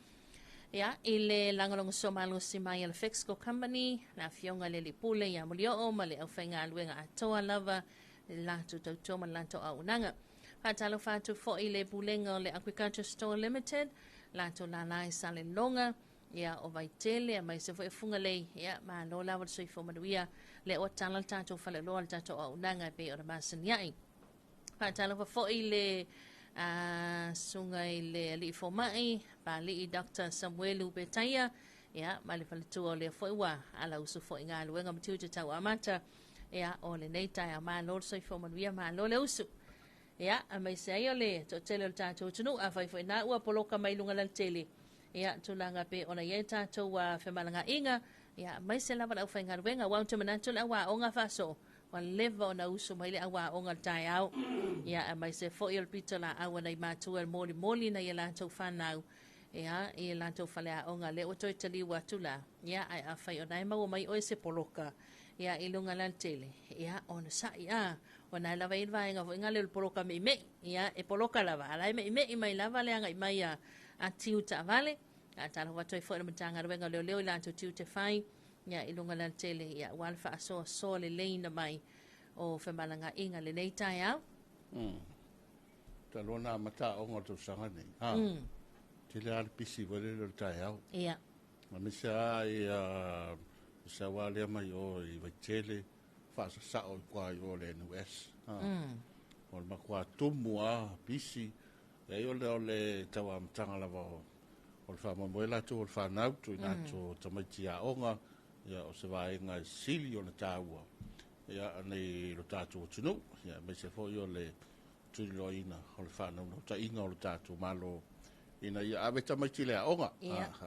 Ia, i le lagolagosua malosi mai a le Fexco Company, le afioga i le Alii Pule ia Mulioo ma le aufaigaluega atoa lava i le latou tautua ma le latou auaunaga. Faatalofa atu foi i le Pulega o le Agriculture Store Limited, latou lala i Saleloga, ia, o Vaitele, aemaise foi o Fugalei. Ia, malo lava le soifua manuia. Lea ua tala le tatou faleoloa, le tatou auaunaga e pei ona masani ai. Faatalofa foi i le susuga i le Alii Fomai, Pali'i Dr. Samuelu Petaia, ia, ma le faletua o lea foi ua alausu foi i galuega ma tiute tauamata, ia, o lenei taeao. Malo le soifua manuia, malo le usu. Ia, aemaise ai o le toatele o le tatou atunuu, afai foi na ua poloka mai luga lalatele, ia, tulaga pe ona i ai tatou femalagaaiga, ia, aemaise lava le aufaigaluega, aua ou te manatu le auaoga faasoo, ua leva ona usu mai le auaoga o le taeao. Ia, aemaise foi o le pito laau a nai matua e molimoli nai a latou fanau, ia, i latou faleaoga, lea ua toe taliu atu la. Ia, ae afai o na e maua mai oe se poloka, ia, i luga lalatele, ia, ona sa'i a. O na e lava i le vaega foi ngale o le poloka me'imei. Ia, e poloka lava, a la e me'imei mai lava le aga'i mai a tiu taavale. A talofa atu ai foi le Matagaluega o Leoleo i latou tiute fai, ia, i luga lalatele, ia, aua le faasoasoa leleina mai o femalagaaiga lenei taeao. Talu ona amata aoga o le tausaga nei. Ha. Tele lava le pisi foi lele o le taeao. Aemaise lava ia saua lea mai o i Vaitele. Faasasao i tua i o le NUS. O le matua tumu lava pisi, leai o le o le tau amataga lava o o le faamoemoe latou o le fanau tuuina atu o tamaiti aoga, ia o se vaega e sili ona taua ia nei lo tatou atunuu, ia aemaise foi o le tuliloaina o le faanaunautaiga o lo tatou Malo ina ia ave tamaiti i le aoga.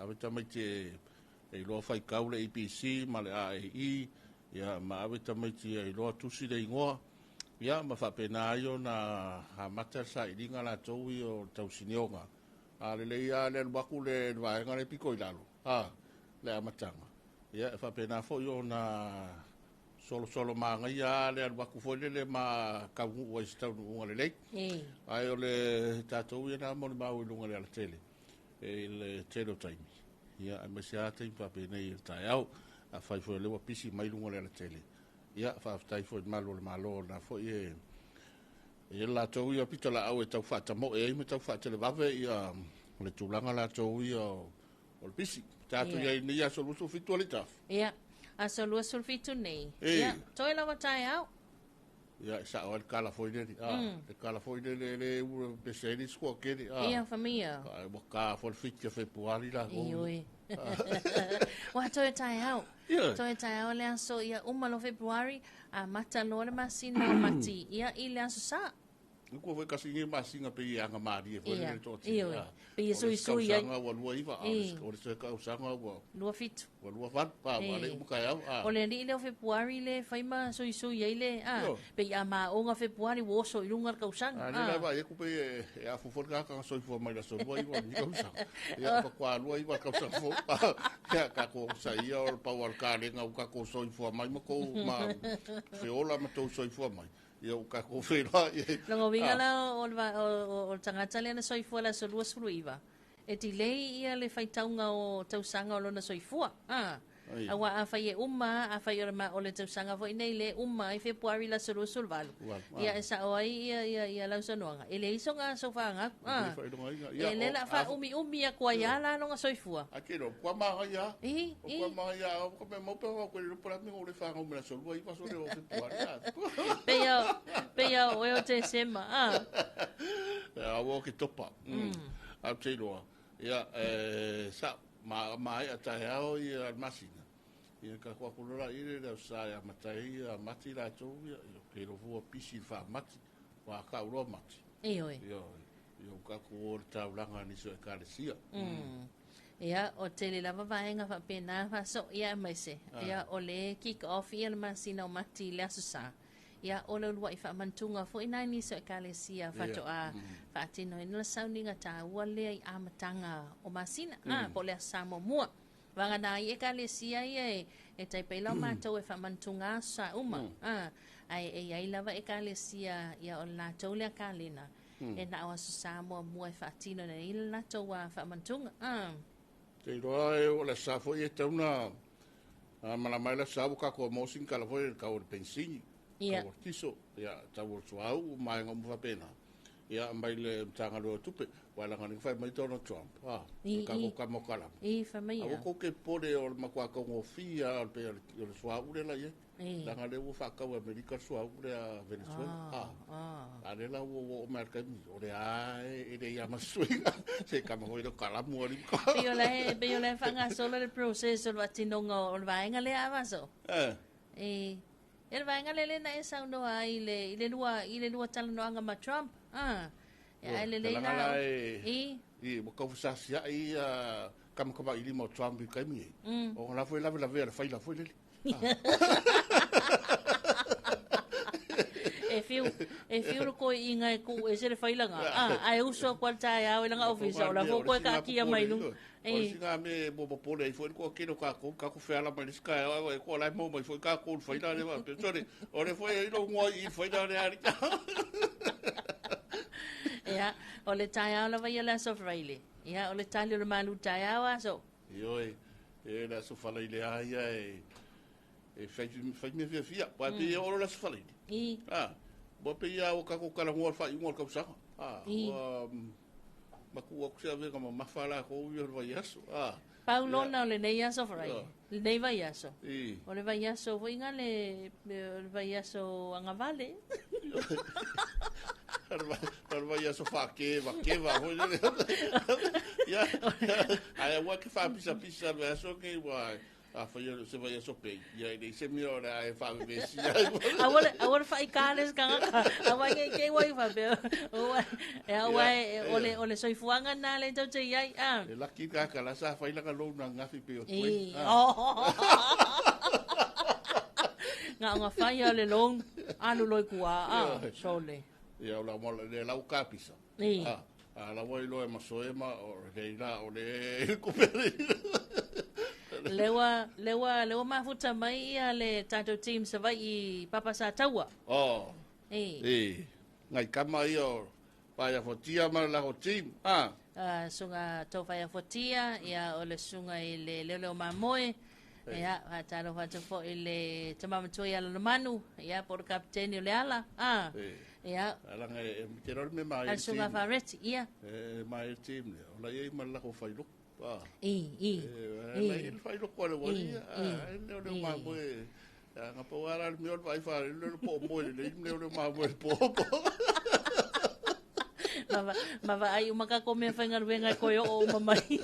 Ave tamaiti e iloa faitau le ABC ma le AAE, ia ma ave tamaiti e iloa tusi le igoa, ia ma faapena ai ona amata le sailiga latou ia o le tausinioga. A lelei lava le alu atu le vaega lea pito i lalo, le amataga, ia e faapena foi ona solosolo manaia lava le alu atu foi lele ma taunuu ai i se taunuuga lelei. Ae o le tatou ia na molimau i luga o le alatele i le tele o taimi, ia aemaise lava taimi faapenei i le taeao. Afai foi o lea ua pisi mai luga o le alatele, ia faafetai foi i le malu o le Malo o lena foi e i ai latou ia pitolaau e tau faatamoe ai ma tau faatelevave ia le tulaga latou ia o le pisi. Tatou i ai nei aso 27 Alitafu. Ia, aso 27 nei. Ia, toe lava taeao. Ia, e sao ai le kala foi lele. Le kala foi lele le ua pese ai le isi toatele. Ia, famia. Ai, ua ka foi le 7 o Fepuari latou. Ioe. Ua toe taeao. Toe taeao le aso ia uma lo February, amata loa le masina o Mati, ia i le aso Sa. Ua foi kasi nei masina pe i anga malie foi le toatele. Ioe. Pe i suisui ai. O le tausaga ua 29, a o le toe tausaga ua 27. Ua 28, pa ua le uma taeao. O le alii lea o Fepuari le fai ma suisui ai le, pe i a maoga Fepuari ua oso i luga le tausaga. A lea la vaai atu pe e afu foi le tagata na soifua mai le aso 29 o lenei tausaga. Ia faatoa 29 tausaga fou. Ia tatou onosaia o le pau o le kalena ua tatou soifua mai ma tou ma feola ma tou soifua mai. Ia ua tatou feiloai ai. Lona uiga la o le tagata lea na soifua i le aso 29, e delay ia le faitauga o tausaga o lona soifua. Aua afai e uma, afai o le tausaga foi nei le uma ai Fepuari le aso 28, ia e sao ai ia lau saunoaga, e leai sona aso fanau. E le la faaumiumi atu ai lava la lona soifua. A te iloa, kua manaia lava. O kua manaia lava, o ka mea mau pe au koe le po la me le fanau me le aso 29 so le o Fepuari. Pei a o oe o Tesema. A ua o ke topa. Au te iloa. Ia, sa, ma maea taeao ia le masina. Ia ka kua kulola i le leo sa ia matai ia mati latou ia, ia ke iloa fua pisi le faamati, wa ka uloa mati. Ioe. Ia, ia u ka ku o le taulaga nisi o ekalesia. Ia, o tele lava vaega faapena faasoa ia aemaise. Ia, o le kick off ia le masina o Mati i le aso Sa. Ia, o le uluai faamantuga foi nai nisi o ekalesia faatoa faatinoina le sauniga taua lea i amataga o masina. Po o le aso Sa muamua. Vagana ai ekalesia ia e tai pei lau matou e faamantuga aso sa uma. Ae e iai lava ekalesia ia o le latou lea kalena. E na o aso Sa muamua e faatino nei le latou faamantuga. Te iloa e o le sa foi e tauna malama le sa ua kako mo sin kala foi le kau o le pensini. Kau o le tiso, ia tau o le suau, maenga uma faapena. Ia mai le Matagaluega o Tupe, ua laga ni fai mai Donald Trump. Le kako ka mo kala. I fai mai ia. Aua kou ke popole o le matua taugofie o le pe o le suauu le la i ai. Leaga lea ua faatau e Amerika le suauu lea a Venezuela. A lea la ua oo mai le taimi, o lea e le ia ma se suiga. Se kama foi le kalamu ali. Pei o le faagasolo le process o le faatinoga o le vaega lea a vaso. E le vaega lea lea na e saunoa ai i le lua talanoaga ma Trump. Ia, ai lelei la. I. I ua tau fesasiai ia kamakamaʻi lima o Trump i taimi nei. O la foi lave lave le faila foi lele. E fiu le koi'iga e ku'u ese le failaga ae uso aku a le taeao i laga ofisa o la fou koe kaakia mai luga. O le siga me mo popole ai foi le toatele o tatou tatou feala mai le isi taeao e toa la e maua mai foi tatou le faila lea faapea. Sole, o le foi ai lou igoa i i le faila lea alii. Ia, o le taeao lava ia le aso Faraile. Ia, o le tali o le malu taeao aso. Ioe, e le aso Faraile a ia e fai fai mea fiafia. Ua pe ia olo le aso Faraile. Ua pe ia o tatou talanoa le faaiuga o le tausaga. Ua Ma tuu atu se avega mamafa a latou ia o le vaiaso. A. Pau Ia. lona o lenei aso Friday. Ia. Lenei vaiaso. I. O le vaiaso foi nga le o le vaiaso agavale. O le vaiaso faakevakeva foi lele. Ia, ae aua e te faapisapisa i le vaiaso lenei aua afai o se vaiaso pei, ia e leai se mea o le a e faavevesi ai. Aua le aua le faaita le isi tagata aua ne i te i ua faapea aua o le soifuaga lena lea tatou te i ai a. E laki le tagata la sa fai lana loan ananafi pei o Dwayne. Na ona fai lava o le loan alu loa i tua a sole. Ia o le lau kapisa. A la ua iloa e masoe ma o lei la o le tupe. Lea ua lea ua mafuta mai ia le tatou team Savaii Papa Sataua. Oh. E. E. Ngai kama ia o Paia Fotia ma le lako team. Ah. Susuga Taufaia Fotia, ia o le susuga i le Leoleo Mamoe, ia faatalofa atu foi i le tama matua ia Lalomanu, ia po o le kapeteni o le ala, a, ia. Alaga e te iloa le mea maia le team. Susuga Fareti, ia. E maia le team lea, o la e i ai ma le lako failoku. I, i. E la e i ai le failoku a le ualii, a, e Leoleo Mamoe. Na pau lava la le mea o le vaai faalele o le po o moe lelei le Leoleo Mamoe i le po. Ma vaai uma tatou meafaigaluega e toe oo uma mai.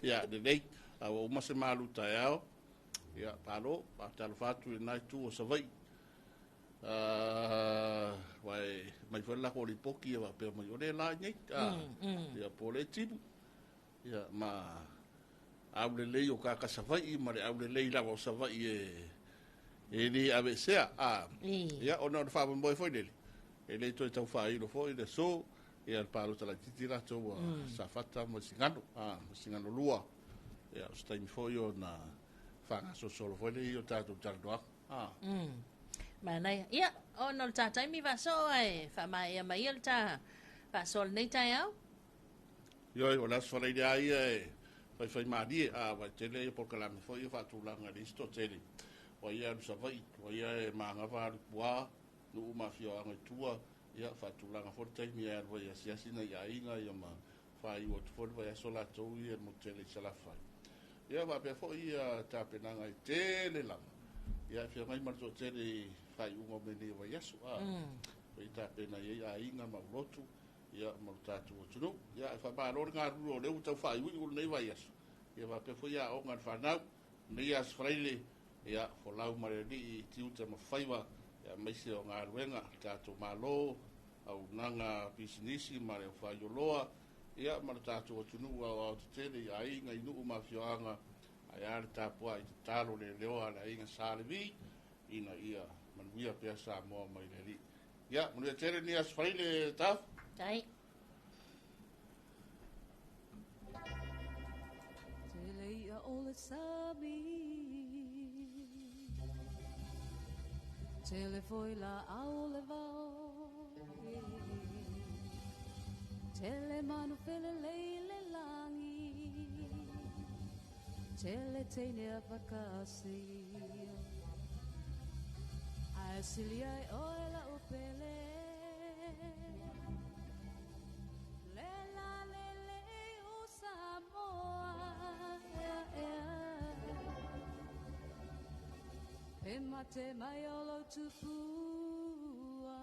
Ia, lelei. A ua uma se malu taeao. Ia, malo, faatalofa atu i lena itu o Savaii. Aua e aumai foi le lako lipoti ia faapea mai, o lea e la i nei. Ia, po o lea e timu. Ia, ma aulelei o kaka Savaii ma le aulelei lava o Savaii e le aveesea. Ia, ona o le faamoemoe foi lele, e le toe tau faailo foi le aso, ia le palota laitiiti latou a Safata ma Vaisigano, Vaisigano 2. Ia, o se taimi foi ona faagasolosolo foi lea i o tatou talanoaga. Manaia. Ia, ona o le ta taimi faasoo ae faamaea mai ia le ta faasoa i lenei taeao. Ioe, o le Aso Faraile lava ia e faifaimalie, a aua e tele ia polokalame foi ia faatulaga e leai se toatele. Ua ia alu i Savaii, ua ia e manava alu i tua, nuu ma afioaga i tua, ia faatulaga foi le taimi e alu ai e asiasi nai aiga ia ma faaiu atu foi le vaiaso latou ia i le motu tele i Salafai. Ia faapea foi ia tapenaga e tele lava, ia e feagai ma le toatele i faaiuga o mea nei o vaiaso, a foi tapena i ai aiga ma aulotu ia ma lo tatou atunuu. Ia ae faamalo le galulue o lea ua tau faaiuiu lenei vaiaso, ia faapea foi aoga a le fanau, lenei Aso Faraile, ia folau ma le Alii i tiute ma faiva, aemaise o galuega a le tatou Malo, auaunaga pisinisi ma le aufaioloa, ia ma lo tatou atunuu aoaotetele i aiga, i nuu ma afioaga, ae a le tapuai tatalo leleoa a le aiga Sa Levi, ina ia manuia pea Samoa mai le Alii. Ia, manuia tele lenei Aso Faraile, Tafu. Tai. Tele ia o le sami, Tele foi la au le vao, Tele manu fele lei le langi, Tele teine a whakasi, Ae sili ai oe lau pele, Le la le le o Samoa, ea ea. Pe mate mai o lou tupua,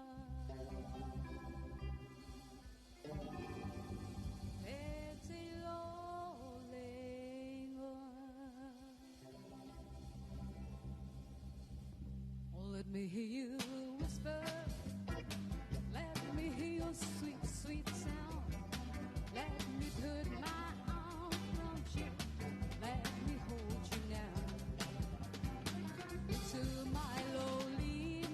Pe te iloa le ingoa. Oh, let me hear you whisper, let me hear your sweet, sweet sound. Let me put my arms around you, let me hold you now. To my lonely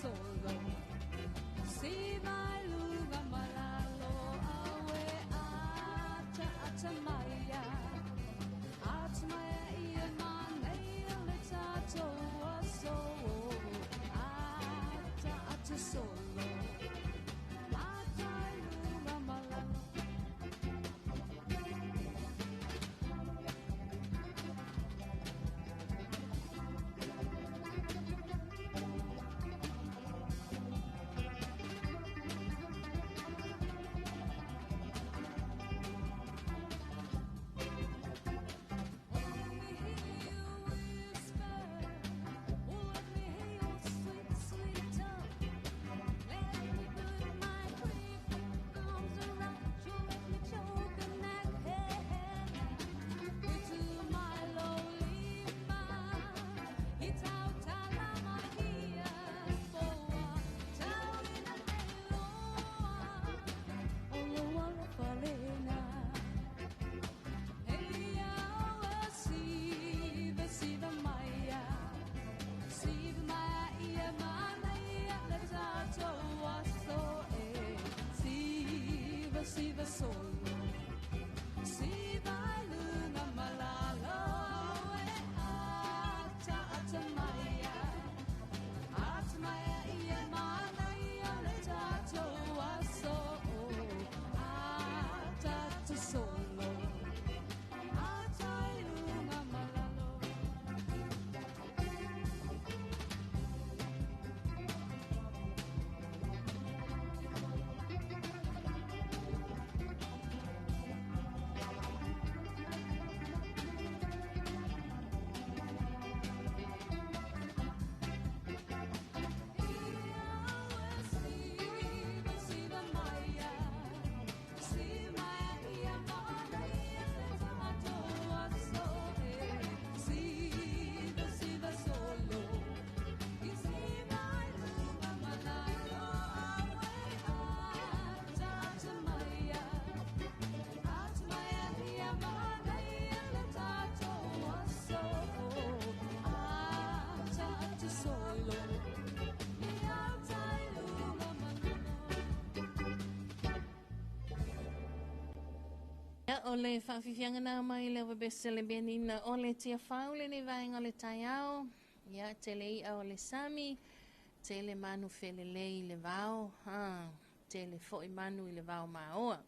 solo. Si mai lunga malalo awe ata ata maya. Ata maya ia manei le tato aso. Ata ata solo. Ata lunga malalo. Siva solo, siva luna malalo, e ata ata maya, ata maya ia manaya le tato aso, ata ata solo, ata luna malalo. Solo. Ia, o le faafiafiaga na mai le vebese le benina o le tiafau lenei vaega o le taeao. Ia, tele i'a o le sami, tele manu felelei i le vao, ha, tele fo'i manu i le vao maoa.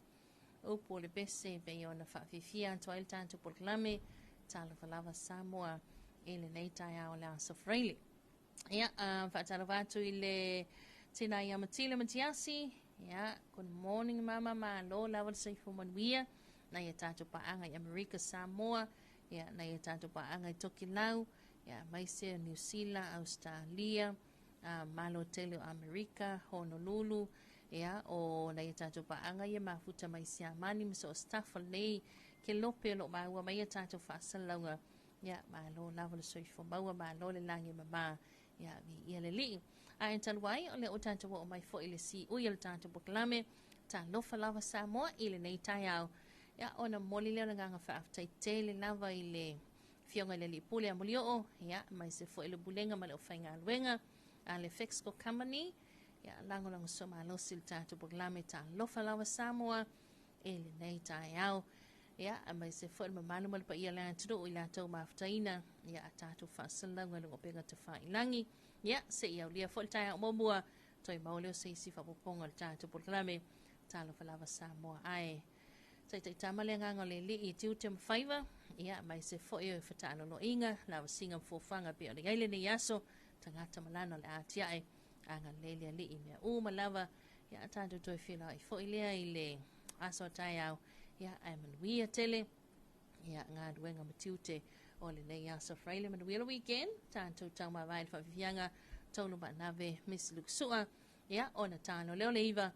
Upu o le bese e pei ona faafiafia atu ai le tatou polokalame, talofa lava Samoa i lenei taeao o le Aso Faraile. Ia, faatalofa atu i le tina ia Matile Matiasi. Ia, good morning mama, malo lava le soifua manuia. Nai a tatou paaga i Amerika Samoa, ia, nai a tatou paaga i Tokelau, ia, maise o Niu Sila, Australia, Malo tele o Amerika, Honolulu, ia, o nai a tatou paaga ia mafuta mai Siamani ma so o staff o lenei ke lope o loo maua mai a tatou faasalalauga. Ia, malo lava le soifua maua, malo le lagi e mama, ia, viia le Alii. Ae talu ai, o lea ua tatou oo mai foi i le siui o le tatou polokalame, talofa lava Samoa i lenei taeao. Ia, ona momoli lea o le agaga faafetai tele lava i le Afioga i le Alii Pule a Molioo, ia, aemaise foi le Pulega ma le Aufaigaluega a le Fexco Company. Ia, lagolagosua malosi i le tatou polokalame, talofa lava Samoa i lenei taeao. Ia, aemaise foi le mamalu ma le paia o le atunuu i latou mafutaina, ia, a tatou faasalalauga i luga o upega tafailagi. Ia, se i aulia foi le taeao muamua, toe maua lea o se isi faaopoopoga o le tatou polokalame, talofa lava Samoa ae. Taitaitama le agaga o le Alii i tiute ma faiva, ia, aemaise foi o fetaaloloiga, lavasiga ma fuafuaga pei ona i ai lenei aso, tagata ma lana o le atiae, agalelei le Alii i mea uma lava, ia, tatou toe feiloai foi lea i le aso a taeao, ia, ae manuia tele, ia, galuega ma tiute o lenei aso Friday, manuia le weekend, tatou taumavae i le faafiafiaga, taulu maanave, Miss Luke Sua, ia, ona talo lea o le 9,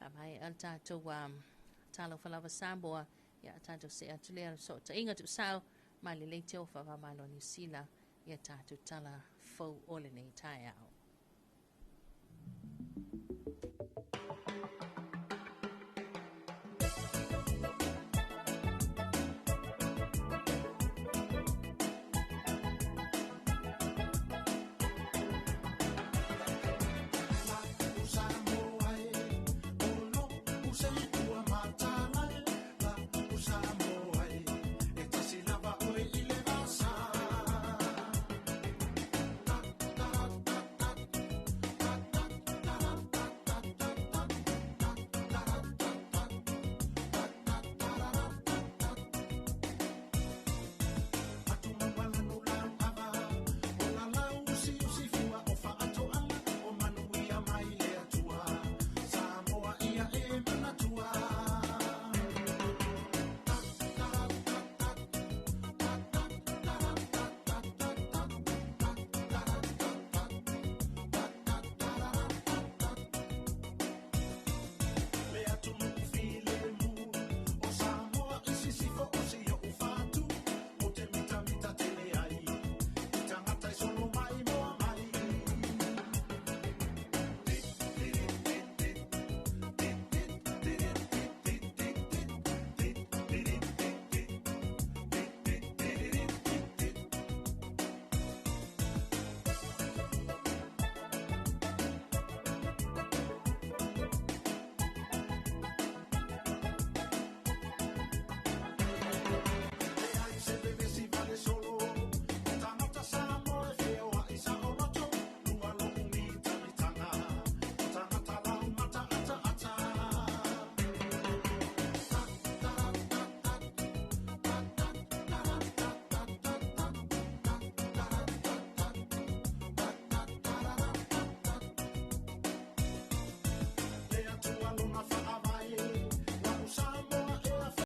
faamaea le tatou talofa lava Samoa, ia, tatou see atu lea sootaiga tuusao, ma le leitio faavamalo Niu Sila, ia tatou tala fou o lenei taeao.